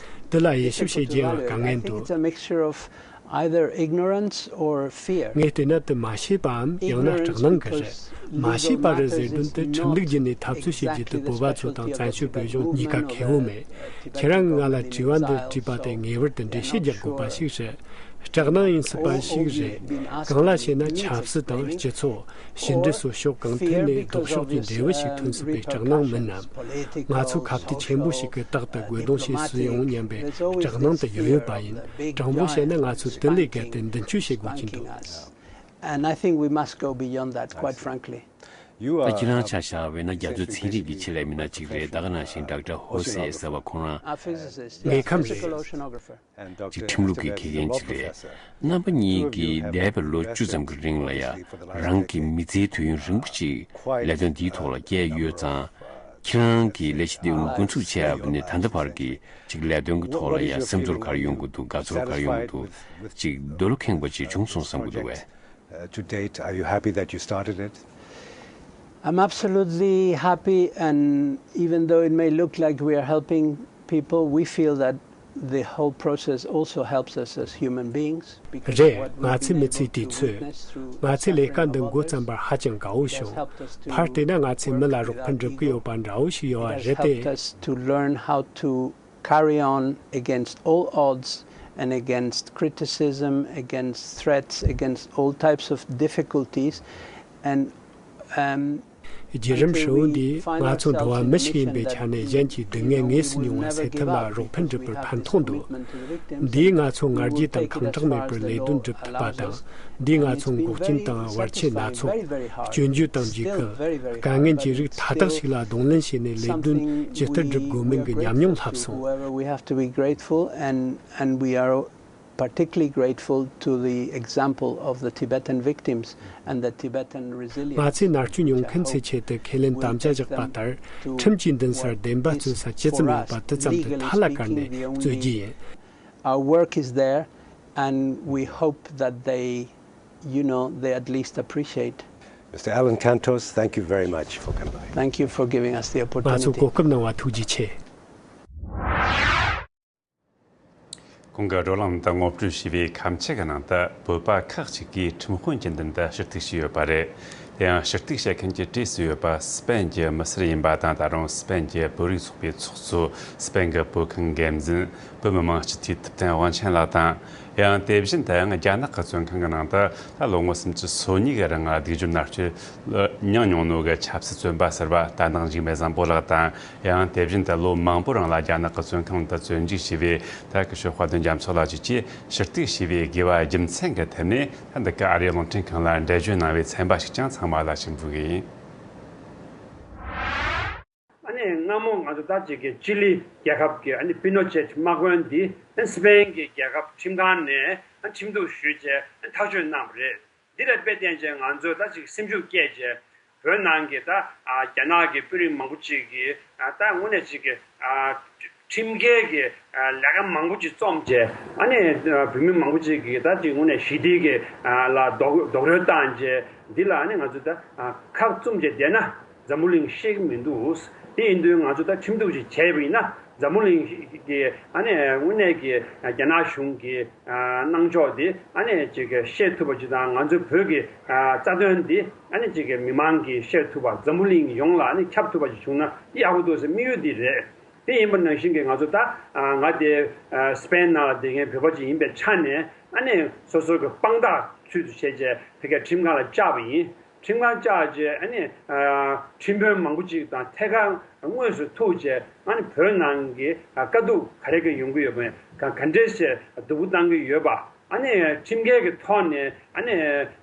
འདི་ལ་དབྱེ་ཞིབ་བྱེད་རྒྱུ་ཡང་དཀའ་ངལ་འདུག། Either ignorance or fear. ངས་བལྟས་ན་དེ་མ་ཤེས་པའམ་ཡང་ན་སྐྲག་སྣང་གི་རེད། མ་ཤེས་པ་རེད་ཟེར་དོན་དེ། ཁྲིམས་ལུགས་བརྒྱུད་ནས་འཐབ་རྩོད་བྱེད་རྒྱུ་དེ་བོད་པ་ཚོ་དང་བཙན་བྱོལ་བོད་གཞུང་གཉིས་ཀ་ཁེ་བོ་མེད། ཁྱེད་རང་གིས་ང་ལ་དྲི་བ་འདི་དྲིས་པ་དེ་ངེས་པར་དུ་འགྲེལ་བཤད་རྒྱག་དགོས་པ་ཞིག་རེད། སྐྲག་སྣང་ཡིན་སྲིད་པ་ཞིག་རེད། གང་ལ་ཞེ་ན། ཆབ་སྲིད་དང་སྤྱི་ཚོགས། ཕྱི་འབྲེལ་སོགས་ཕྱོགས་གང་ཐད་ནས་ལྡོག་ཕྱོགས་ཀྱི་འབྲས་བུ་ཞིག་ཐོན་སྲིད་པའི་སྐྲག་སྣང་མིན་ནམ། ང་ཚོ་ཁ་གཏད་ཆེན་པོ་ཞིག་གིས་རྟག་ཏུ་རྒོལ་རྡུང་བྱེད་སྲིད་ཡོང་སྙམ་པའི་སྐྲག་སྣང་དེ་ཡོད་ཡོད་པ་ཡིན། དྲང་པོ་བཤད་ན། ང་ཚོས་དེ་ལས་བརྒལ་ཏེ་མདུན་སྐྱོད་བྱེད་དགོས་ཀྱི་འདུག། And I think we must go beyond that, quite frankly. ད་ཁྱེད་རང་ཆ་བཞག་པ་ཡིན་ན། རྒྱ་མཚོའི་ཚན་རིག་གི་ཆེད་ལས་མི་སྣ་གཅིག་རེད། ད་ག་ནང་བཞིན་ཌོག་ཊར་ཧོ་སེ་ཟེར་བ་ཁོང་རང་དངོས་ཁམས་རེད། གཅིག་ཁྲིམས་ལུགས་ཀྱི་དགེ་རྒན་གཅིག་རེད། རྣམ་པ་གཉིས་ཀྱིས་འདས་པའི་ལོ་བཅུ་ཙམ་གྱི་རིང་ལ་ཡང་རང་གི་མི་ཚེའི་དུས་ཡུན་རིང་པོ་ཞིག་ལས་དོན་འདིའི་ཐོག་ལ་བསྐྱལ་ཡོད་ཙང་། ཁྱེད་རང་གིས་ལས་གཞི་འདི་འགོ་འཛུགས་བྱས་པ་ནས་ད་ལྟ་བར་གྱི་གཅིག་ལས་དོན་གྱི་ཐོག་ལ་ཡང་སེམས་ཚོར་ག་རེ་ཡོང་གི་འདུག། དགའ་ཚོར་ག་རེ་ཡོང་གི་འདུག། གཅིག་འདོད་བློ་ཁེངས་པ་ཅིག་བྱུང་སོང་བསམ་གྱི་འདུག་བས། Uh, to date, are you happy that you started it? I'm absolutely happy, and even though it may look like we are helping people, we feel that the whole process also helps us as human beings. རེད། ང་ཚོས་མི་ཚེའི་དུས་ཚོད། ང་ཚོས་ལས་ཀ་འདི་འགོ་བརྩམས་པར་ཧ་ཅང་དགའ་བོ་བྱུང་། ཕར་བལྟས་ན་ང་ཚོས་མི་ལ་རོགས་ཕན་སྒྲུབ་ཀྱི་ཡོད་པ་འདྲ་བོ་ཞིག་ཡོད་པ་རེད་དེ། It has helped us to learn how to carry on against all odds and against criticism, against threats, against all types of difficulties. And um, རྒྱུད་རིམ་ཧྲིལ་བོ་འདིས་ང་ཚོ་འགྲོ་བ་མི་ཞིག་ཡིན་པའི་ཆ་ནས་གཞན་གྱི་སྡུག་བསྔལ་དངོས་སུ་མྱོང་བ་སེལ་ཐབས་ལ་རོགས་ཕན་སྒྲུབ་པར་ཕན་ཐོགས་འདུག་འདིས་ང་ཚོ་ང་རྒྱལ་དང་ཁེངས་དྲེགས་མེད་པར་ལས་དོན་སྒྲུབ་ཐུབ་པ་དང་། འདིས་ང་ཚོ་འགོག་རྐྱེན་དང་བར་ཆད་སྣ་ཚོགས། སྐྱོན་བརྗོད་དང་འཇིགས་སྐུལ། དཀའ་ངལ་གྱི་རིགས་མཐའ་དག་ཞིག་ལ་གདོང་ལེན་བྱས་ནས་ལས་དོན་ཇི་ལྟར་སྒྲུབ་དགོས་མིན་གྱི་ཉམས་མྱོང་ལྷབ་སོང་། However, we have to be grateful, and, and we are particularly grateful to the example of the Tibetan victims and the Tibetan resilience. ང་ཚོས་མནར་གཅོད་མྱོང་མཁན་ཚོའི་ཆེད་དུ་ཁས་ལེན་དམ་བཅའ་བཞག་པ་ལྟར། ཁྲིམས་ཀྱི་མདུན་སར་བདེན་པ་རྩོད་ས་ཇི་ཙམ་ཡོད་པ་དེ་ཙམ་དུ་མཐའ་ལ་བཀར་ནས་རྩོད་རྒྱུ་ཡིན། Our work is there, and we hope that they, you know, they at least appreciate. Mister Alan Cantos, thank you very much for coming by. Thank you for giving us the opportunity. ང་ཚོ་གོ་སྐབས་གནང་བ་ཐུགས་རྗེ་ཆེ། གོང་གི་བགྲོ་གླེང་དུ་ངོ་སྤྲོད་བྱས་པའི་ཁ་ཆེམས་ཀྱི་ནང་དུ་བོད་པ་ཁག་ཅིག་གིས་ཁྲིམས་དཔོན་གྱི་མདུན་དུ་ཞུ་གཏུག་བྱས་ཡོད་པ་རེད། དེ་ཡང་ཞུ་གཏུག་བྱེད་མཁན་གྱི་གྲས་སུ་ཡོད་པ་སི་པན་གྱི་མི་སེར་ཡིན་པ་དང་། ད་རུང་སི་པན་གྱི་བོད་རིགས་ཚོགས་པའི་ཚོགས་གཙོ། སི་པན་གྱི་བོད་ཁང་འགན་འཛིན། བོད་མི་མང་སྤྱི་འཐུས་ཐུབ་བསྟན་དབང་ཆེན་ལགས་དང་། ཡང་དེ་བཞིན་དུ་ཡང་རྒྱ་ནག་གི་བཙོན་ཁང་གི་ནང་དུ་ད་ལོ་ངོ་སུམ་ཅུ་སོ་གཉིས་ཀྱི་རིང་སྡིག་སྦྱོར་མནར་གཅོད་མྱངས་མྱོང་ནོ་གི་ཆབ་སྲིད་བཙོན་པ་ཟུར་པ་ལྟ་ནང་འཇིགས་མེད་བཟང་པོ་ལགས་དང་། ཡང་དེ་བཞིན་དུ་ལོ་མང་པོའི་རིང་ལ་རྒྱ་ནག་གི་བཙོན་ཁང་དུ་བཙོན་འཇུག་བྱས་པའི་ད་སྐུ་ཞབས་དཔལ་ལྡན་རྒྱ་མཚོ་ལགས་བཅས་ཀྱིས་ཞུ་གཏུག་བྱས་པའི་དགོས་པ་རྒྱུ་མཚན་གྱི་ཐད་ནས། ད་འདི་ག་ཨ་རིའི་རླུང་འཕྲིན་ཁང་ལ་འགྲེལ་བརྗོད་གནང་བའི་ཚན་པ་ཞིག་ཀྱང་ཚང་མ་ལ་ཞུ་འབུལ་གི་ཡིན། ཨ་ནི་སྔ་མོ་ང་ཚོ་ད་ཅིག་གི་ཅི་ལི་རྒྱལ་ཁབ་ཀྱི་ཨ་ནི་པི་ནོ་ཆེ་དམག་དཔོན་འདི་ཨ་ནི་སི་པེན་གྱི་རྒྱལ་ཁབ་ཁྲིམས་ཁང་ནས་ཨ་ཁྲིམས་གཏུག་ཞུས་བྱས་ཨ་ནི་ཐག་གཅོད་གནང་བ་རེད། འདི་ལ་དཔེ་བསྟན་བྱས་ང་ཚོས་ད་ཅིག་སེམས་ཤུགས་བསྐྱེད་བྱས་བོད་ནང་གི་ད་ཨ་རྒྱ་ནག་གི་དཔོན་རིགས་མང་པོ་ཅིག་གིས་ཨ་ད་དངོས་གནས་ཅིག་གི་ཨ་ཁྲིམས་འགལ་གྱི་ཨ་ལས་ཀ་མང་པོ་ཅིག་རྩོམ་བྱས། ཨ་ནི་ཨ་བོད་མི་མང་པོ་ཅིག་གིས་ད་ཅིག་དངོས་གནས་ཞི་བདེ་གི་ཨ་ལ་རྡོག་རྡོག་རོལ་བཏང་བྱས། འདི་ལ་ཨ་ནི་ང་ཚོས་ད་ཨ་ཁ་བཙུམ་བྱས་བསྡད་ན་འཛམ་བུ་གླིང་ཤེས་ཀྱི་མི་འདུག་དེ་ཡིན་དུས་ང་ཚོ་ད་ཁྲིམས་གཏུག་ཅིག་བྱས་པ་ཡིན་ན་འཛམ་བུ་གླིང་གི་ཨ་ནི་དངོས་གནས་ཀྱི་རྒྱ་ནག་གཞུང་གི་ཨ་གནང་ཕྱོགས་དེ་ཨ་ནི་ཅིག་གི་ཤེས་ཐུབ་པ་ཅིག་དང་། ང་ཚོའི་བོད་ཀྱི་ཨ་རྩ་དོན་དེ་ཨ་ནི་ཅིག་གི་མི་མང་གིས་ཤེས་ཐུབ་པ། འཛམ་བུ་གླིང་ཡོངས་ལ་ཨ་ནི་ཁྱབ་ཐུབ་པ་ཅིག་བྱུང་ན་ཡག་པོ་འདུག་ཟེར་དམིགས་ཡུལ་འདི་རེད། དེ་ཡིན་པ་ནང་བཞིན་གྱི་ང་ཚོ་ད་ཨ་ང་དེ་ཨ་སི་པེན་ནང་ལ་བསྡད་མཁན་བོད་པ་ཅིག་ཡིན་པའི་ཆ་ནས་ཨ་ནི་སོ་སོ་གི་དཔང་རྟགས་ཚུལ་དུ་བྱས་བྱས་ཕ་གིའི་ཁྲིམས་ཁང་ལ་བཅར་བ་ཡིན། ཁྲིམས་ཁང་བཅར་རྗེས་ཨ་ནི་ཨ་ཁྲིམས་དཔོན་མང་པོ་ཅིག་དང་ཐད་ཀར་དངོས་སུ་ཐུག་རྗེས་ཨ་ནི་བོད་ནང་གི་ཨ་དཀའ་སྡུག་ག་རེ་ག་ཡོང་གི་ཡོད་པ། ག་ག་འདྲས་སེ་སྡུག་པོ་བཏང་གི་ཡོད་པ། ཨ་ནི་ཁྲིམས་འགལ་གྱི་ཐོག་ནས་ཨ་ནི་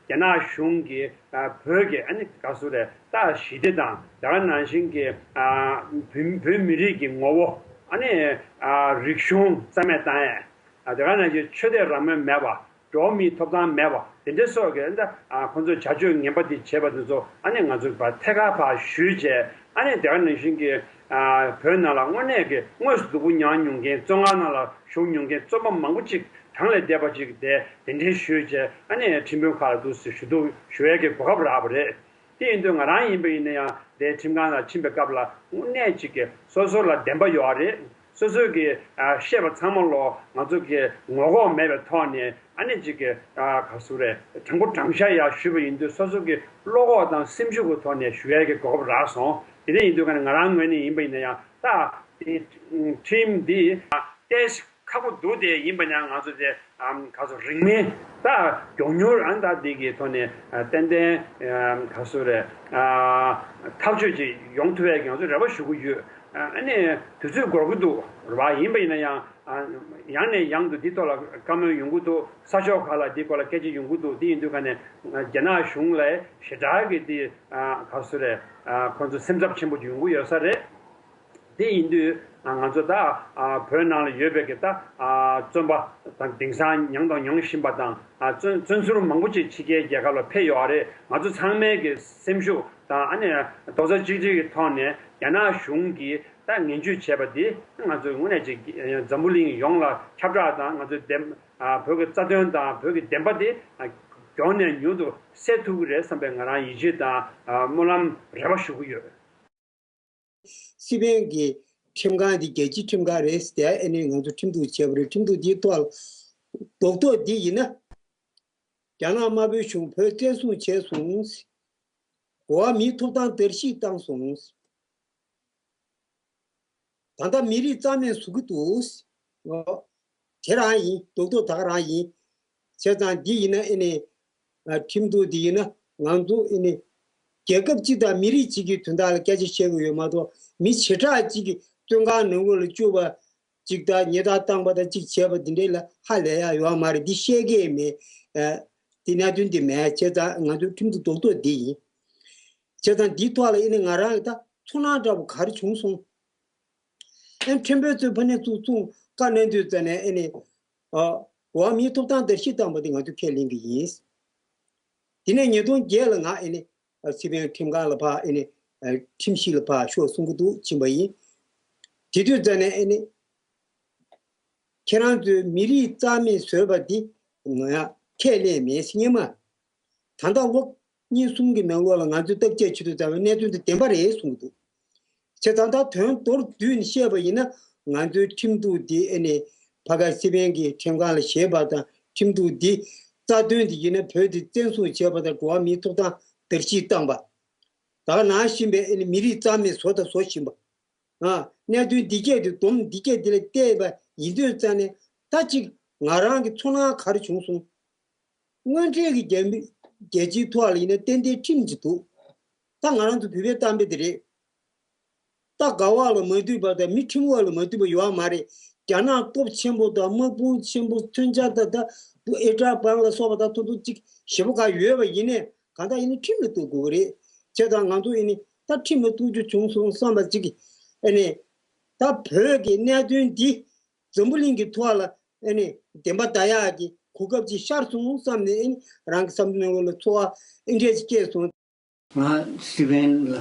རྒྱ་ནག་གཞུང་གིས་ཨ་བོད་ཀྱི་ཨ་ནི་ག་ཟེར་རེད། ད་ཞི་བདེ་དང་དེ་ག་ནང་བཞིན་གྱི་ཨ་བོད་བོད་མི་རིགས་ཀྱི་ངོ་བོ། ཨ་ནི་ཨ་རིག་གཞུང་རྩ་མེད་བཏང་ཡས། ཨ་དེ་ག་ནང་བཞིན་ཆོས་དད་རང་མོས་མེད་པ། འགྲོ་བ་མིའི་ཐོབ་ཐང་མེད་པ། དེ་འདྲའི་སོགས་ཀྱི་ཨ་ཁོང་ཚོས་བྱ་སྤྱོད་ངན་པ་དེ་བྱས་པ་དེ་ཚོ་ཨ་ནི་ང་ཚོས་ཕར་ཐད་ཀར་ཕར་ཞུས་བྱས། ཨ་ནི་དེ་ག་ནང་བཞིན་གྱི་ཨ་བོད་ནང་ལ་དངོས་གནས་ཀྱི་དངོས་སུ་སྡུག་པོ་མྱངས་མྱོང་མཁན། བཙོན་ཁང་ནང་ལ་བཞུགས་མྱོང་མཁན་བཙོན་པ་མང་པོ་ཅིག་གྲངས་ལས་འདས་པ་ཅིག་དེ་གདན་འདྲེན་ཞུས་བྱས། ཨ་ནི་ཁྲིམས་དཔོན་ཁག་ལ་འདུག་སེ་ཞུ་གཏུག་ཞུ་ཡས་ཀྱི་གོ་སྐབས་རག་པ་རེད། དེ་ཡིན་དུས་ང་རང་ཡིན་པ་ཡིན་ན་ཡང་དེ་ཁྲིམས་ཁང་ལ་ཕྱིན་པའི་སྐབས་ལ་དངོས་གནས་ཅིག་གི་སོ་སོ་ལ་བདེན་པ་ཡོད་རེད། སོ་སོས་ཀྱི་ཨ་བཤད་པ་ཚང་མ་ལོ་ང་ཚོ་གི་ངོ་ལྐོག་མེད་པའི་ཐོག་ནས་ཨ་ནི་ཅིག་གི་ཨ་ག་ཟེར་རེད། དྲང་པོ་དྲང་བཞག་ཡར་ཞུས་པ་ཡིན་དུས་སོ་སོ་གི་བློ་ཁོག་དང་སེམས་ཤུགས་ཀྱི་ཐོག་ནས་ཞུ་ཡས་ཀྱི་གོ་སྐབས་རག་སོང་། དེ་འདྲ་ཡིན་དུས་ཀ་ནས་ང་རང་ངོས་ནས་ཡིན་པ་ཡིན་ན་ཡང་ད་དེ་ཁྲིམས་འདི་ཏོག་ཙམ་ཁག་པོ་འདུག་དེ་ཡིན་པ་ཡིན་ན་ང་ཚོ་དེ་ཨམ་ག་ཚོད་རིང་མིན་ད་མགྱོགས་མྱུར་ཨ་ད་དེ་གི་ཐོག་ནས་ཨ་ཏན་ཏན་ཨམ་ག་ཚོད་རེད། ཨ་ཐག་གཅོད་ཅིག་ཡོང་ཐུབ་ཡས་ཀྱི་ང་ཚོ་རེ་བ་ཞུ་གི་ཡོད། ཨ་ནི་དུས་ཚོད་འགོར་གི་འདུག་རེད་བ། ཡིན་པ་ཡིན་ན་ཡང་ཨ་ཡང་ནས་ཡང་དུ་འདི་ཐོག་ལ་བཀའ་མོལ་ཡོང་གི་འདུག་ས་ཕྱོགས་ཁག་ལ་འདི་སྐོར་ལ་སྐད་ཆ་ཡོང་གི་འདུག་དེ་ཡིན་དུས་ཀ་ནས་རྒྱ་ནག་གཞུང་ལ་ཞེ་དྲག་གི་དེ་ཨ་ག་ཚོད་རེད། ཨ་ཁོང་ཚོ་སེམས་འཚབ་ཆེན་པོ་ཡོང་གི་ཡོད་ས་རེད། དེ་ཡིན་དུས་ང་ཚོ་ད་བོད་ནང་ལ་ཡོད་པའི་གི་ད་བཙོན་པ་དང་དེང་སང་མྱངས་དང་མྱོང་བཞིན་པ་དང་བཙོན་བཙོན་ཟུར་མང་པོ་ཅིག་ཕྱི་རྒྱལ་རྒྱལ་ཁབ་ལ་ཕེབས་ཡོད་རེད། ང་ཚོ་ཚང་མའི་གི་སེམས་ཤུགས་དང་ཨ་ནི་རྡོག་རྩ་གཅིག་སྒྲིལ་གྱི་ཐོག་ནས་རྒྱ་ནག་གཞུང་གིས་ད་ངན་ཇུས་བྱས་པ་འདི་ང་ཚོས་དངོས་གནས་ཅིག་འཛམ་བུ་གླིང་ཡོངས་ལ་ཁྱབ་བསྒྲགས་དང་ང་ཚོའི་བདེན་བོད་ཀྱི་རྩ་དོན་དང་བོད་ཀྱི་བདེན་པ་འདི་མགྱོགས་ནས་མྱུར་དུ་གསལ་ཐུབ་ཀྱི་རེད་བསམ་པའི་ང་རང་ཡིད་ཆེས་དང་སྨོན་ལམ་རེ་བ་ཞུ་གི་ཡོད། སི་པན་གྱི་ཁྲིམས་ཁང་འདི་རྒྱལ་སྤྱིའི་ཁྲིམས་ཁང་རེད་ཟེར། ཨ་ནི་ང་ཚོ་ཁྲིམས་གཏུག་བྱས་པ་རེད། ཁྲིམས་གཏུག་འདིའི་ཐོག་ལ་རྡོག་རྡོག་འདི་ཡིན་ན། རྒྱ་ནག་དམར་པོའི་གཞུང་བོད་བཙན་བཟུང་བྱས་སོང་། འགྲོ་བ་མིའི་ཐོབ་ཐང་བརྡལ་བཤིག་བཏང་སོང་། ད་ལྟ་མི་རིགས་རྩ་མེད་བཟོ་གི་འདུག། ཨོ། དེ་རང་ཡིན། རྡོག་རྡོག་ད་ག་རང་ཡིན། བྱས་ཙང་འདི་ཡིན་ན་ཨེ་ནི། ཨ། ཁྲིམས་གཏུག་འདི་ཡིན་ན་ང་ཚོ་ཨེ་ནི། རྒྱལ་ཁབ་གཅིག་དང་མི་རིགས་གཅིག་གི་དོན་དག་ལ་སྐད་ཆ་བཤད་གི་ཡོད་མ་གཏོགས། མི་བྱེ་བྲག་གཅིག་གི་བཙོན་ཁང་ནང་ལོགས་ལ་བཅུག་པ་གཅིག་དང་ཉེས་རྡུང་བཏང་པ་དང་གཅིག་བྱས་པ་འདི་འདྲའི་ལ་ཧ་ལས་ཡ་ཡོད་མ་རེད། འདི་བཤད་གི་མེད། ཨ། འདི་གནད་དོན་འདི་མེད། བྱས་ཙང་ང་ཚོའི་ཁྲིམས་གཏུག་རྡོག་རྡོག་འདི་ཡིན། བྱས་ཙང་འདིའི་ཐོག་ལ་ཨེ་ནི་ང་རང་གི་ད་ཚོར་སྣང་འདྲ་པོ་ག་རེ་བྱུང་སོང་། ཨེ། ཁྲིམས་དཔོན་ཚོས་ཕ་ནས་ཚུར་ཚུར་བཀའ་གནང་དུས་ཙ་ནས་ཨེ་ནི། ཨ། འགྲོ་བ་མིའི་ཐོབ་ཐང་བརྡལ་བཤིག་བཏང་པ་དེ་ང་ཚོས་ཁས་ལེན་གྱི་ཡིན། དེ་ནས་ཉིས་སྟོང་བརྒྱད་ལ་ང་ཨེ་ནི། ཨ། སི་པན་ཁྲིམས་ཁང་ལ་ཕར་ཨེ་ནི། ཨ། ཁྲིམས་ཞིབ་ལ་ཕར་ཤོག་གསུང་གི་འདུག་ཕྱིན་པ་ཡིན། དེ་དུས་ཙ་ནས་ཨེ་ནི། ཁྱེད་རང་ཚོས་མི་རིགས་རྩ་མེད་བཟོས་པ་འདི་ང་ཁས་ལེན་མེད་ཟེར་ཉན་མ། ད་ལྟ་ལོ་གཉིས་གསུམ་གྱི་ནང་ལོགས་ལ་ང་ཚོས་བརྟག་དཔྱད་བྱེད་དུས་ཙམ་པའི་གནད་དོན་དེ་བདེན་པ་རེད་གསུང་གི་འདུག། བྱས་ཙང་ད་དོན་མདོར་བསྡུས་ནས་བཤད་པ་ཡིན་ན། ང་ཚོའི་ཁྲིམས་གཏུག་འདི་ཨེ་ནི་ཕ་ག་སི་པན་གྱི་ཁྲིམས་ཁང་ལ་བཞེས་པ་དང་། ཁྲིམས་གཏུག་འདི་རྩ་དོན་འདི་ཡིན་ན་བོད་འདི་བཙན་བཟུང་བྱས་པ་དང་འགྲོ་བ་མིའི་ཐོབ་ཐང་བརྡལ་བཤིག་བཏང་པ། ད་ག་ནང་བཞིན་པའི་ཨེ་ནི་མི་རིགས་རྩ་མེད་བཟོ་དང་བཟོ་བཞིན་པ། ཨ། གནད་དོན་འདི་སྐད་དུ་སྡོམ་འདི་སྐད་འདི་ལ་བལྟས་པ་ཡིན་དུས་ཙ་ནས། ད་ཅིག་ང་རང་གི་ཚོར་སྣང་ག་རེ་བྱུང་སོང་། དངོས་འབྲེལ་གྱི་རྒྱལ་མི་རྒྱལ་སྤྱིའི་ཐོག་ལ་ཡིན་ན་ཏན་ཏན་ཁྲིམས་ཅིག་འདུག། ད་ང་རང་ཚོ་བོད་པའི་གཏམ་དཔེ་དེ་རེད། རྟ་སྒ་བ་ལ་མ་འདུས་པ་དང་མི་ཁྲིམས་འོག་ལ་མ་འདུས་པ་ཡོད་མ་རེད། རྒྱ་ནག་སྟོབས་ཆེན་པོ་དང་དམག་དཔུང་ཆེན་པོ། མཚོན་ཆ་དང་། ད་འུ་ཨེ་ཀྲ་བང་ལ་སོགས་པ་ད་ཐུང་ཐུང་ཅིག་ཞེ་པོ་ག་ཡོད་པ་ཡིན་ནའི་གང་ལྟར་ཡིན་ན་ཁྲིམས་ལ་གཏུག་དགོས་ཀྱི་རེད། བྱས་ཙང་ང་ཚོ་ཨེ་ནི་ད་ཁྲིམས་ལ་གཏུག་རྒྱུ་བྱུང་སོང་བསམ་པ་ཅིག་གིས། ཨེ་ནི་ད་བོད་ཀྱི་གནད་དོན་འདི་འཛམ་བུ་གླིང་གི་ཐོག་ལ་ཨེ་ནི་བདེན་པ་བལྟ་ཡག་གི་གོ་སྐབས་ཅིག་ཤར་སོང་བསམ་ནས། ཨེ་ནི་རང་གི་བསམ་བློའི་ནང་ལ་ཚོར་བ་ཨེ་འདྲས་ཅིག་སྐྱེས་སོང་། ང་སི་པན་ལ་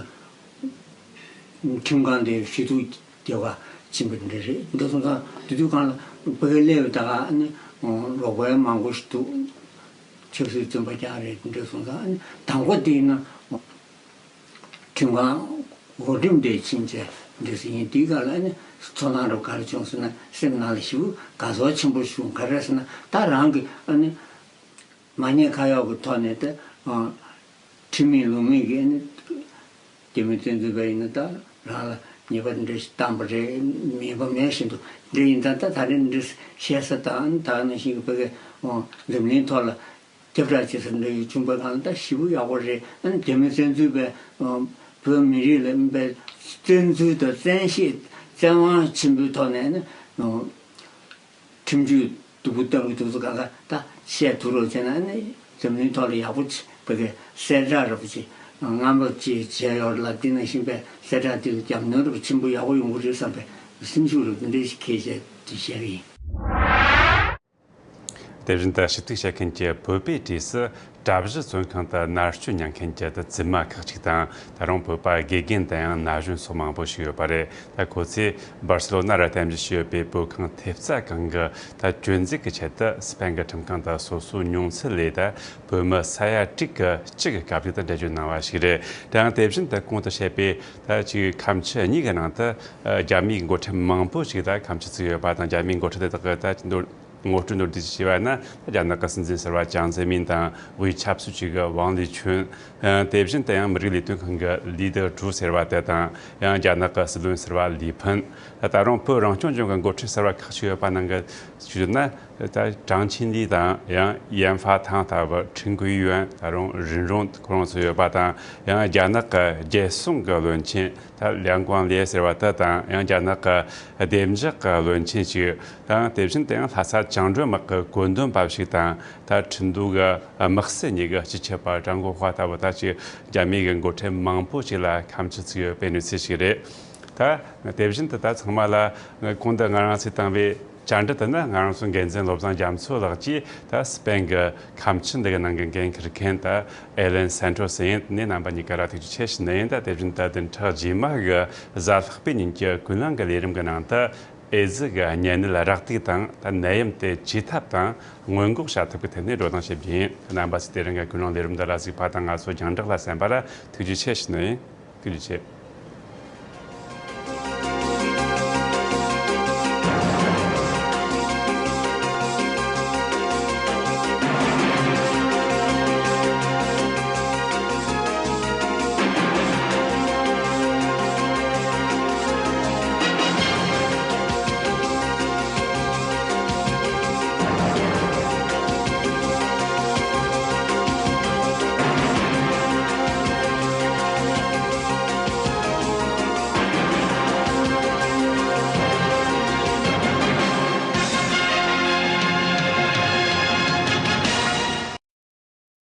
ཁྲིམས་ཁང་དེ་ཞུ་གཏུག་རྒྱག་ག་ཕྱིན་པ་འདྲ་རེད། འདི་སོང་ཙང་དེ་དུས་སྒང་ལ་ཕ་གིར་སླེབས་པའི་ད་ག་ཨ་ནི་ལོག་པ་མང་པོ་ཞིག་འདུག། ཆབ་སྲིད་བཙོན་པ་རྐྱང་རེད། འདི་སོང་ཙང་ཨ་ནི་དང་པོ་དེ་ཡིན་ན་ཁྲིམས་ཁང་འགོ་འགྲེམས་དེ་ཕྱིན་བྱས་འདི་སེ་ཡིན། དེའི་སྒང་ལ་ཨ་ནི་ཚོར་སྣང་རུ་ག་རེ་བྱུང་ཟེར་ན། སེམས་ནང་ལ་ཞེ་པོ་དགའ་ཚོར་ཆེན་པོ་བྱུང་། ག་རེ་ཟེར་ན་ད་རང་གི་ཨ་ནི། མ་ཉེས་ཁ་གཡོག་གི་ཐོག་ནས་ད། ཨ། ཁྲིམས་མེད་ལུགས་མེད་ཀྱི་ཨ་ནི་རྒྱ་མི་བཙན་འཛུལ་པ་ཡིན་ན་ད་རང་ལ་ཉེས་པ་འདྲ་ཞིག་བཏང་པ་རེད། མེད་པ་མེད་བཞིན་དུ་འདྲ་ཡིན་ཙང་། ད་ད་རེས་འདྲ་བཤད་ས་དང་། ད་ནང་བཞིན་གྱི་ཕ་གི། ཨོ། འཛམ་གླིང་ཐོག་ལ་ཁྱབ་བསྒྲགས་བྱེད་ས་འདྲ་ཞིག་བྱུང་པའི་སྒང་ལ་ད་ཞེ་པོ་ཡག་པོ་རེད། ཨ་ནི་རྒྱ་མི་བཙན་འཛུལ་པས། ཨོ། བོད་མི་རིགས་ལ་དཔེ་བཙན་འཛུལ་དང་བཙན་ཤེད་བཙན་དབང་ཆེན་པོའི་ཐོག་ནས་ནི། ཨོ། ཁྲིམས་གཅོད་སྡུག་པོ་བཏང་གི་འདུག་ཟེར། ག་ལ་ད་བཤད་ཐུབ་རོགས་བྱས་ན་ནི་འཛམ་གླིང་ཐོག་ལ་ཡག་པོ་ཅིག་ཕ་གི་གསལ་བསྒྲགས་འདྲ་པོ་ཅིག་རྔམ་པ་ཅིག་བྱས་ཡོད་ལ། འདི་ནང་བཞིན་པའི་གསལ་བསྒྲགས་འདི་ལ་རྒྱབ་སྣོན་འདྲ་པོ་ཆེན་པོ་ཡག་པོ་ཡོང་གི་རེད་བསམ་པའི་སེམས་ཤུགས་རུ་འདི་འདྲ་ཞིག་འཁྱེར་བྱས་འདི་བཤད་གི་ཡིན། དེ་བཞིན་དུ་ཞུ་གཏུག་བྱེད་མཁན་གྱི་བོད་པའི་གྲས་སུ། གྲྭ་བཞི་བཙོན་ཁང་དུ་མནར་གཅོད་མྱངས་མཁན་གྱི་དུ་བཙུན་མ་ཁག་ཅིག་དང་། ད་རུང་བོད་པ་དགེ་རྒན་དང་ཡང་ན་གཞོན་སོགས་མང་པོ་ཞིག་ཡོད་པ་རེད། ད་ཁོ་ཚོས་སྦར་སེ་ལོ་ན་ར་རྟེན་གཞི་བྱས་ཡོད་པའི་བོད་ཁང་ཐེབས་རྩ་ཁང་གི་ད་བཅོས་འཛུགས་ཀྱི་ཆེད་དུ་སི་པན་གྱི་ཁྲིམས་ཁང་དུ་སོ་སོའི་མྱོང་ཚོར་ལས། ད་བོད་མི་ས་ཡ་དྲུག་གི་གཅིག་གི་བཀའ་བསྡུར་དུ་འགྲེལ་བརྗོད་གནང་བ་ཞིག་རེད། དེ་ཡང་དེ་བཞིན་དུ་གོང་དུ་བཤད་པའི་ད་ཅིག་ཁ་མཆུ་གཉིས་ཀྱི་ནང་དུ་རྒྱ་མིའི་འགོ་ཁྲིད་མང་པོ་ཞིག་ད་ཁ་མཆུ་བཙུགས་ཡོད་པ་དང་། རྒྱ་མིའི་འགོ་ཁྲིད་དེ་དག་གི་ད་མདོར། ངོ་སྤྲོད་མདོར་བསྡུས་བྱས་པ་ན། རྒྱ་ནག་གི་སྲིད་འཛིན་ཟུར་པ་ཅང་ཙེ་མིན་དང་། དབུས་ཆབ་སྲིད་ཅུས་ཀྱི་ཝང་ལི་ཆོན། དེ་བཞིན་དུ་ཡང་མི་རིགས་ལས་དོན་ཁང་གི་ལི་ཏེ་ཀྲུའུ་ཟེར་བ་དེ་དང་། ཡང་རྒྱ་ནག་གི་སྲིད་བློན་ཟུར་པ་ལི་ཕིན། ད་རུང་བོད་རང་སྐྱོང་ལྗོངས་ཀྱི་འགོ་ཁྲིད་ཟུར་པ་ཁག་ཅིག་ཡོད་པ་ནང་གི་ཞུས་ན། ད་ཀྲང་ཆིན་ལི་དང་། ཡང་ཡན་ཧྥ་ཐང་ལྟ་བུ། ཁྲིན་ཀུའེ་ཡོན། ད་རུང་རིན་རོང་ཁོ་རང་ཚོ་ཡོད་པ་དང་། ཡང་རྒྱ་ནག་གི་རྒྱལ་སྲུང་གི་བློན་ཆེན། ད་ལིའང་ཀུང་ལེ་ཟེར་བ་དེ་དང་། ཡང་རྒྱ་ནག་གི་བདེ་འཇགས་ཀྱི་བློན་ཆེན་ཞིག་དང་། དེ་བཞིན་དུ་ཡང་ལྷ་ས་བཅིངས་འགྲོལ་དམག་གི་བཀོད་འདོམས་པ་ཞིག་དང་། ད་ཁྲིན་ཏུའུ་གི་དམག་སྲིད་གཉིས་ཀྱི་སྤྱི་ཁྱབ་པ་ཀྲང་གོ་ཧྭ་ལྟ་བུ་ད་ཅིག་རྒྱ་མིའི་གི་འགོ་ཁྲིད་མང་པོ་ཞིག་ལ་ཁ་མཆུ་བཙུགས་ཡོད་པའི་གནས་ཚུལ་ཞིག་རེད། ད་དེ་བཞིན་དུ་ད་ཚང་མ་ལ་གོང་དུ་ང་རང་ཚོས་བཏང་བའི་བཅར་འདྲི་དེ་ནི། ང་རང་ཚོའི་འགན་འཛིན་བློ་བཟང་རྒྱ་མཚོ་ལགས་ཀྱིས་ད་སི་པན་གྱི་ཁ་མཆུ་འདི་གི་ནང་གི་འགན་འཁུར་མཁན་ད་ཨེ་ལན་སན་ཏྲོ་སི་ཡིན། ནས་རྣམ་པ་གཉིས་ཀ་ལ་ཐུགས་རྗེ་ཆེ་ཞུ་ནི་ཡིན། ད་དེ་བཞིན་ད་བདུན་ཕྲག་རྗེས་མ་གི་གཟའ་ལྷག་པའི་ཉིན་གྱི་ཀུན་གླེང་གི་ལས་རིམ་གྱི་ནང་དུ་ཨེ་ཛི་གི་གཉན་ནད་རགས་བསྡུས་དང་། ད་ནད་ཡམས་དེ་བཅོས་ཐབས་དང་སྔོན་འགོག་བྱ་ཐབས་ཀྱི་ཐད་ནས་བགྲོ་གླེང་བྱེད་རྒྱུ་ཡིན། རྣམ་པ་ཚོས་དེ་རིང་གི་ཀུན་གླེང་ལས་རིམ་འདི་ལ་གཟིགས་པ་དང་ང་ཚོ་རྒྱང་བསྒྲགས་ལ་གསན་པ་ལ་ཐུགས་རྗེ་ཆེ་ཞུ་ནི་ཡིན། ཐུགས་རྗེ་ཆེ།